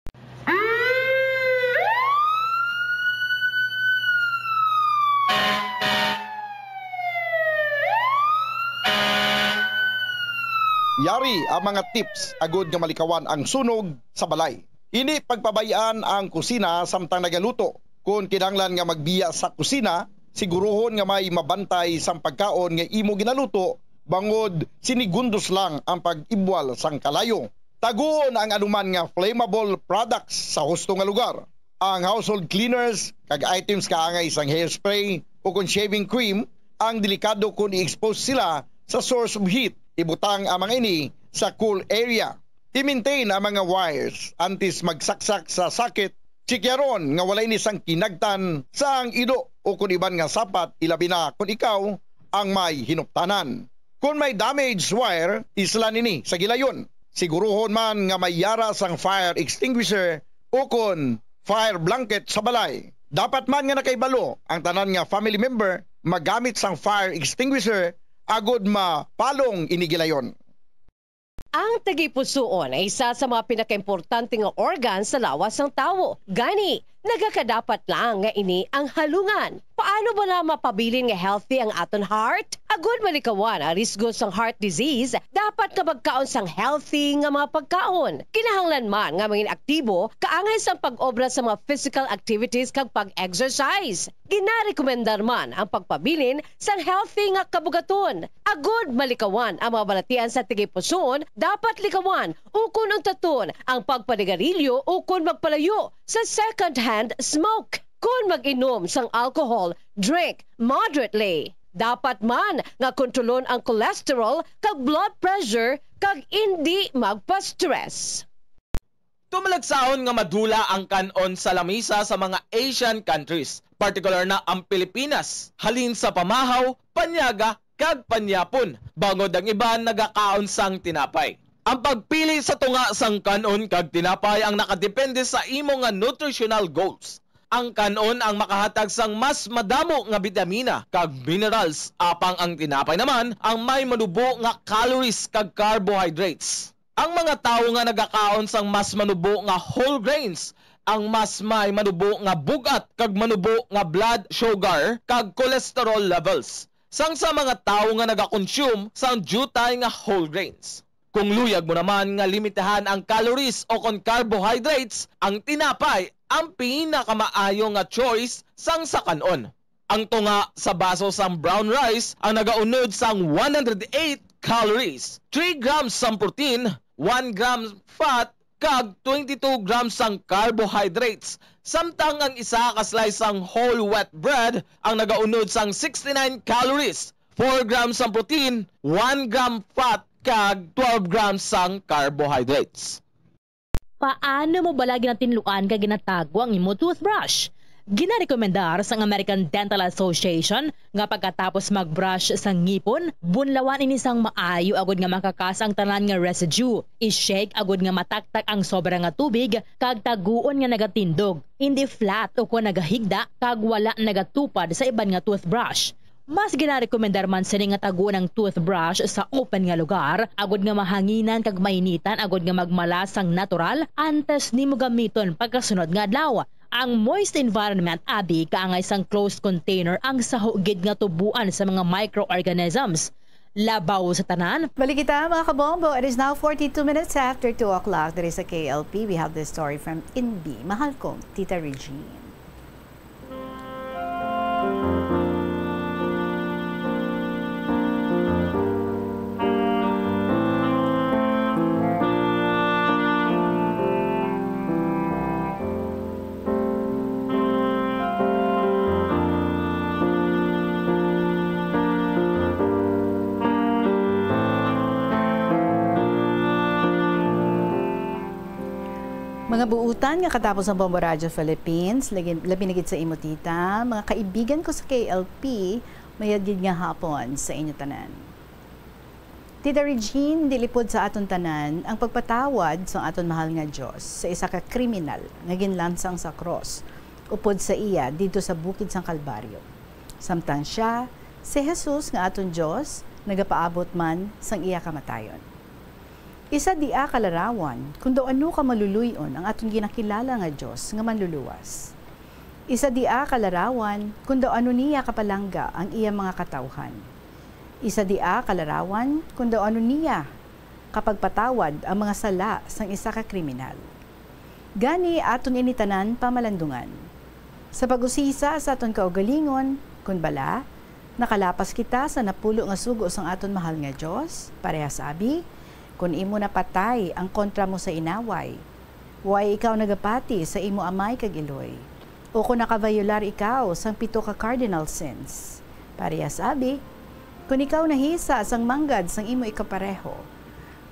Yari ang mga tips agud nga malikawan ang sunog sa balay. Hindi pagpabay-an ang kusina samtang nagaluto. Kon kinahanglan nga magbiya sa kusina, siguruhon nga may mabantay sang pagkaon nga imo ginaluto, bangod sinigundos lang ang pag-ibwal sang kalayo. Taguon ang anuman nga flammable products sa husto nga lugar. Ang household cleaners kag items kaangay sang hairspray o kon shaving cream ang delikado kon i-expose sila sa source of heat. Ibutang ang mga ini sa cool area. I-maintain ang mga wires antes magsaksak sa socket. Chikyaron nga wala ini sang kinagtan sang ido o kon iban nga sapat, ilabi na kon ikaw ang may hinuptanan. Kon may damaged wire, islan ini sa gilayon. Siguruhon man nga may yara sang fire extinguisher o kon fire blanket sa balay. Dapat man nga nakahibalo ang tanan nga family member magamit sang fire extinguisher agud mapalong ini gilayon. Ang tagipusoon ay isa sa mga pinakaimportante nga organ sa lawas sang tawo. Gani, nagakadapat lang nga ini ang halungan. Paano bala mapabilin nga healthy ang aton heart? Agud malikawan ang risgo sang heart disease, dapat nga magkaon sang healthy nga mga pagkaon. Kinahanglan man nga mangin aktibo kaangay sang pag-obra sa mga physical activities kag pag-exercise. Ginarekomendar man ang pagpabilin sang healthy nga kabugaton. Agud malikawan ang mga balatian sa tagipusoon, dapat likawan ukon untaton ang pagpanigarilyo ukon magpalayo sa second-hand smoke. Kon mag-inom sang alcohol, drink moderately. Dapat man nga kontrolon ang cholesterol kag blood pressure kag indi magpa-stress. Tumalagsaon nga madula ang kan-on sa lamisa sa mga Asian countries, partikular na ang Pilipinas, halin sa pamahaw, panyaga, kag panyapon, bangod ang iban nagakaon sang tinapay. Ang pagpili sa tunga sang kan-on kag tinapay ang nakadepende sa imo nga nutritional goals. Ang kan-on ang makahatag sang mas madamo nga bitamina kag minerals, apang ang tinapay naman ang may manubo nga calories kag carbohydrates. Ang mga tawo nga nagakaon sang mas manubo nga whole grains ang mas may manubo nga bug-at kag manubo nga blood sugar kag cholesterol levels sang sa mga tawo nga nagakonsume sang diutay nga whole grains. Kung luyag mo naman nga limitahan ang calories o kon carbohydrates, ang tinapay ang pinakamaayo nga choice sang sa kan-on. Ang tunga sa baso sang brown rice ang nagaunod sang one hundred eight calories, three grams sang protein, one gram fat, kag twenty-two grams sang carbohydrates, samtang ang isa ka slice sang whole wheat bread ang nagaunod sang sixty-nine calories, four grams sang protein, one gram fat, kag twelve grams sang carbohydrates. Paano mo bala ginatinluan kag ginatago ang imo toothbrush? Ginarekomendar sang American Dental Association nga pagkatapos mag-brush sa ngipon, bunlawan ini sang maayo agud nga makakas ang tanan nga residue. I-shake agud nga mataktak ang sobra nga tubig kag taguon nga nagatindog, indi flat ukon nagahigda kag wala nagatupad sa iban nga toothbrush. Mas ginarekomendar man sini nga taguon ang toothbrush sa open nga lugar, agud nga mahanginan kag mainitan, agud nga magmalas sang natural antes nimo gamiton pagkasunod nga adlaw. Ang moist environment abi kaangay sang closed container ang saho gid nga tuboan sa mga microorganisms. Labaw sa tanan. Balik kita, mga kabombo. It is now forty-two minutes after two o'clock. Diri sa K L P, we have this story from Inbi. Mahal ko, Tita Regine. Mga buutan nga katapos ang Bombo Radyo Philippines, lagi-, labi na gid sa imo, tita, mga kaibigan ko sa K L P, mayad gid nga hapon sa inyo tanan. Tita Regine, dili pod sa aton tanan ang pagpatawad sa aton mahal nga Dios sa isa ka kriminal nga ginlansang sa krus upod sa iya didto sa bukid sang Kalbaryo. Samtang sia, si Jesus nga aton Dios, nagapaabot man sang iya kamatayon. Isa dia ka larawan kon daw ano ka maluloy-on ang aton ginakilala nga Dios nga Manluluwas. Isa dia ka larawan kon daw ano niya kapalangga ang iya mga katawhan. Isa dia ka larawan kon daw ano niya kapagpatawad ang mga sala sang isa ka kriminal. Gani, aton ini tanan pamalandungan. Sa pag-usisa sa aton kaugalingon, kon bala, nakalapas kita sa napulo nga sugo sang aton mahal nga Dios, parehas abi, kon imo napatay ang kontra mo sa inaway, way ikaw nagapati sa imo amay kag iloy, o kon nakabayular ikaw sang pito ka cardinal sins, parehas abi, kon ikaw nahisa sang manggad sang imo ikapareho,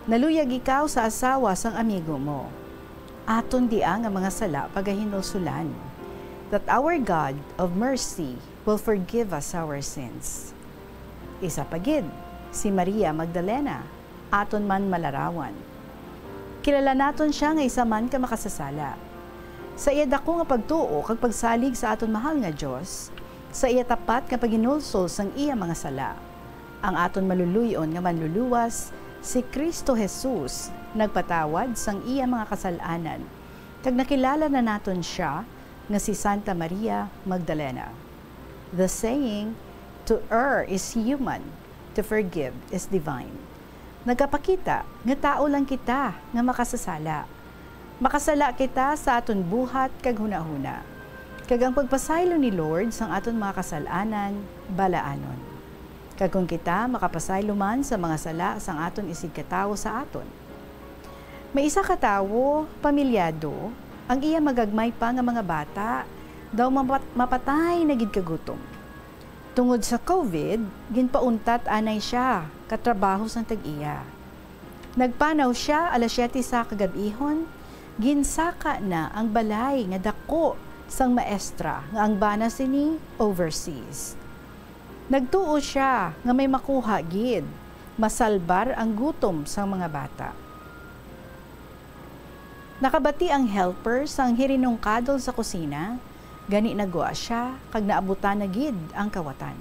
naluyag ikaw sa asawa sang amigo mo. Aton dia nga mga sala pagahinulsolan, that our God of mercy will forgive us our sins. Isa pa gid, si Maria Magdalena, aton man malarawan. Kilala naton sia nga isa man ka makasasala. Sa iya dako nga pagtuo kag pagsalig sa aton mahal nga Dios, sa iya tapat nga paghinulsol sang iya mga sala, ang aton maluluy-on nga Manluluwas, si Cristo Jesus, nagpatawad sang iya mga kasal-anan, kag nakilala na naton sia nga si Santa Maria Magdalena. The saying, "To err is human, to forgive is divine." Nagapakita nga tawo lang kita nga makasasala. Makasala kita sa aton buhat kag hunahuna, kag ang pagpasaylo ni Lord sang aton mga kasal-anan balaanon. Kag kon kita makapasaylo man sa mga sala sang aton isigkatawo sa aton. May isa ka tawo, pamilyado, ang iya magagmay pa nga mga bata daw mapat-, mapatay na gid ka gutom. Tungod sa covid, ginpauntat anay sia ka trabaho sang tag-iya. Nagpanaw sia alas siyete sa kagab-ihon, ginsaka na ang balay nga dako sang maestra nga ang bana sini overseas. Nagtuo sia nga may makuha gid, masalbar ang gutom sang mga bata. Nakabati ang helper sang hirinungkadol sa kusina, gani nagwa sia kag naabutan na gid ang kawatan.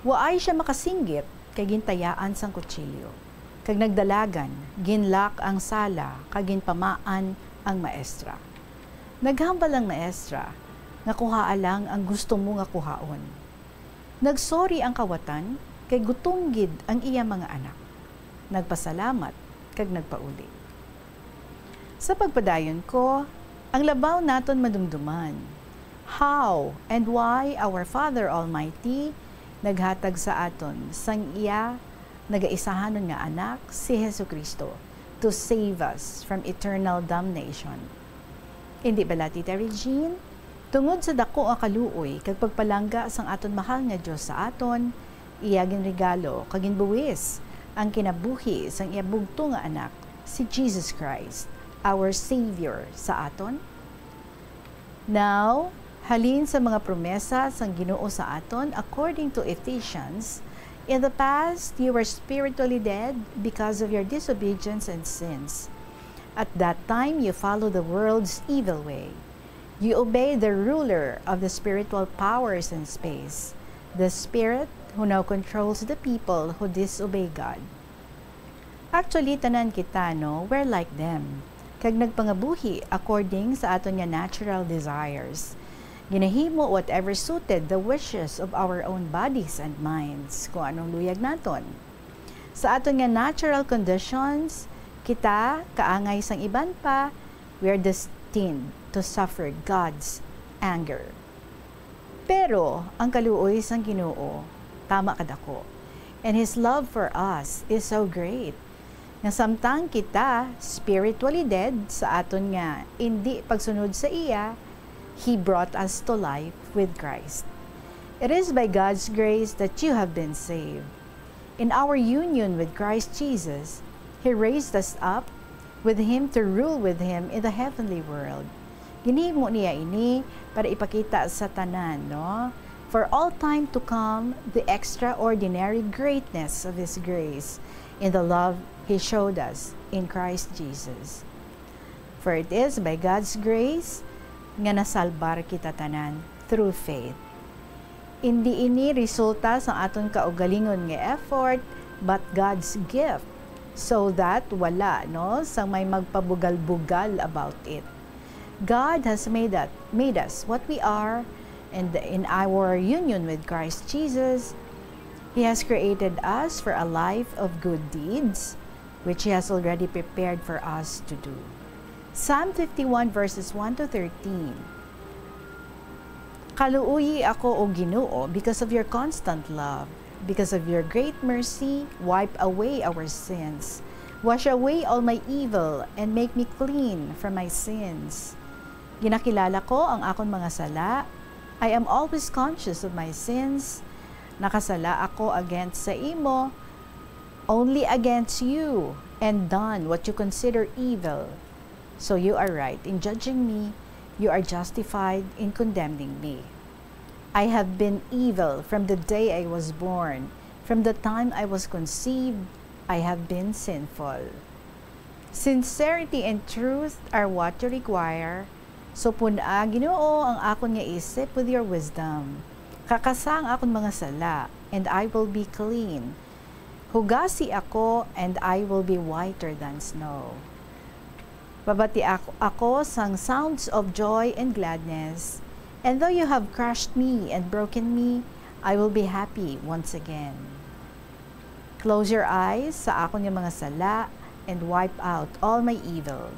Waay sia makasinggit kay gintayaan sang kutsilyo, kag nagdalagan, ginlak ang sala kag ginpamaan ang maestra. Naghambal ang maestra nga kuhaa lang ang gusto mo nga kuhaon. Nagsorry ang kawatan kay gutom gid ang iya mga anak. Nagpasalamat kag nagpauli. Sa pagpadayon ko, ang labaw naton madumduman how and why our Father Almighty naghatag sa aton sang iya nagaisahanon nga Anak, si Jesu-Cristo, to save us from eternal damnation. Indi bala, Tita Regine? Tungod sa dako nga kaluoy kag pagpalangga sang aton mahal nga Dios sa aton, iya ginregalo kag ginbuwis ang kinabuhi sang iya bugtong nga Anak, si Jesus Christ, our Savior, sa aton. Now, halin sa mga promesa sang Ginoo sa aton according to Ephesians, "In the past you were spiritually dead because of your disobedience and sins. At that time you followed the world's evil way. You obeyed the ruler of the spiritual powers in space, the spirit who now controls the people who disobey God." Actually, tanan kita, no, we're like them, kag nagpangabuhi according sa aton nga natural desires. Ginahimo whatever suited the wishes of our own bodies and minds, kung anong luyag naton. Sa aton nga natural conditions, kita, kaangay sang iban pa, we are destined to suffer God's anger. Pero ang kaluoy sang Ginoo tama kadako, and His love for us is so great, nga samtang kita spiritually dead sa aton nga indi pagsunod sa iya, He brought us to life with Christ. It is by God's grace that you have been saved. In our union with Christ Jesus, He raised us up with Him to rule with Him in the heavenly world. Ginhimo niya ini para ipakita sa tanan, no? For all time to come, the extraordinary greatness of His grace in the love He showed us in Christ Jesus. For it is by God's grace nga nasalbar kita tanan through faith. Indi ini resulta sang aton kaugalingon nga effort, but God's gift, so that wala, no, sang may magpabugal-bugal about it. God has made that, made us what we are, and in our union with Christ Jesus, He has created us for a life of good deeds, which He has already prepared for us to do. Psalm fifty-one, verses one to thirteen. Kaluoyi ako, O Ginoo, because of your constant love. Because of your great mercy, wipe away our sins. Wash away all my evil and make me clean from my sins. Ginakilala ko ang akon mga sala. I am always conscious of my sins. Nakasala ako against sa imo, only against you, and done what you consider evil. So you are right in judging me, you are justified in condemning me. I have been evil from the day I was born. From the time I was conceived, I have been sinful. Sincerity and truth are what you require. So pun-a, Ginoo, ang akon nga isip with your wisdom. Kakasa ang akon mga sala, and I will be clean. Hugasi ako, and I will be whiter than snow. Pabati ako, ako sang sounds of joy and gladness. And though you have crushed me and broken me, I will be happy once again. Close your eyes sa akon nga mga sala and wipe out all my evil.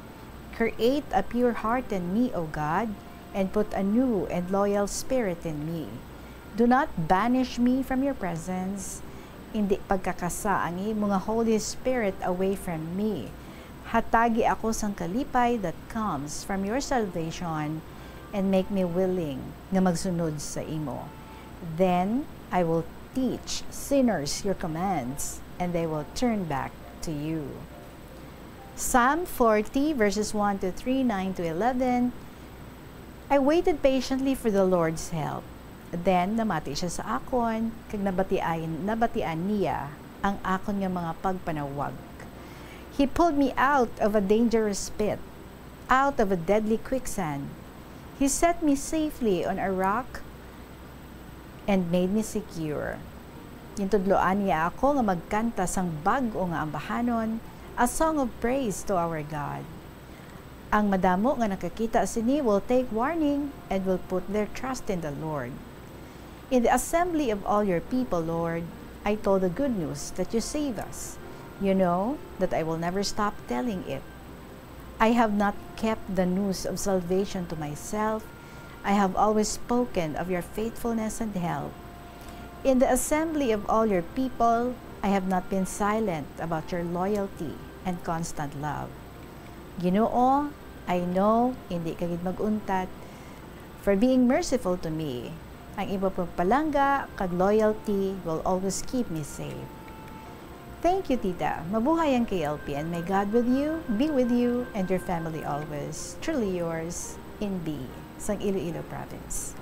Create a pure heart in me, O God, and put a new and loyal spirit in me. Do not banish me from your presence. Indi pagkakasa ang imo nga Holy Spirit away from me. Hatagi ako sang kalipay that comes from your salvation and make me willing nga magsunod sa imo. Then I will teach sinners your commands, and they will turn back to you. Psalm forty, verses one to three, nine to eleven. I waited patiently for the Lord's help. Then namati siya sa akon, kag nabatian, nabatian niya ang akon nga mga pagpanawag. He pulled me out of a dangerous pit, out of a deadly quicksand. He set me safely on a rock and made me secure. Gintudloan niya ako nga magkanta sang bag-o nga ambahanon, a song of praise to our God. Ang madamo nga nakakita sini will take warning and will put their trust in the Lord. In the assembly of all your people, Lord, I told the good news that you save us. You know that I will never stop telling it. I have not kept the news of salvation to myself. I have always spoken of your faithfulness and help. In the assembly of all your people, I have not been silent about your loyalty and constant love. Ginoo, I know, hindi ka gid mag-untat, for being merciful to me. Ang imo pagpalangga kag loyalty will always keep me safe. Thank you, Tita. Mabuhay ang K L P, and may God with you, be with you, and your family always. Truly yours, Inbi, sang Iloilo Province.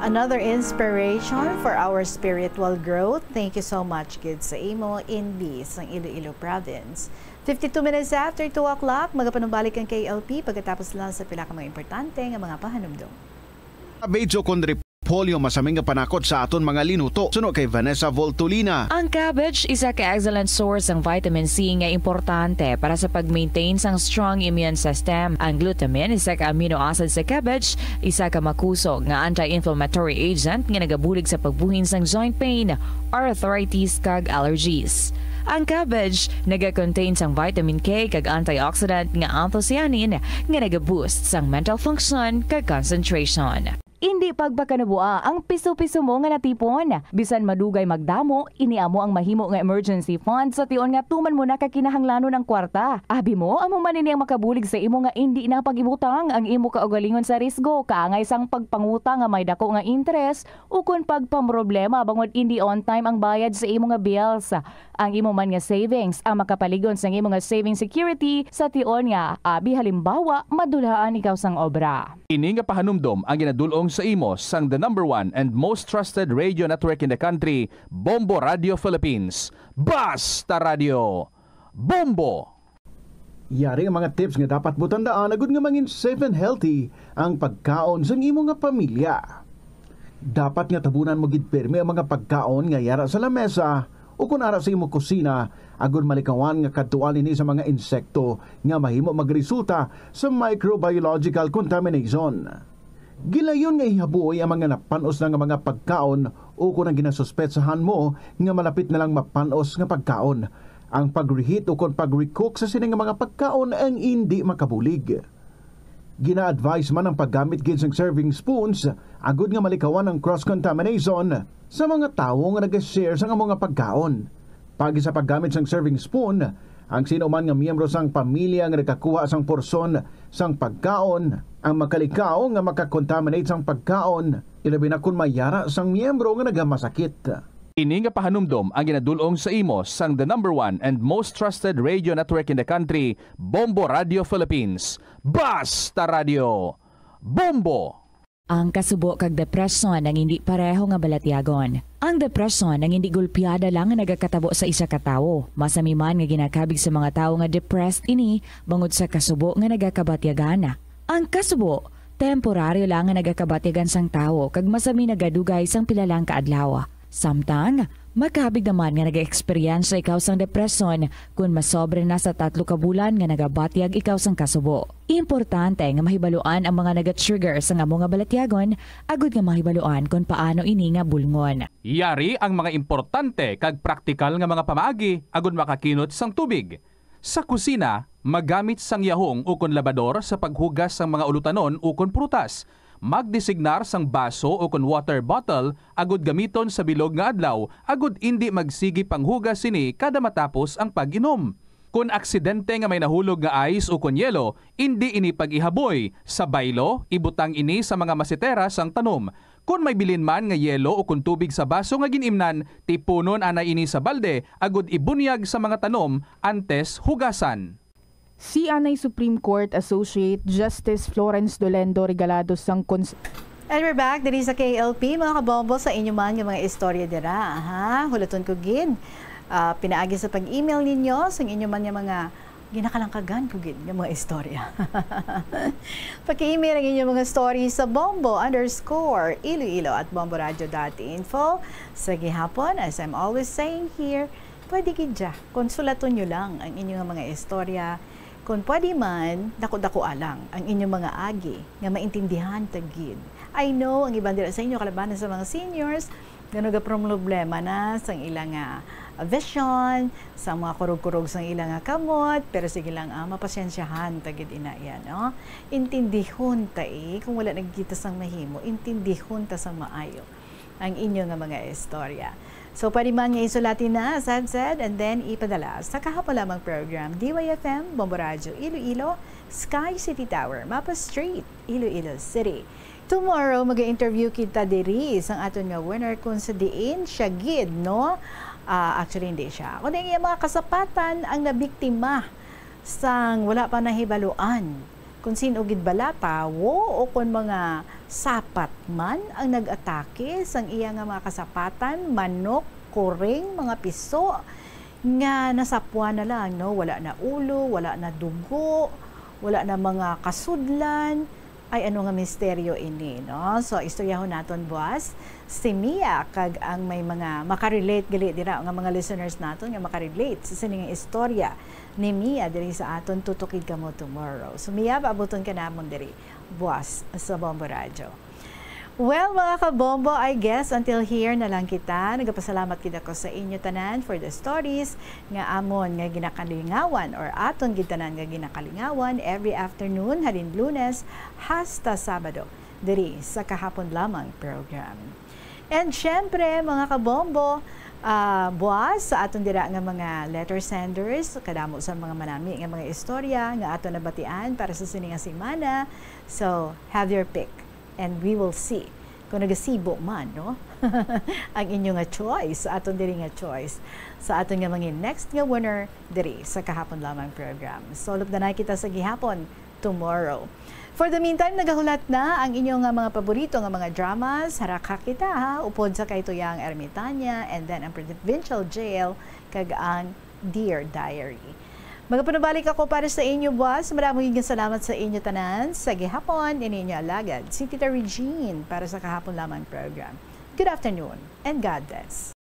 Another inspiration for our spiritual growth. Thank you so much gid sa imo, Inbi, sang Iloilo Province. Fifty-two minutes after two o'clock, magapanumbalik ang K L P pagkatapos lang sa pila ka mga importante nga mga pahanumdom. Medyo kon polyo, masami nga panakot sa aton mga linuto. Suno kay Vanessa Voltolina. Ang cabbage isa ka excellent source sang vitamin C nga importante para sa pag-maintain sang strong immune system. Ang glutamine, isa ka amino acid sa cabbage, isa ka makusog nga anti-inflammatory agent nga nagabulig sa pagbuhin sang joint pain, arthritis, kag allergies. Ang cabbage naga-contain sang vitamin K kag antioxidant nga anthocyanin nga naga-boost sang mental function kag concentration. Indi pagpakanabua ang piso-piso mo nga natipon. Bisan madugay magdamo, ini amo ang mahimo nga emergency fund sa tion nga tuman mo na ka kinahanglanon ang kwarta. Abi mo, amo man ini ang makabulig sa imo nga indi na pag-ibutang ang imo kaugalingon sa risgo kaangay sang pagpangutang nga may dako nga interes ukon pagpamroblema bangod indi on time ang bayad sa imo nga bills. Ang imo man nga savings ang makapalig-on sang imo nga saving security sa tion nga, abi halimbawa, madulhaan ikaw sang obra. Ini nga pahanumdom ang ginadul-ong sa imo sang the number one and most trusted radio network in the country, Bombo Radio Philippines. Basta Radio, Bombo! Yari ang mga tips nga dapat mo tandaan agud nga mangin safe and healthy ang pagkaon sang imo nga pamilya. Dapat nga tabunan mo gid pirmi ang mga pagkaon nga yara sa lamesa ukon ara sa imo kusina, agud malikawan nga kadtuan ini sa mga insekto nga mahimo magresulta sa microbiological contamination. Gilayon nga ihaboy ang mga napan-os na nga mga pagkaon ukon ang ginasuspetsahan mo nga malapit na lang mapan-os nga pagkaon. Ang pag-reheat ukon pag-recook sa sini nga mga pagkaon ang indi makabulig. Gina-advise man ang paggamit gid sang serving spoons agud nga malikawan ang cross-contamination sa mga tawo nga nag-share sang amo nga pagkaon. Paagi sa paggamit sang serving spoon, ang sino man nga miyembro sang pamilya nga nagakuha sang porsyon sang pagkaon ang makalikaw nga makakontaminate sang pagkaon, ilabi na kon may yara sang miyembro nga nagamasakit. Ini nga pahanumdom ang ginadul-ong sa imo sang the number one and most trusted radio network in the country, Bombo Radio Philippines. Basta Radio! Bombo! Ang kasubo kag depresyon ang hindi pareho nga balatyagon. Ang depresyon ang hindi gulpiada lang nga nagakatabo sa isa ka tawo. Masami man nga ginakabig sa mga tawo nga depressed ini bangod sa kasubo nga nagakabatyagan. Ang kasubo, temporaryo lang nga nagakabatyagan sang tawo kag masami nagadugay sang pila lang ka adlaw. Samtang, makabig naman nga nag-eksperyensya ikaw sang depresyon kon masobra na sa tatlo ka bulan nga nagabatyag ikaw sang kasubo. Importante nga mahibaluan ang mga naga-trigger sang amo nga balatyagon agud nga mahibaluan kon paano ini nga bulngon. Yari ang mga importante kag praktikal nga mga pamaagi agud makakinot sang tubig. Sa kusina, magamit sang yahong ukon labador sa paghugas sang mga ulutanon ukon prutas. Magdesignar sang baso ukon water bottle agud gamiton sa bilog nga adlaw agud indi magsigi panghugas sini kada matapos ang pag-inom. Kon aksidente nga may nahulog nga ice ukon yelo, indi ini pag-ihaboy. Sa baylo, ibutang ini sa mga masitera sang tanom. Kon may bilin man nga yelo ukon tubig sa baso nga gin-imnan, tipunon anay ini sa balde agud ibunyag sa mga tanom antes hugasan. Si anay Supreme Court Associate Justice Florence Dolendo Regalado sang Cons- And we're back diri sa K L P, mga kabombo, sa inyo man nga mga istorya dira, ha? Hulaton ko gid, ah, pinaagi sa pag-email ninyo, sang inyo man nga mga ginakalangkagan ko gid nga mga istorya. Paki-email ang inyong mga story sa bombo underscore iloilo at bomboradio dot info. Sa gihapon, as I'm always saying here, pwede gid dya, konsulaton nyo lang ang inyong mga istorya. Kung pwede man, dako-dako lang ang inyong mga agi nga maintindihan ta gid. I know, ang iban dira sa inyo, kalabanan sa mga seniors, nga nagaproblema na sang ila nga vision, sa mga kurog-kurog sang ila nga kamot, pero sige lang, ah, mapasyensyahan ta gid ina iya, no? Intindihon ta, eh, kung wala nagkita sang mahimo, intindihon ta sang maayo ang inyo nga mga istorya. So, pwede man nga isulati na, sad, sad, and then ipadala sa kahapon lamang program, D Y F M, Bombo Radio, Iloilo, Sky City Tower, Mapa Street, Iloilo City. Tomorrow, mag-interview kita diri sang aton nga winner kung sa diin siya gid, no? Ah, actually, hindi siya. Kundi ang iyang mga kasapatan ang nabiktima sang wala pa nahibaluan kung sin-o gid bala, tawo o kon mga sapat man ang nag-atake sang iya nga mga kasapatan, manok, kuring, mga piso, nga nasapwan na lang, no? Wala na ulo, wala na dugo, wala na mga kasudlan. Ay, ano nga misteryo ini, no? So, istoryahon naton buwas si Mia, kag ang may mga makarelate gali dira nga mga listeners naton nga makarelate sa sini nga istorya ni Mia diri sa aton Tutok Gid Kamo tomorrow. So, Mia, paabuton ka namon diri buwas sa Bombo Radyo. Well, mga kabombo, I guess until here na lang kita. Nagapasalamat gid ako sa inyo tanan for the stories nga amon nga ginakalingawan or aton gid tanan nga ginakalingawan every afternoon halin Lunes hasta Sabado diri sa Kahapon Lamang program. And syempre, mga kabombo, ah, buwas sa aton dira nga mga letter senders, kadamo sa mga manami nga mga istorya nga aton nabatian para sa sini nga semana. So, have your pick. And we will see kung nagasibo man, no? Ang inyo nga choice, aton diri nga choice, sa aton nga mga next nga winner diri sa Kahapon Lamang program. So, lupdanay kita sa gihapon tomorrow. For the meantime, nagahulat na ang inyo nga mga paborito nga mga dramas, Harakha Kita, ha, upod sa Kay Tuyang Ermitanya, and then ang Provincial Jail, kag ang Dear Diary. Magapanubalik ako para sa inyo buwas. Madamo nga salamat sa inyo tanan. Sa gihapon, ini inyo alagad, si Tita Regine para sa Kahapon Lamang program. Good afternoon and God bless.